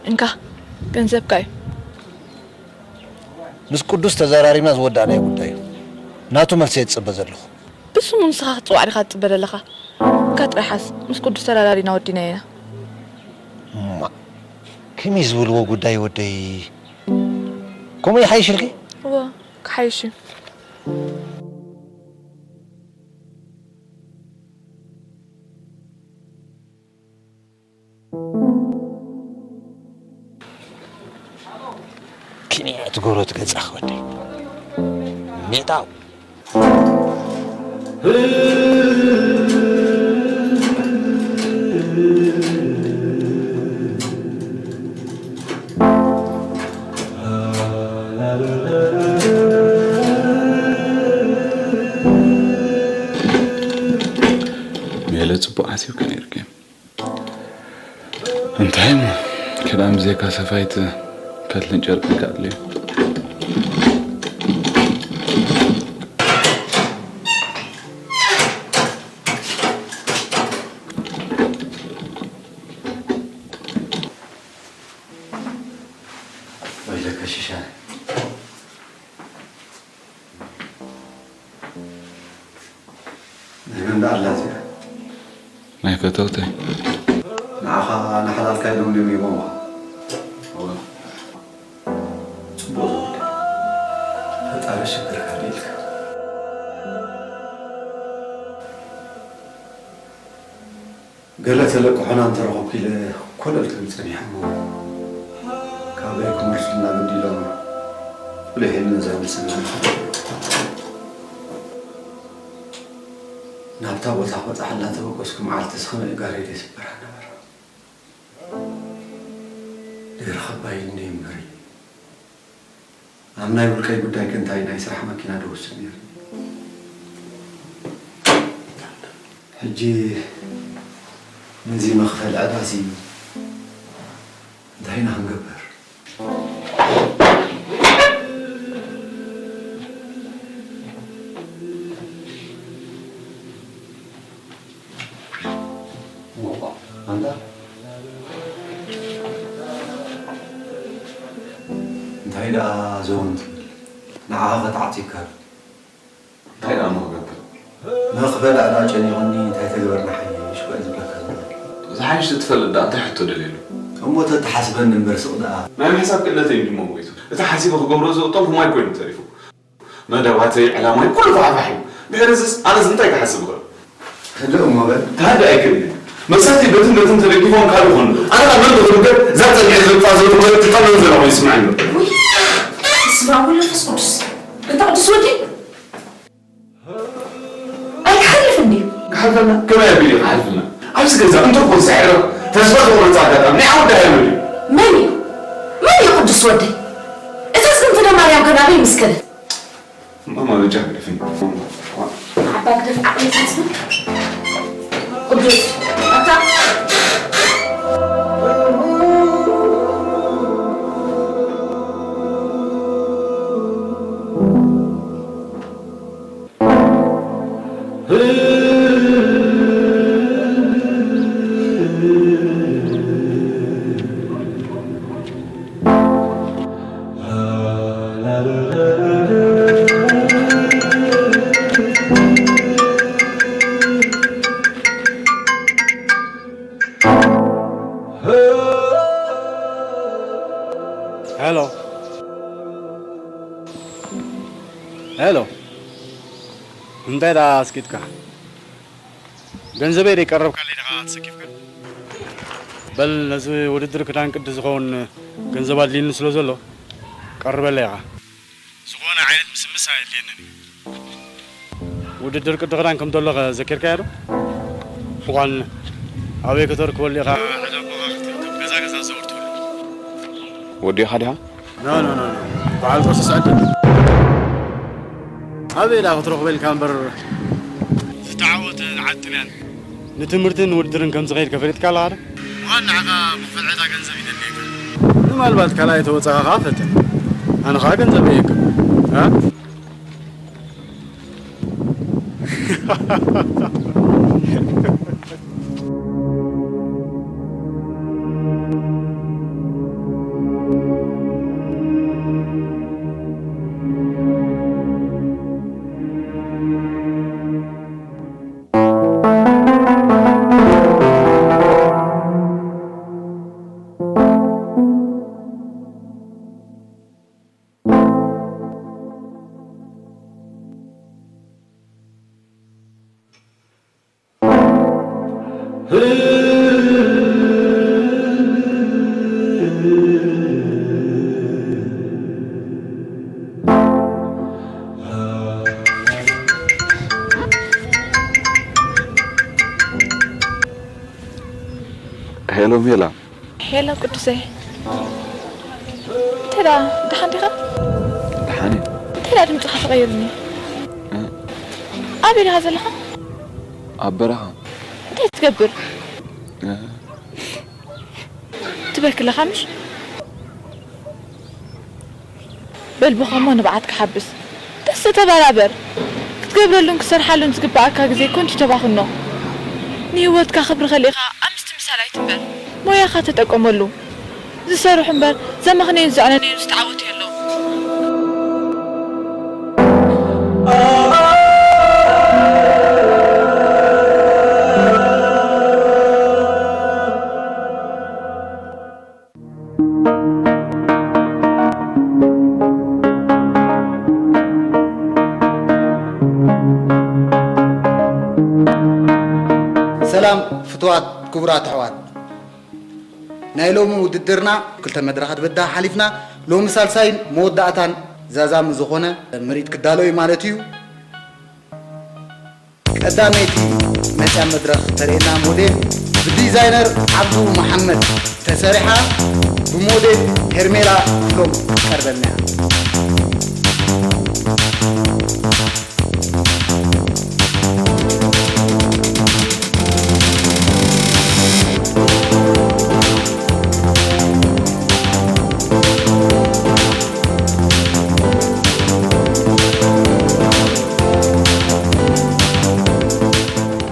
እንካ፣ ገንዘብካ እዩ። ምስ ቅዱስ ተዘራሪብና ዝወዳእናዮ ጉዳይ እዩ። ናቱ መልሲ እየ ዝጽበ ዘለኹ። ብስሙ ንስኻ ክትጽዋዕ ዲኻ ትጽበ ዘለኻ? እንካ ጥራይ ሓዝ፣ ምስ ቅዱስ ተዘራሪብና ወዲናዮ ኢና። እማ፣ ከመይ ዝበልዎ ጉዳይ ወደይ? ከምኡ ይሓይሽ ኢልኪ? እወ፣ ክሓይሽ እዩ። ኪንያ ትጎሮት ገጻ ክወደይ ሜጣው። ሜለ ጽቡቕ ሓሲብካ ነይርኪ። እንታይ እሞ፣ ክዳን ብዘይካ ሰፋይት ፈትልን ጨርቅን ከ ኣድልዮ? ወይለከ ሽሻ። ናይ መን ደኣ ኣላ እዚኣ? ናይ ፈተውተይ። ንዓኻ ንሓላልካ ኢሎም ድዮም ሂቦምኻ? እወ። ጽቡቕ ዝወደ። ፈጣሪ ሽግርካ ይልካ። ገለ ተለቅሑና እንተረኸብኩ ኢለ ኮለል ክብል ጸኒሐ እሞ፣ ካበይ ክመልሱልና ግዲ ኢሎም፣ ብሉይ ሕልሚ ዘምልስና። ናብታ ቦታ ክበጽሓላ ተበገስኩ መዓልቲ እስኸ ምእጋረይ ደይስበራ ነበረ። ድሕሪ ኸባይ እንደ ይምበሪ። ኣብ ናይ ውልቀይ ጉዳይ ከ እንታይ ናይ ስራሕ መኪና ዶ ወስድ ነይሩ? ሕጂ ነዚ መኽፈሊ ዕዳሲ እንታይ ኢና ክንገብር? ኣንታ እንታይ ደኣ ዘውን ትብል? ንዓኻ ከተዓጽየካ ዶ? እንታይ ደኣ እሞ ክገብር? መኽፈል ዕዳ ጨኒቑኒ እንታይ ተግበርና ሓይሽ እኮ እየ ዝብለካ ዘሎ። ዝሓይሽ ትፈልጥ ደኣ እንታይ ሕቶ ደልየሉ? እሞ ተተሓስበኒ እምበር ስቕ ደኣ። ናይ ምሕሳብ ክእለተይ እንዲሞ ሞይቱ። እቲ ሓሲበ ክገብሮ ዝውጠንኩ ማይ ኮይኑ ተሪፉ። መደባተይ፣ ዕላማይ፣ ኩሉ ፋሕፋሕ እዩ። ድሕሪ እዝስ ኣነስ እንታይ ክሓስብ እኽእል? ህድእ እሞ በል። ክሃድእ ኣይክእልን እየ። መሳተይ በትን በትን ተደጊፎም ካልእ ይኾኑ። ኣነ ካብ መን ክብል እዛ ጸኒሐ ዘውጽኣ ዘለኹ መልእኽቲ ካብ መን ዘለኹ ይስምዓኒ ኣሎ። ውይ፣ በስመ ኣብ ወወልድ ወመንፈስ ቅዱስ። እንተ ቅዱስ ወዲ፣ ኣይክሓልፍን ድዩ? ክሓልፈና? ከመይ ኣቢሉ እዩ ክሓልፈና? ኣብዚ ገዛ እንተኾን ዘዕረቕ ተስፋ ዘቑርጽ ኣጋጣሚ ናይ ዓወት ዳህያ መን እዩ? መን እዩ? መን እዩ ቅዱስ ወደይ? እታ ጽንትነ ማርያም ከ ናበይ ምስ ከደት? ማማ በጃ ግደፍኒ። ዓባ ግደፍ ዓቕሊ ተስፋ። ቅዱስ፣ ኣታ እንታይ ደኣ ኣስቂጥካ? ገንዘበይ ደይ ቀረብካለይ ዲኻ ተሰኪፍካ? በል ነዚ ውድድር ክዳን ቅዲ ዝኸውን ገንዘብ ኣድልዩኒ ስለ ዘሎ ቀርበለይ ኢኻ። ዝኾነ ዓይነት ምስምስ ኣየድልየንን እዩ። ውድድር ቅዲ ክዳን ከም ዘሎ ዘኪርካዮ ዶ? እዋን ኣበይ ከተርክበሉ ኢኻ? ዕዳጋ ገዛ ገዛ ዘውር ትብል። ወዲኻ ዲኻ? ኖ ኖ ኖ ኖ። በዓል ቁርሲ ስዕድ። ኣበይ ዳ ክትረኽቦ ኢልካ እምበር ዝተዓወተ ንዓጥልያን ንትምህርትን ውድድርን ከም ዝኸይድ ከፈሊጥካ ኣለኻ ዶ? ዋን ንዓኻ ብኽፍል ዕዳ ገንዘብ ይደልየካ። ምናልባት ካልኣይ ተወጻኻ ኸዓ ፈትን። ኣነ ኸዓ ገንዘብ እየካ። እ? ሄሎ ሜላ። ሄሎ ቅዱሰይ። እንታይ ደኣ ደሓን ዲኻ? ደሓን እየ። እንታይ ደኣ ድምፅኻ ተቐይሩኒ? እ? ኣበይ ዲኻ ዘለኻ? ኣብ በረኻ። እንታይ ትገብር? እ? ትበኪ ኣለኻ ምሽ? በል ብኸሞ ንብዓትካ ሓብስ። ደስ ተበራበር። ክትገብረሉን ክትሰርሓሉን ዝግብኣካ ግዜ ከንቱ ተባኽኖ። ንህይወትካ ክብሪ ከሊእኻ ኣብ ምስትምሳል ኣይትንበር። ሞያኻ ተጠቀመሉ። ዝሰርሑ እምበር ዘመኽነዩን ዘዕነነዩን ዝተዓወቱ የለውን። ሰላም ፍቱዋት ክቡራት ኣሕዋት፣ ናይ ሎሚ ውድድርና ክልተ መድረኻት በዳ ሓሊፍና፣ ሎሚ ሳልሳይን መወዳእታን ዛዛሚ ዝኾነ ምርኢት ክዳሎ እዩ ማለት እዩ። ቀዳመይቲ መጽያ መድረኽ ተርእየና ሞዴል ብዲዛይነር ዓብዱ መሓመድ ተሰሪሓ ብሞዴል ሄርሜላ ክፍሎም ትቀርበልና እያ።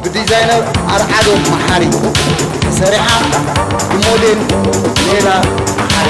ብዲዛይነር ኣርዓዶም መሓሪ ተሰሪሓ ብሞዴል ሜላ መሓሪ።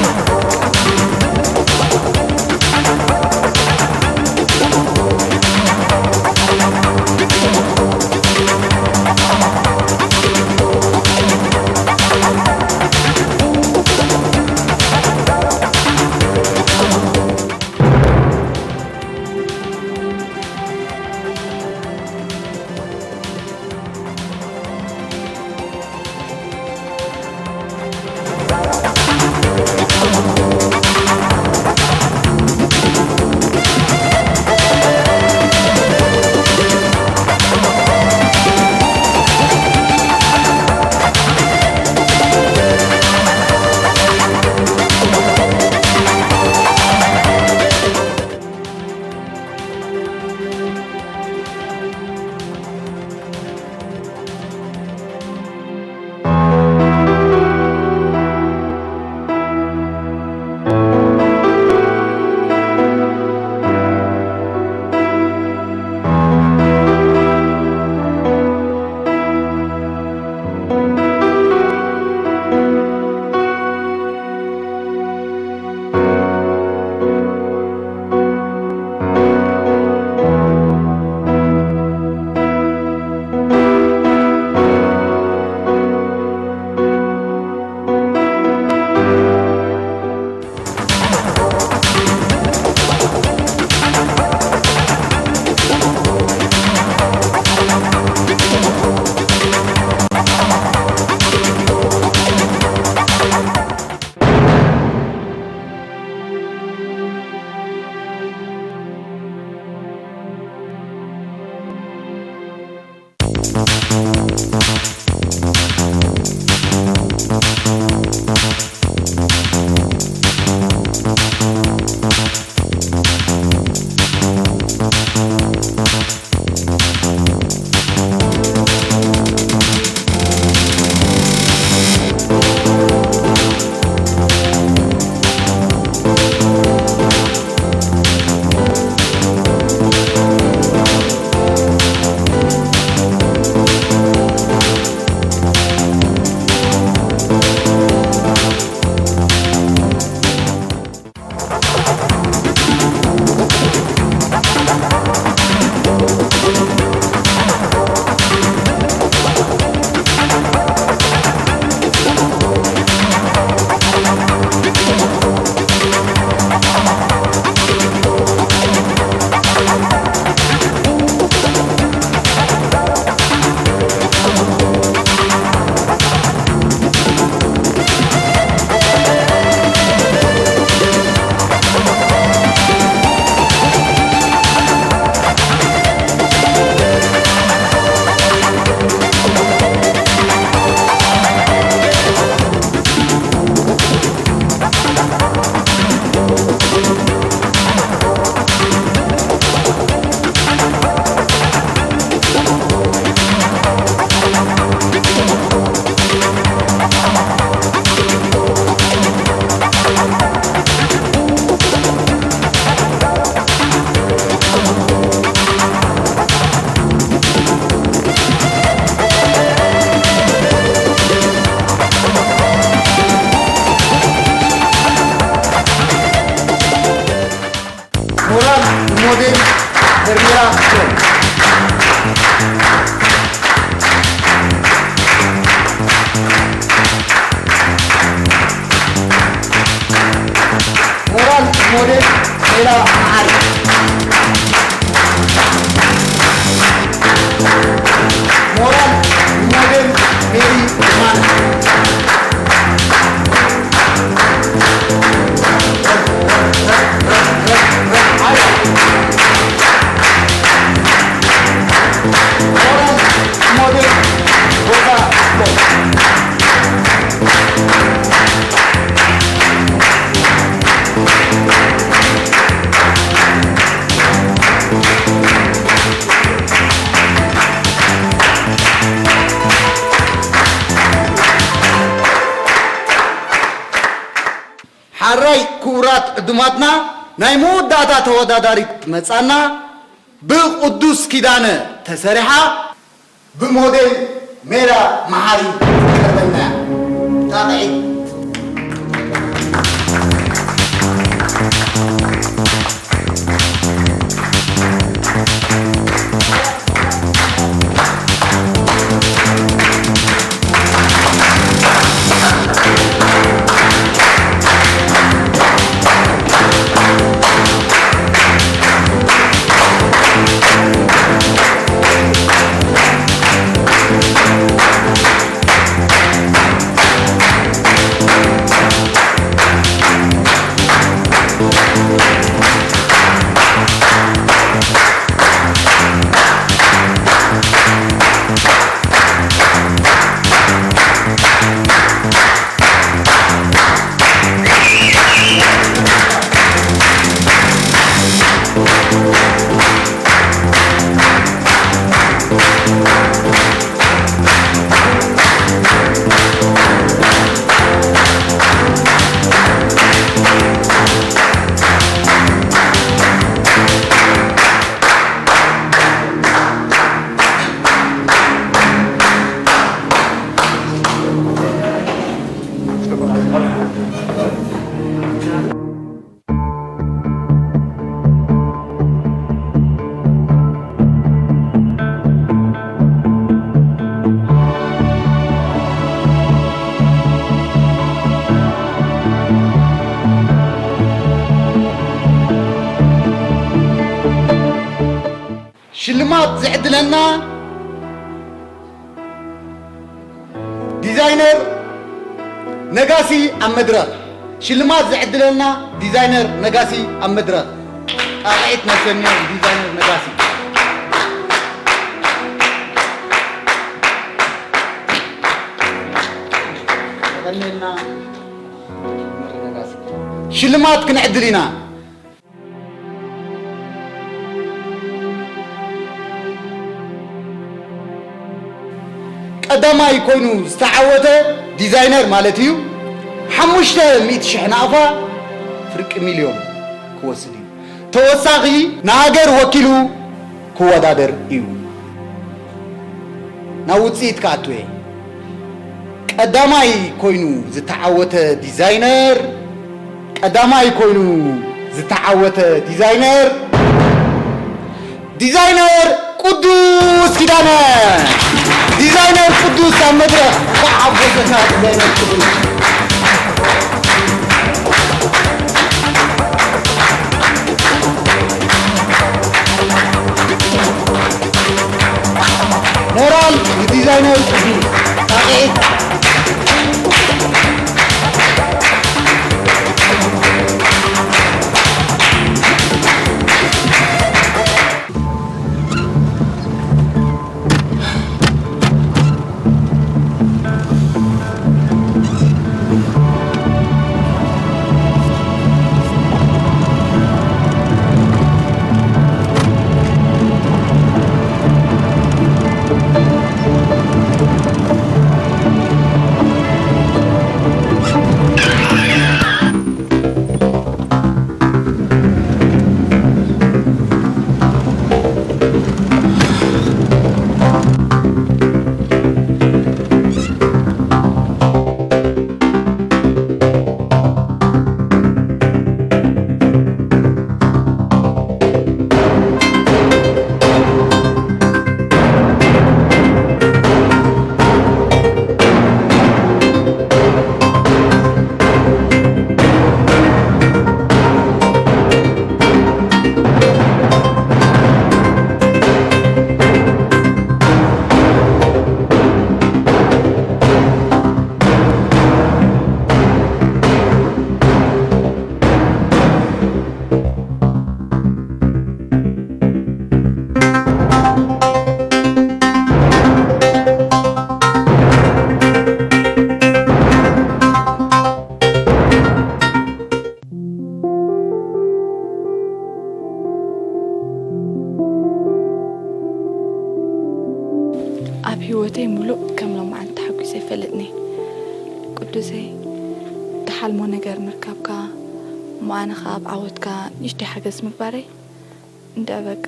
ሞራል ሞዴል ሄርሜላ ሽኮር። ሞራል ሞዴል ሜላ መዓሪ። ሞራል ሞዴል ሜሪ ማን። ሓራይ ክቡራት ዕዱማትና፣ ናይ መወዳእታ ተወዳዳሪት መጻና ብቅዱስ ኪዳነ ተሰሪሓ ብሞዴል ሜራ መሓሪ ትቀርበልና እያ። ጣቕዒት። ሽልማት ዝዕድለና ዲዛይነር ነጋሲ ኣብ መድረኽ። ሽልማት ዝዕድለና ዲዛይነር ነጋሲ ኣብ መድረኽ። ጣቕዒት ነሰንዮ ዲዛይነር ነጋሲ። ቀኒልና ሽልማት ክንዕድል ኢና። ቀዳማይ ኮይኑ ዝተዓወተ ዲዛይነር ማለት እዩ፣ ሓሙሽተ ሚእቲ ሽሕ ናቕፋ፣ ፍርቂ ሚልዮን ክወስድ እዩ። ተወሳኺ ንሃገር ወኪሉ ክወዳደር እዩ። ናብ ውፅኢት ክኣቱ እየ። ቀዳማይ ኮይኑ ዝተዓወተ ዲዛይነር፣ ቀዳማይ ኮይኑ ዝተዓወተ ዲዛይነር፣ ዲዛይነር ቅዱስ ኪዳነ። ዲዛይነር ቅዱስ ኣብ መድረኽ እንኳዕ ሓጎሰና። ዲዛይነር ቅዱስ። ሞራል ንዲዛይነር ቅዱስ። ጣቕዒት። ኣብ ህይወተይ ሙሉእ ከም ሎማዓንቲ ተሓጒሰ ኣይፈልጥን እየ። ቅዱሰይ፣ ትሓልሞ ነገር ምርካብካ፣ እሞ ኣነ ኸኣ ኣብ ዓወትካ ንእሽተይ ሓገዝ ምግባረይ፣ እንድዒ በቃ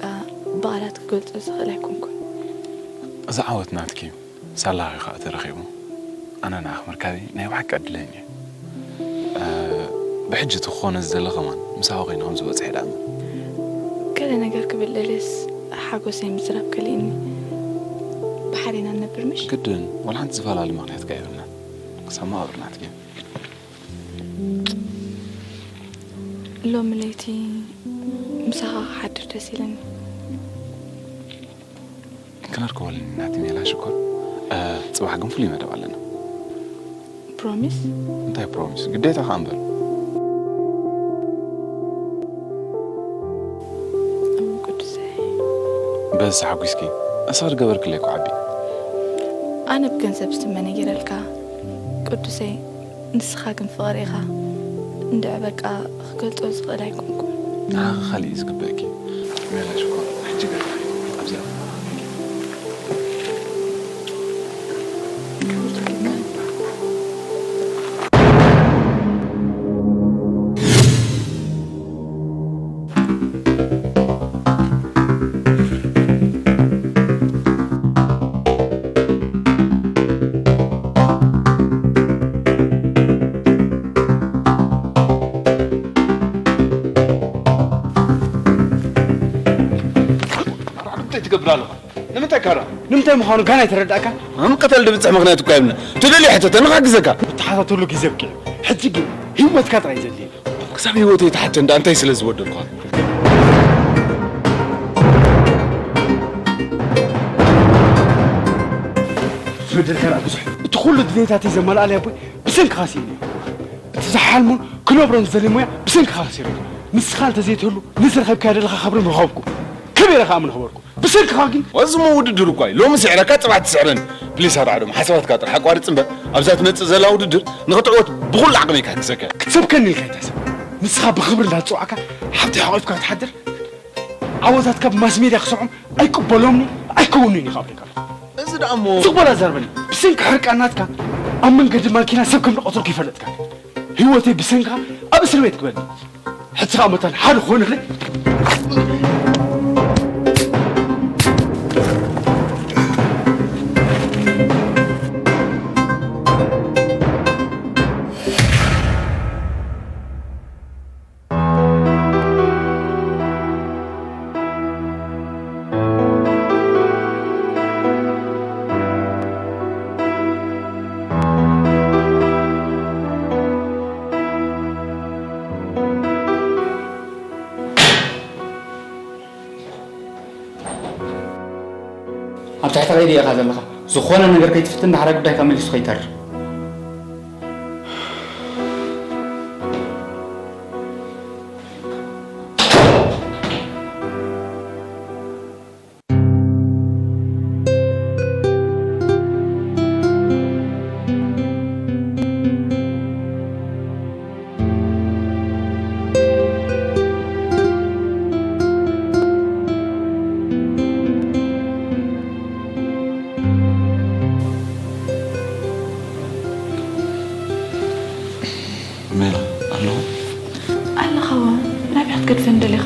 ብቓላት ክገልጾ ዝኽእል ኣይኮንኩን። እዚ ዓወት ናትኪ እዩ። ሳላኺ ኸኣ ተረኺቡ። ኣነ ንዓኺ ምርካበይ ናይ ብሓቂ ዕድለኛ እየ። እ፣ ብሕጂ እቲ ክኾነ ዝደለ ከማን ምሳኺ ኮይነ ከም ዝበጽሕ እየ ድኣምን። ገለ ነገር ክብል ደልየስ ሓጎሰይ ምዝራብ ከሊእኒ። ብሓደ ኢና ንነብር ምሽ? ግድን፣ ዋላ ሓንቲ ዝፈላለ ምኽንያት ከ የብልናን። ክሳብ መቓብር ናትኪ። ሎሚ ለይቲ ምሳኻ ክሓድር ደስ ኢለኒ። ክንርከበሉ ኢና ናቲ ሜላ ሽኮር። እ፣ ጽባሕ ግን ፍሉይ መደብ ኣለና። ፕሮሚስ? እንታይ ፕሮሚስ? ግዴታ ከኣ እምበር። እም፣ ቅዱሰይ። በዚ ተሓጒስኪ። ንስኺ ዝገበርክለይ እኮ ዓቢ። ኣነ ብገንዘብ ዝትመን እየ ገይረልካ። ቅዱሰይ፣ ንስኻ ግን ፍቕሪ ኢኻ። እንድዒ በቃ ክገልጾ ዝኽእል ኣይኮንኩን። ንዓኺ ካልእ እዩ ዝግበኣኪ። ሜላ ሽኮር፣ ሕጂ ገዛ ኣብዚኣ። እንታይ ትገብር ኣለኻ? ንምንታይ ካራ? ንምንታይ ምዃኑ ጋና ኣይተረዳእካን? ኣብ ምቅታል ድብጽሕ ምኽንያት እኳ የብልና። ትደልዮ ሕተተኒ ክሕግዘካ። እትሓታተሉ ግዜ ኣብቂዑ። ሕጂ ግን ህይወትካ ጥራይ ዘድልየኒ። ክሳብ ህይወተይ ተሓተ እንዳ እንታይ ስለ ዝበደልኳ? ዝበደልካና ብዙሕ። እቲ ኩሉ ድሌታተይ ዘማልኣለይ ኣቦይ ብሰንክኻ ስኢነ እየ። እቲ ዝሓልሞን ክነብሮን ዝደሊ ሞያ ብሰንክኻ ከሲረ። ንስኻ እንተዘይትህሉ፣ ነዚ ረኺብካዮ ዘለኻ ክብሪ ምረኸብኩ። ከመይ ኢለ ከኣ ምንኸበርኩ? ብሰንክኻ ግን። እዚ እሞ ውድድር እኳ እዩ። ሎሚ ስዒረካ፣ ጽባሕ ትስዕረኒ። ፕሊስ ኣርዓዶም፣ ሓሳባትካ ጥራሕ ኣቋርጽ እምበር፣ ኣብዛ ትመጽእ ዘላ ውድድር ንኽትዕወት ብኹሉ ዓቕሚ እየ ክሕግዘካ። ክትሰብከኒ ኢልካ ኣይትሕሰብ። ንስኻ ብኽብሪ እንዳትጽዋዕካ ሓብተይ ሓቒፍካ ክትሓድር፣ ዓወታትካ ብማስ ሜድያ ክሰምዖም ኣይቅበሎምኒ ኣይከውንን እዩ ክብለካ ኣለኹ። እዚ ደኣ እሞ ጽቡቕ ኣዛርበኒ። ብሰንኪ ሕርቃን ናትካ ኣብ መንገዲ ማኪና ሰብ ከም ዝቐተልኩ ይፈለጥካ። ህይወተይ ብሰንካ ኣብ እስር ቤት ክበል። ሕጂ ኸኣ መታን ሓደ ክኾነለይ። ኣብ ትሕቲ ቀይዲ ኢኻ ዘለኻ። ዝኾነ ነገር ከይትፍትን፣ ዳሕራይ ጉዳይካ መሊሱ ከይተርፍ። ሜላ፣ ኣለኹ። ኣለኻ፣ ናበይ ክትገድፈኒ ደሊኻ?